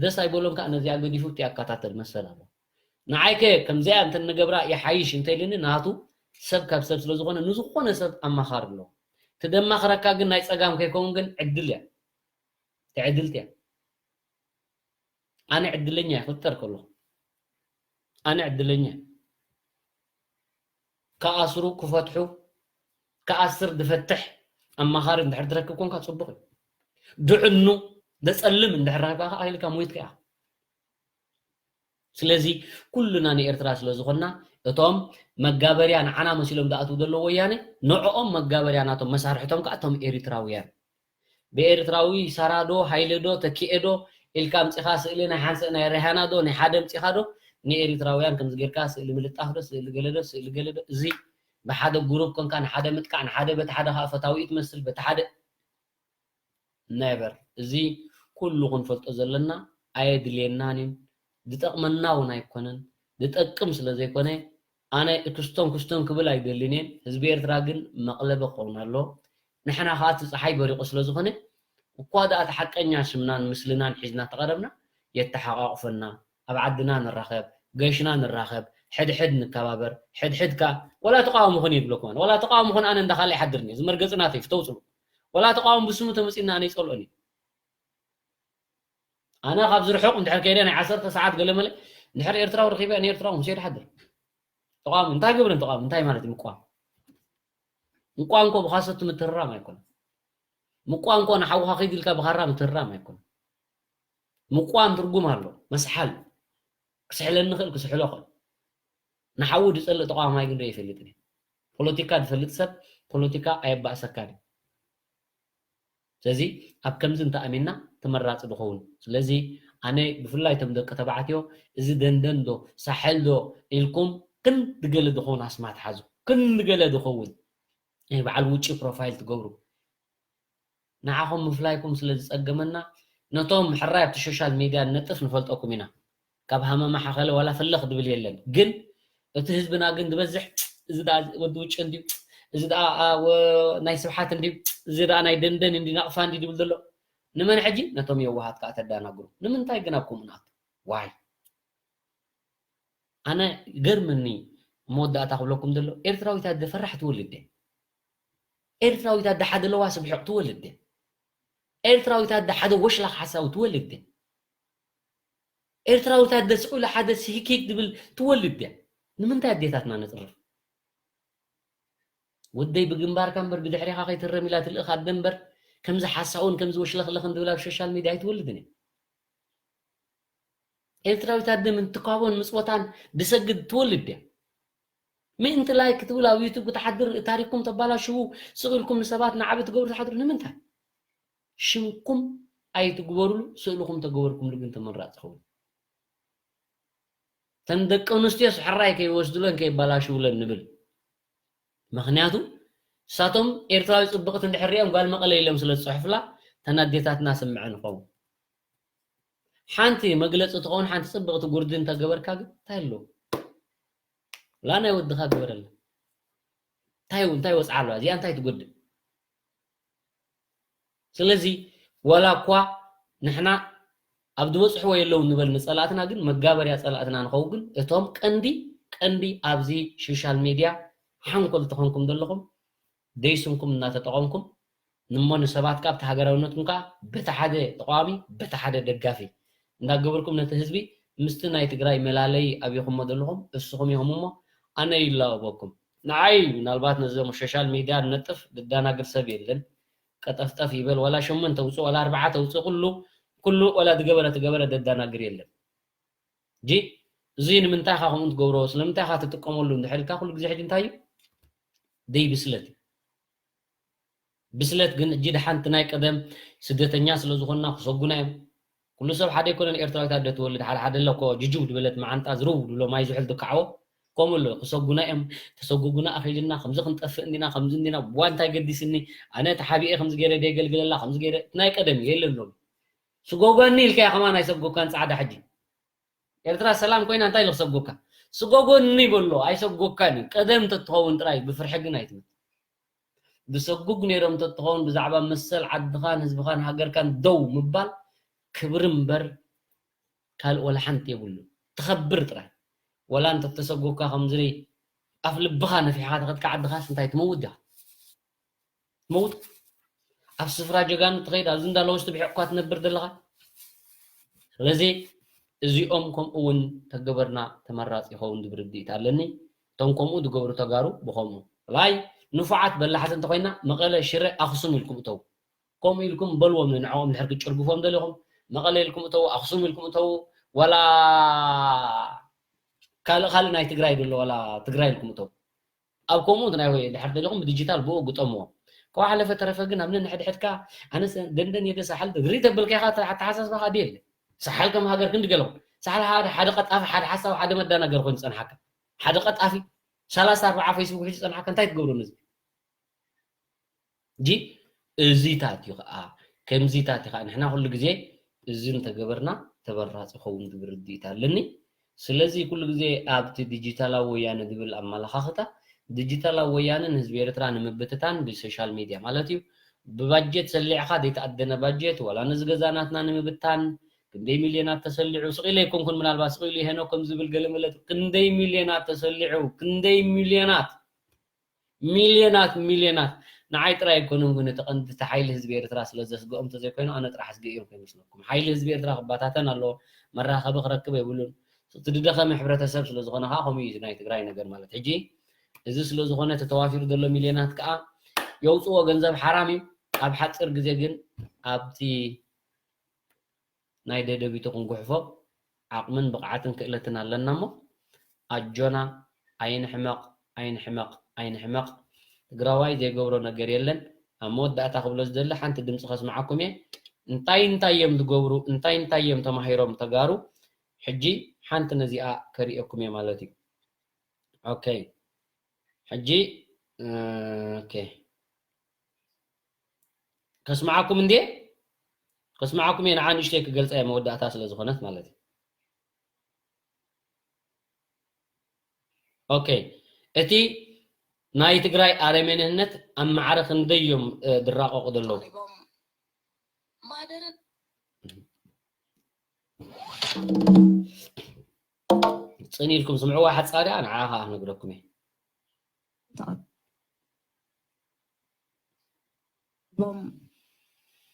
ደስ ኣይበሎን ከዓ ነዚኣ ገዲፉ እቲ ኣከታተል መሰል ኣሎ ንዓይከ ከምዚኣ እንተ ንገብራ ይሓይሽ እንተኢልኒ ናቱ ሰብ ካብ ሰብ ስለ ዝኾነ ንዝኾነ ሰብ ኣማኻሪ ኣለዎ ትደማኽረካ ግን ናይ ፀጋም ከይከውን ግን ዕድል እያ ትዕድልቲ እያ ኣነ ዕድለኛ እየ ክፍጠር ከለኹ ኣነ ዕድለኛ እየ ክኣስሩ ክፈትሑ ክኣስር ዝፈትሕ ኣማኻሪ እንድሕር ትረክብ ኮንካ ፅቡቅ እዩ ድዕኑ ዘፀልም እንድሕር ረኪብካ ከዓ ኢልካ ሞይትካ ኢኻ ስለዚ ኩልና ንኤርትራ ስለ ዝኾንና እቶም መጋበርያ ንዓና መሲሎም ዝኣትዉ ዘለዉ ወያነ ንዕኦም መጋበርያ ናቶም መሳርሕቶም ከዓ እቶም ኤሪትራውያን ብኤርትራዊ ሳራ ዶ ሃይለ ዶ ተኪኤ ዶ ኢልካ ኣምፂኻ ስእሊ ናይ ሓንሰእ ናይ ሪሃና ዶ ናይ ሓደ ኣምፂኻ ዶ ንኤሪትራውያን ከምዚ ጌርካ ስእሊ ምልጣፍ ዶ ስእሊ ገለ ዶ ስእሊ ገለ ዶ እዚ ብሓደ ጉሩብ ኮንካ ንሓደ ምጥቃዕ ንሓደ በቲ ሓደ ከዓ ፈታዊኡ ትመስል በቲ ሓደ ነበር እዚ ኩሉ ክንፈልጦ ዘለና ኣየድልየናን እዩ ዝጠቕመና እውን ኣይኮነን ዝጠቅም ስለ ዘይኮነ ኣነ ክስቶን ክስቶን ክብል ኣይደልን እየ ህዝቢ ኤርትራ ግን መቕለቢ ክኸውን ኣለዎ ንሕና ከዓ እቲ ፀሓይ በሪቑ ስለ ዝኾነ እኳ ደኣ እቲ ሓቀኛ ሽምናን ምስልናን ሒዝና ተቐረብና የተሓቋቑፈና ኣብ ዓድና ንራኸብ ገሽና ንራኸብ ሕድሕድ ንከባበር ሕድሕድ ከዓ ወላ ተቃዋሚ ኹን ይብለኩም ኣነ ወላ ተቃዋሚ ኹን ኣነ እንዳ ካልእ ይሓድርኒ እዚ መርገፂ ናተይ ፍተውፅሉ ወላ ተቃዋሚ ብስሙ ተመፂና ኣነ ይፀልኦን እዩ ኣነ ካብ ዝርሕቕ እንድሕር ከይደ ናይ ዓሰርተ ሰዓት ገለመለ እንድሕር ኤርትራዊ ረኺበ ንኤርትራዊ ምስ ይሓድር ተቃዋሚ እንታይ ገብረን ተቃዋሚ እንታይ ማለት ምቋም ምቋም ኮ ብኻሰቱ ምትርራም ኣይኮነ ምቋም ኮ ንሓውኻ ኺድ ኢልካ ብኻራ ምትርራም ኣይኮነ ምቋም ትርጉም ኣሎ መስሓል ክስሕለኒ ኽእል ክስሕሎ ኽእል ንሓዉ ዝጸልእ ተቃዋማይ ግን ዶ ይፈልጥ ፖለቲካ ዝፈልጥ ሰብ ፖለቲካ ኣየባእሰካን እዩ ስለዚ ኣብ ከምዚ እንተኣሚንና ተመራፂ ዝኸውን ስለዚ ኣነ ብፍላይ እቶም ደቂ ተባዕትዮ እዚ ደንደን ዶ ሳሕል ዶ ኢልኩም ክንዲ ገለ ዝኸውን ኣስማት ሓዙ ክንዲ ገለ ዝኸውን ናይ በዓል ውጪ ፕሮፋይል ትገብሩ ንዓኹም ምፍላይኩም ስለ ዝጸገመና ነቶም ሕራይ ኣብቲ ሶሻል ሚድያ ንነጥፍ ንፈልጠኩም ኢና ካብ ሃመማ ሓኸለ ዋላ ፈለኽ ድብል የለን ግን እቲ ህዝብና ግን ዝበዝሕ እዚ ደኣ ወዲ ውጭ እንድዩ እዚ ደኣ ናይ ስብሓት እንድዩ እዚ ደኣ ናይ ደንደን እንዲ ናቕፋ እንዲ ድብል ዘሎ ንመን ሕጂ ነቶም የዋሃት ከዓ ተዳናግሩ ንምንታይ ግን ኣብ ከምኡ ንኣቱ ዋይ ኣነ ገርምኒ መወዳእታ ክብለኩም ዘሎ ኤርትራዊት ኣደ ፈራሕ ትወልድ ኤርትራዊት ኣደ ሓደ ለዋስ ብሕቕ ትወልድ ኤርትራዊት ኣደ ሓደ ወሽላኽ ሓሳዊ ትወልድ ኤርትራዊት ኣደ ስቕ ኢሉ ሓደ ስሂኪክ ዝብል ትወልድ እያ ንምንታይ ኣዴታትና ነፅርፍ ወደይ ብግንባርካ እምበር ብድሕሪኻ ከይትረም ኢላ ትልእኻ ኣደ እምበር ከምዚ ሓሳውን ከምዚ ወሽለኽለኽን ዝብል ኣብ ሶሻል ሚድያ ኣይትወልድን እያ ኤርትራዊት ኣደ ምን ትካቦን ምጽወታን ድሰግድ ትወልድ ድያ? ምእንቲ ላይክ ክትብል ኣብ ዩቱብ ክትሓድር ታሪክኩም ተባላሽዉ ስቕ ኢልኩም ንሰባት ንዓቢ ትገብሩ ትሓድሩ ንምንታይ? ሽምኩም ኣይትግበሩሉ ስእልኹም ተገበርኩምሉ ግን ተመራፂ ይኸውን። ተን ደቂ ኣንስትዮስ ሕራይ ከይወስዱለን ከይባላሽውለን ንብል። ምኽንያቱ እሳቶም ኤርትራዊ ፅብቕቲ እንድሕር ሪኦም ጓል መቐለ ኢሎም ስለ ዝፅሕፍላ ተን ኣዴታትና ስምዐን ይኸውን። ሓንቲ መግለፂ ትኸውን ሓንቲ ፅብቕቲ ጉርዲ እንተገበርካ ግን እንታይ ኣለዎ? ላ ናይ ወድኻ ግበረላ። እንታይ እንታይ ወፅዓ ኣለዋ? እዚኣ እንታይ ትጎድእ? ስለዚ ዋላ እኳ ንሕና ኣብ ዝበፅሕዎ የለውን ንበል ንፀላእትና ግን መጋበርያ ፀላእትና ንኸውን ግን እቶም ቀንዲ ቀንዲ ኣብዚ ሶሻል ሚድያ ሓንኮል ተኾንኩም ዘለኹም ደይስንኩም እናተጠቐምኩም እሞ ንሰባት ካብቲ ሃገራውነትኩም ከዓ በቲ ሓደ ተቃዋሚ በቲ ሓደ ደጋፊ እንዳገበርኩም ነቲ ህዝቢ ምስቲ ናይ ትግራይ መላለይ ኣብኹሞ ዘለኹም እስኹም ኢኹም እሞ ኣነ ይላበበኩም። ንዓይ ምናልባት ነዞም ሶሻል ሚድያ ነጥፍ ዝዳናግር ሰብ የለን። ቀጠፍጠፍ ይበል ዋላ ሸሞንተ ውፅእ ዋላ ኣርባዓ ተውፅእ ኩሉ ኩሉ ዋላ ዝገበረ ትገበረ ዘዳናግር የለን። ጂ እዚ ንምንታይ ኢኻ ከምኡ ትገብሮ ስለምንታይ ኢኻ ትጥቀመሉ እንድሕር ኢልካ ኩሉ ግዜ ሕጂ እንታይ እዩ ደይ ብስለት እዩ። ብስለት ግን እጂ ደሓንቲ ናይ ቀደም ስደተኛ ስለ ዝኾንና ክሰጉና እዮም። ኩሉ ሰብ ሓደ ኣይኮነን። ኤርትራዊት ኣደ ትወልድ ሓደ ሓደ ኣሎ እኮ ጅጅው ዝበለት መዓንጣ ዝርው ዝብሎ ማይ ዝሑል ትካዕዎ ከምኡ ኣሎ ክሰጉና እዮም። ተሰጉጉና ኣኺልና ከምዚ ክንጠፍእ እንዲና ከምዚ እንዲና ዋ እንታይ ገዲስኒ ኣነ ተሓቢኤ ከምዚ ገይረ ደየገልግለላ ከምዚ ገይረ ናይ ቀደም እዩ የለሎም። ስጎጎኒ ኢልካያ ከማን ኣይሰጎካን ጻዕዳ ሕጂ ኤርትራ ሰላም ኮይና እንታይ ኢሉ ክሰጎካ? ስጎጎኒ በሎ ኣይሰጎካን እዩ። ቀደም ተትኸውን ጥራይ ብፍርሒ ግን ኣይትመት። ብሰጉግ ነይሮም ተትኸውን ብዛዕባ መሰል ዓድኻን ህዝብኻን ሃገርካን ደው ምባል ክብሪ እምበር ካልእ ወላ ሓንቲ የብሉ። ትኸብር ጥራይ ወላ እንተተሰጎካ ከምዚ ኣፍ ልብኻ ነፊሕኻ ተኸድካ ዓድኻስ እንታይ ትመውት ዲኻ? ትመውት ኣብ ስፍራ ጀጋኑ ትኸይድ ኣብዚ እንዳለወስ ትብሒቕኳ ትነብር ዘለኻ። ስለዚ እዚኦም ከምኡ እውን ተገበርና ተመራፂ ይኸውን ዝብል ርድኢት ኣለኒ። እቶም ከምኡ ዝገብሩ ተጋሩ ብኸምኡ ላይ ንፉዓት በላሕቲ እንተኮይና መቐለ ሽረ ኣኽሱም ኢልኩም እተው። ከምኡ ኢልኩም በልዎም ንንዕኦም ድሕር ክጭርግፎም ደሊኹም መቐለ ኢልኩም እተው ኣኽሱም ኢልኩም እተው ዋላ ካልእ ካልእ ናይ ትግራይ ደሎ ዋላ ትግራይ ኢልኩም እተው ኣብ ከምኡ ናይ ድሕር ደለኹም ብዲጂታል ብኡ ግጠምዎ። ካብ ሓለፈ ተረፈ ግን ኣብ ነንሕድሕድካ ኣነስ ደንደን የደ ሳሓል ድሪ ተብልካ ኢኻ ኣተሓሳስባኻ ድየለ ሳሓል ከም ሃገር ክንዲ ገለኹም ሳሓል ሓደ ሓደ ቀጣፊ ሓደ ሓሳብ ሓደ መዳናገር ኮይኑ ዝፀንሓካ ሓደ ቀጣፊ ሰላሳ ኣርባዓ ፌስቡክ ሒዙ ዝፀንሓካ እንታይ ትገብሮ ነዚ ጂ እዚታት እዩ ከዓ ከምዚታት እዩ ከዓ ንሕና ኩሉ ግዜ እዚ እንተገበርና ተበራፂ ኸውን ዝብል ርድኢት ኣለኒ። ስለዚ ኩሉ ግዜ ኣብቲ ዲጂታላዊ ወያነ ዝብል ኣመላኻኽታ ዲጂታላዊ ወያነ ንህዝቢ ኤርትራ ንምብትታን ብሶሻል ሚድያ ማለት እዩ ብባጀት ሰሊዕኻ ዘይተኣደነ ባጀት ዋላ ነዚ ገዛ ናትና ንምብታን ክንደይ ሚልዮናት ተሰሊዑ ስቕ ኢለ ኣይኮንኩን ምናልባት ስቕ ኢሉ ሄኖ ከም ዝብል ገለመለ ክንደይ ሚልዮናት ተሰሊዑ ክንደይ ሚልዮናት ሚልዮናት ሚልዮናት ንዓይ ጥራይ ኣይኮኑን ግን እቲ ቀንዲ እቲ ሓይሊ ህዝቢ ኤርትራ ስለ ዘስግኦም እንተዘይኮይኑ ኣነ ጥራሕ ኣስግእ እዮም ከይመስለኩም ሓይሊ ህዝቢ ኤርትራ ክባታተን ኣለዎ መራኸቢ ክረክብ የብሉን እቲ ዝደኸመ ሕብረተሰብ ስለ ዝኾነ ከዓ ከምኡ እዩ ናይ ትግራይ ነገር ማለት ሕጂ እዚ ስለ ዝኾነ እቲ ተዋፊሩ ዘሎ ሚልዮናት ከዓ የውፅዎ ገንዘብ ሓራም እዩ ኣብ ሓፂር ግዜ ግን ኣብቲ ናይ ደደቢቱ ክንጉሕፎ ዓቕምን ብቕዓትን ክእለትን ኣለና እሞ ኣጆና ኣይንሕመቕ ኣይንሕመቕ ኣይንሕመቕ ትግራዋይ ዘይገብሮ ነገር የለን ኣብ መወዳእታ ክብሎ ዝደሊ ሓንቲ ድምፂ ከስምዓኩም እየ እንታይ እንታይ እዮም ዝገብሩ እንታይ እንታይ እዮም ተማሂሮም ተጋሩ ሕጂ ሓንቲ ነዚኣ ከርእየኩም እየ ማለት እዩ ኦኬ ሕጂ ኦኬ ከስምዓኩም እንዴ ከስምዓኩም እየ ንዓ ንእሽተይ ክገልፀ እየ መወዳእታ ስለ ዝኾነት ማለት እዩ ኦኬ እቲ ናይ ትግራይ ኣረሜንነት ኣብ ማዕረ ክንደይ እዮም ድራቀቁ ዘለዉ ማደርን ጽን ኢልኩም ስምዕዋ ሓጻሪያ ንዓ ኸዓ ክነግረኩም እየ።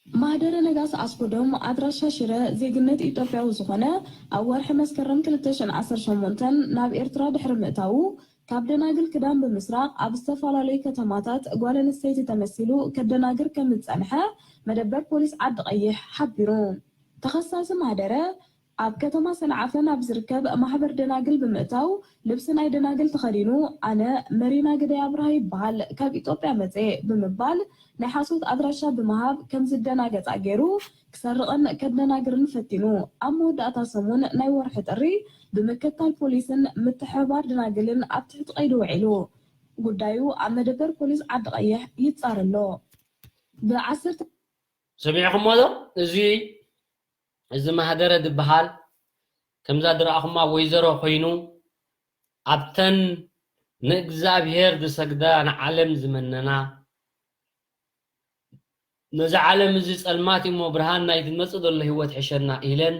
ማህደረ ነጋሲ ኣስጎዶም ኣድራሻ ሽረ ዜግነት ኢትዮጵያዊ ዝኾነ ኣብ ወርሒ መስከረም ክልተ ሽሕን ዓሰርተ ሸሞንተን ናብ ኤርትራ ድሕሪ ምእታዉ ካብ ደናግል ክዳን ብምስራቕ ኣብ ዝተፈላለዩ ከተማታት ጓል ኣንስተይቲ ተመሲሉ ከደናግር ከም ዝጸንሐ መደበር ፖሊስ ዓዲ ቀይሕ ሓቢሩ። ተኸሳሲ ማህደረ ኣብ ከተማ ሰንዓፈ ናብ ዝርከብ ማሕበር ደናግል ብምእታው ልብሲ ናይ ደናግል ተኸዲኑ ኣነ መሪና ግደይ ኣብርሃ ይበሃል ካብ ኢትዮጵያ መፅየ ብምባል ናይ ሓሶት ኣድራሻ ብምሃብ ከም ዝደናገፃ ገይሩ ክሰርቕን ከደናግርን ፈቲኑ ኣብ መወዳእታ ሰሙን ናይ ወርሒ ጥሪ ብምክትታል ፖሊስን ምትሕብባር ደናግልን ኣብ ትሕቲ ቀይዲ ውዒሉ። ጉዳዩ ኣብ መደበር ፖሊስ ዓዲ ቀይሕ ይፃረ ኣሎ። ብዓሰርተ ሰሚዕኹሞ ዶ? እዚ እዚ ማህደረ ዝበሃል ከምዛ ዝረኣኹማ ወይዘሮ ኮይኑ ኣብተን ንእግዚኣብሔር ዝሰግዳ ንዓለም ዝመነና ነዚ ዓለም እዚ ጸልማት እሞ ብርሃን ናይቲ ዝመጽእ ዘሎ ህይወት ሕሸና ኢለን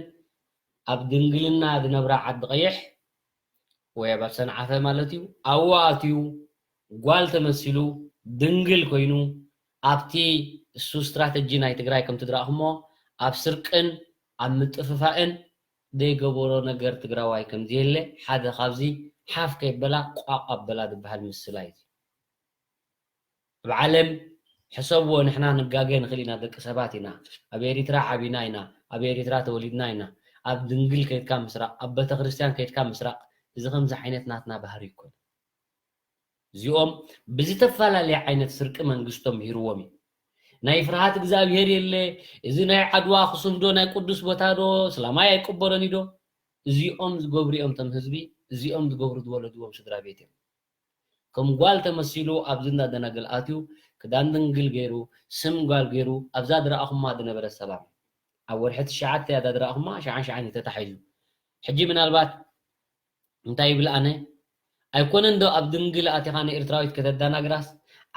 ኣብ ድንግልና ዝነብራ ዓዲ ቀይሕ ወይ ኣብ ሰንዓፈ ማለት እዩ ኣብኡ ኣትዩ ጓል ተመሲሉ ድንግል ኮይኑ ኣብቲ እሱ ስትራተጂ ናይ ትግራይ ከምቲ ዝረኣኹሞ ኣብ ስርቅን ኣብ ምጥፍፋእን ዘይገበሮ ነገር ትግራዋይ ከምዘየለ ሓደ ካብዚ ሓፍ ከይበላ ቋቕ ኣበላ ዝበሃል ምስላ እዩ። ኣብ ዓለም ሕሰብዎ፣ ንሕና ንጋገ ንኽእል ኢና፣ ደቂ ሰባት ኢና። ኣብ ኤሪትራ ዓቢና ኢና፣ ኣብ ኤሪትራ ተወሊድና ኢና። ኣብ ድንግል ከይድካ ምስራቕ፣ ኣብ ቤተክርስትያን ከይድካ ምስራቕ፣ እዚ ከምዚ ዓይነት ናትና ባህሪ ይኮን። እዚኦም ብዝተፈላለየ ዓይነት ስርቂ መንግስቶም ምሂርዎም እዩ። ናይ ፍርሃት እግዚኣብሄር የለ፣ እዚ ናይ ዓድዋ ኣኽሱም ዶ ናይ ቅዱስ ቦታ ዶ ስላማይ ኣይቅበሮን እዩ ዶ? እዚኦም ዝገብሩ እዮም እቶም ህዝቢ፣ እዚኦም ዝገብሩ ዝወለድዎም ስድራ ቤት እዮም። ከም ጓል ተመሲሉ ኣብዚ እንዳ ደናግል ኣትዩ ክዳን ድንግል ገይሩ ስም ጓል ገይሩ ኣብዛ ድረኣኹማ ዝነበረ ሰላም ኣብ ወርሒ ትሽዓተ እያ ዝረኣኹማ ሸዓን ሸዓን እዩ ተታሒዙ። ሕጂ ምናልባት እንታይ ይብል ኣነ ኣይኮነን ዶ ኣብ ድንግል ኣቲኻ ንኤርትራዊት ከተዳናግራስ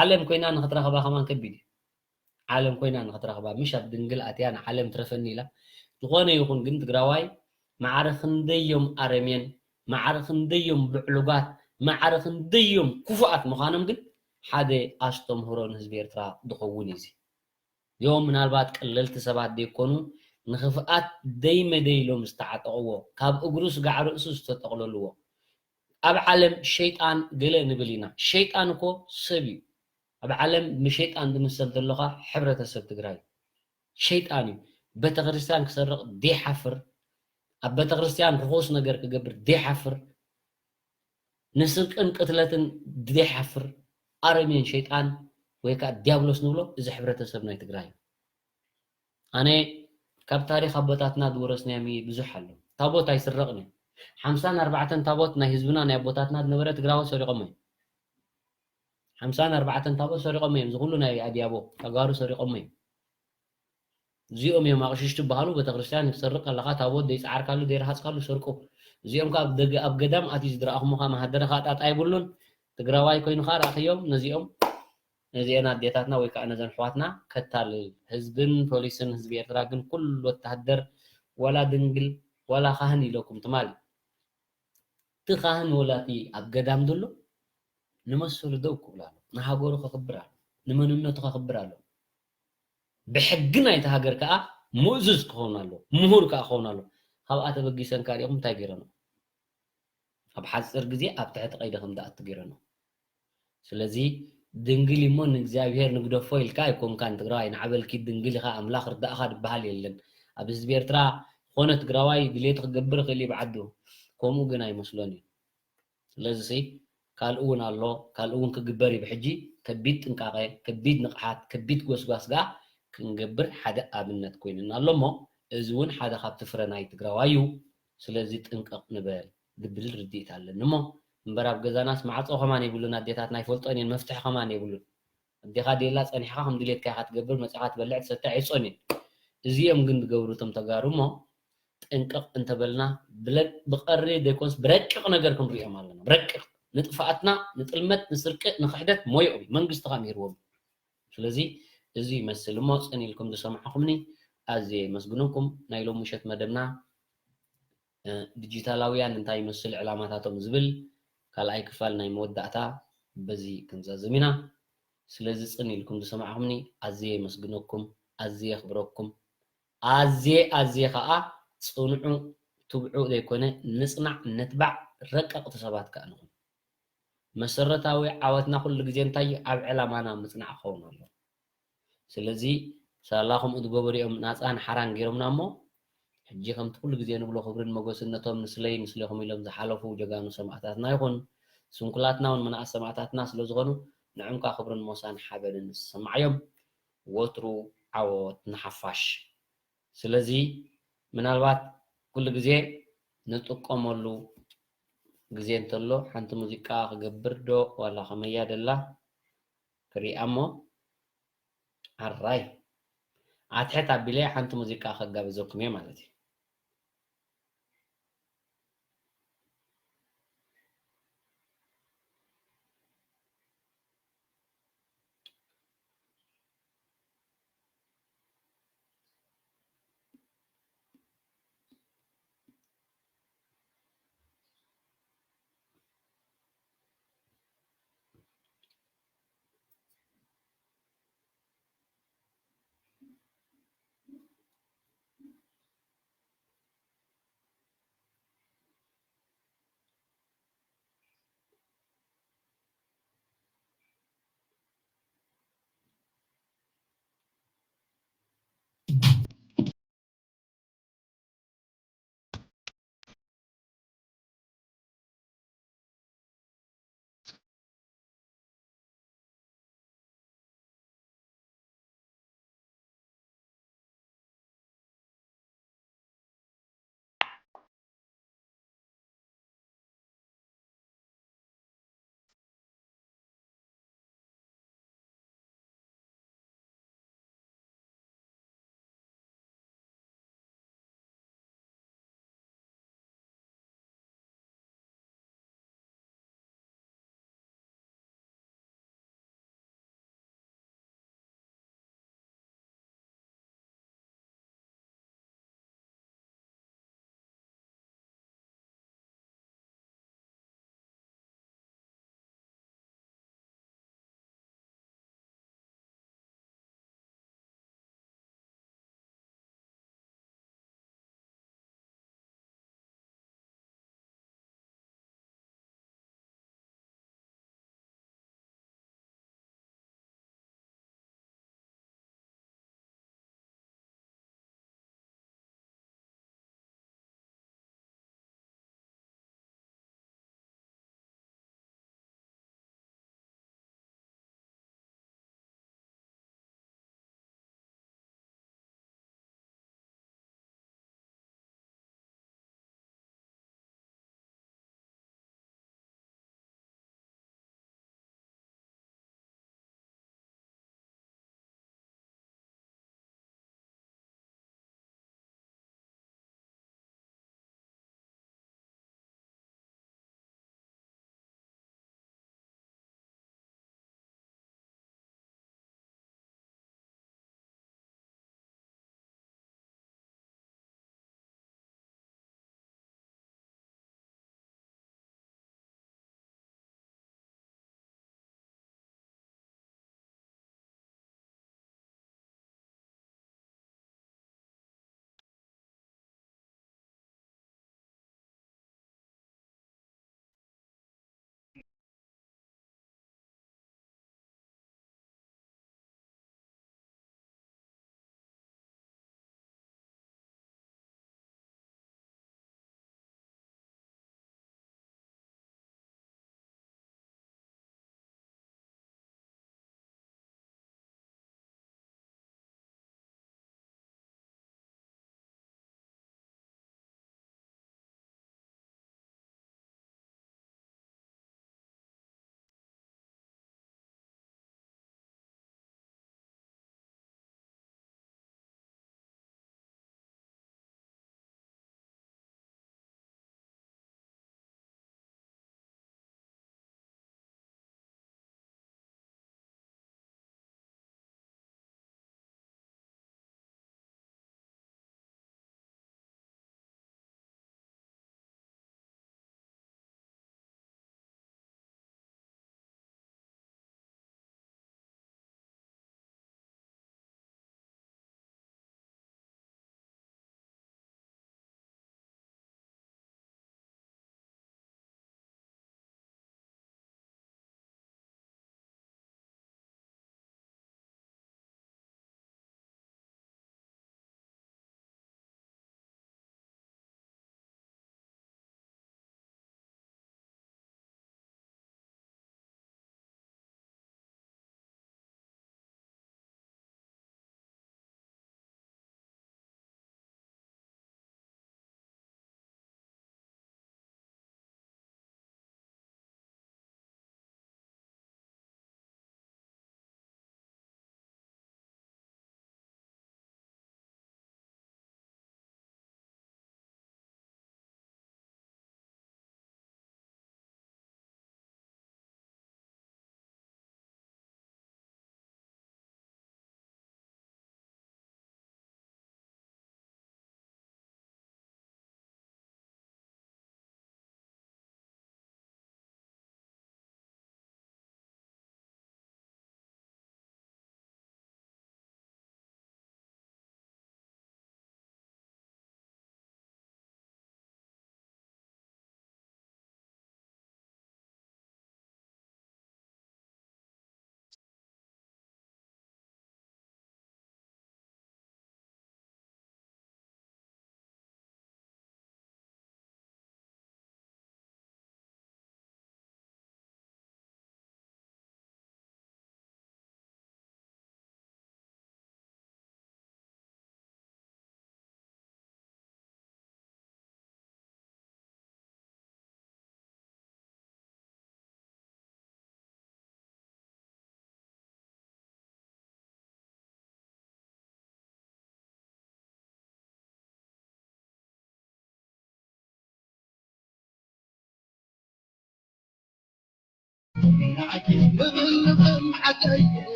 ዓለም ኮይና ንኽትረኽባ ከማን ከቢድ እዩ። ዓለም ኮይና ንኽትረኽባ ምሽ ኣብ ድንግል ኣትያ ንዓለም ትረፈኒ ኢላ ዝኾነ ይኹን ግን ትግራዋይ ማዕረ ክንደዮም ኣረሜን ማዕረ ክንደዮም ብዕሉጋት ማዕረ ክንደዮም ክፉኣት ምዃኖም ግን ሓደ ኣስተምህሮ ንህዝቢ ኤርትራ ዝኸውን እዩ እዚ። እዚኦም ምናልባት ቀለልቲ ሰባት ዘይኮኑ ንኽፍኣት ደይ መደይ ኢሎም ዝተዓጠቕዎ ካብ እግሩ ስጋዕ ርእሱ ዝተጠቕለልዎ ኣብ ዓለም ሸይጣን ገለ ንብል ኢና። ሸይጣን እኮ ሰብ እዩ። ኣብ ዓለም ንሸይጣን ዝምሰል ተሎኻ ሕብረተሰብ ትግራይ ሸይጣን እዩ። ቤተክርስትያን ክሰርቕ ዘይሓፍር፣ ኣብ ቤተክርስትያን ርኹስ ነገር ክገብር ዘይሓፍር፣ ንስርቅን ቅትለትን ዘይሓፍር ኣረሜን ሸይጣን ወይ ከዓ ዲያብሎስ ንብሎ እዚ ሕብረተሰብ ናይ ትግራይ እዩ። ኣነ ካብ ታሪኽ ኣቦታትና ዝወረስናዮም ብዙሕ ኣሎ። ታቦት ኣይስረቕን እዩ። ሓምሳን ኣርባዕተን ታቦት ናይ ህዝብና ናይ ኣቦታትና ዝነበረ ትግራዎት ሰሪቖሞ እዮም። ሓምሳን ኣርባዕተን ታቦት ሰሪቖሞ እዮም። እዚ ኩሉ ናይ ኣድያቦ ተጋሩ ሰሪቖሞ እዮም። እዚኦም እዮም ኣቕሽሽቲ ዝበሃሉ ቤተክርስትያን ክትሰርቕ ከለኻ ታቦት ዘይፀዓርካሉ ዘይረሃፅካሉ ሰርቁ። እዚኦም ከዓ ኣብ ደገ ኣብ ገዳም ኣትዩ ዝድረኣኹምኻ መሃደረ ከዓ ጣጣ የብሉን። ትግራዋይ ኮይኑ ከዓ ረኣኽዮም ነዚኦም ነዚአን ኣዴታትና ወይ ከዓ ነዘን ኣሕዋትና ከታልል ህዝብን ፖሊስን ህዝቢ ኤርትራ ግን ኩሉ ወታሃደር ዋላ ድንግል ዋላ ካህን ኢለኩም ትማል እቲ ካህን ወላ እቲ ኣብ ገዳም ዘሎ ንመሰሉ ደው ክብል ኣሎ ንሃገሩ ከኽብር ኣሎ ንመንነቱ ከኽብር ኣሎ ብሕጊ ናይቲ ሃገር ከዓ ምእዙዝ ክኸውን ኣሎ ምሁር ከዓ ክኸውን ኣሎ ካብኣ ተበጊሰን ከዓ ሪኹም እንታይ ገይረን ኣብ ሓፂር ግዜ ኣብ ትሕቲ ቀይዲ ከም ዝኣቱ ገይረኖ። ስለዚ ድንግል እሞ ንእግዚኣብሔር ንግደፎ ኢልካ ኣይኮንካን ትግራዋይ ንዓበልኪ ድንግል ኢኻ ኣምላኽ ርዳእኻ ዝበሃል የለን። ኣብ ህዝቢ ኤርትራ ዝኾነ ትግራዋይ ድሌቱ ክገብር ይኽእል እዩ ብዓዱ። ከምኡ ግን ኣይመስሎን እዩ። ስለዚ ካልእ እውን ኣሎ፣ ካልእ እውን ክግበር እዩ ብሕጂ። ከቢድ ጥንቃቐ፣ ከቢድ ንቕሓት፣ ከቢድ ጎስጓስ ጋር ክንገብር ሓደ ኣብነት ኮይኑና ኣሎ እሞ እዚ እውን ሓደ ካብቲ ፍረ ናይ ትግራዋይ እዩ። ስለዚ ጥንቅቕ ንበል። ዝብል ርድኢት ኣለኒ እሞ እምበር ኣብ ገዛናስ ማዕፆ ከማን የብሉን ኣዴታትና ኣይፈልጦን እየን መፍትሒ ከማን የብሉን ኣዴኻ ድየላ ፀኒሕኻ ከም ድሌትካ ኢኻ ትገብር መፂኻ ትበልዕ ትሰተ ኣይፆን እየን እዚኦም ግን ዝገብሩ እቶም ተጋሩ እሞ ጥንቅቕ እንተበልና ብለ- ብቐሪ ዘይኮንስ ብረቂቕ ነገር ክንሪኦም ኣለና ብረቂቕ ንጥፍኣትና ንጥልመት ንስርቂ ንክሕደት ሞይኦም እዩ መንግስቲ ከዓ ምሂርዎም እዩ ስለዚ እዚ ይመስል እሞ ፅን ኢልኩም ዝሰማዕኹምኒ ኣዝየ የመስግነኩም ናይ ሎሚ ምሸት መደብና ዲጂታላውያን እንታይ ይመስል ዕላማታቶም ዝብል ካልኣይ ክፋል ናይ መወዳእታ በዚ ክንዛዝም ኢና። ስለዚ ጽን ኢልኩም ዝሰማዕኹምኒ ኣዝየ የመስግነኩም፣ ኣዝየ የኽብረኩም፣ ኣዝየ ኣዝየ ኸኣ ጽንዑ ትብዑ ዘይኮነ ንጽናዕ ንትባዕ ረቀቕቲ ሰባት ከኣ ንኹን። መሰረታዊ ዓወትና ኩሉ ግዜ እንታይ እዩ? ኣብ ዕላማና ምጽናዕ ክኸውን ኣለዎ። ስለዚ ሳላ ከምኡ ዝገበሩ እዮም ናፃን ሓራን ገይሮምና እሞ ሕጂ ከምቲ ኩሉ ግዜ ንብሎ ክብርን ሞገስን ነቶም ንስለይ ንስሌኹም ኢሎም ዝሓለፉ ጀጋኑ ሰማእታትና ይኹን ስንኩላትና እውን መናእስ ሰማእታትና ስለ ዝኾኑ ንዕም ከዓ ክብርን ሞሳን ሓበንን ዝሰማዕ እዮም። ወትሩ ዓወት ንሓፋሽ። ስለዚ ምናልባት ኩሉ ግዜ ንጥቀመሉ ግዜ እንተሎ ሓንቲ ሙዚቃ ክገብር ዶ ዋላ ከመያ ደላ ክሪኣ እሞ ኣራይ ኣትሕት ኣቢለ ሓንቲ ሙዚቃ ከጋብዘኩም እየ ማለት እዩ።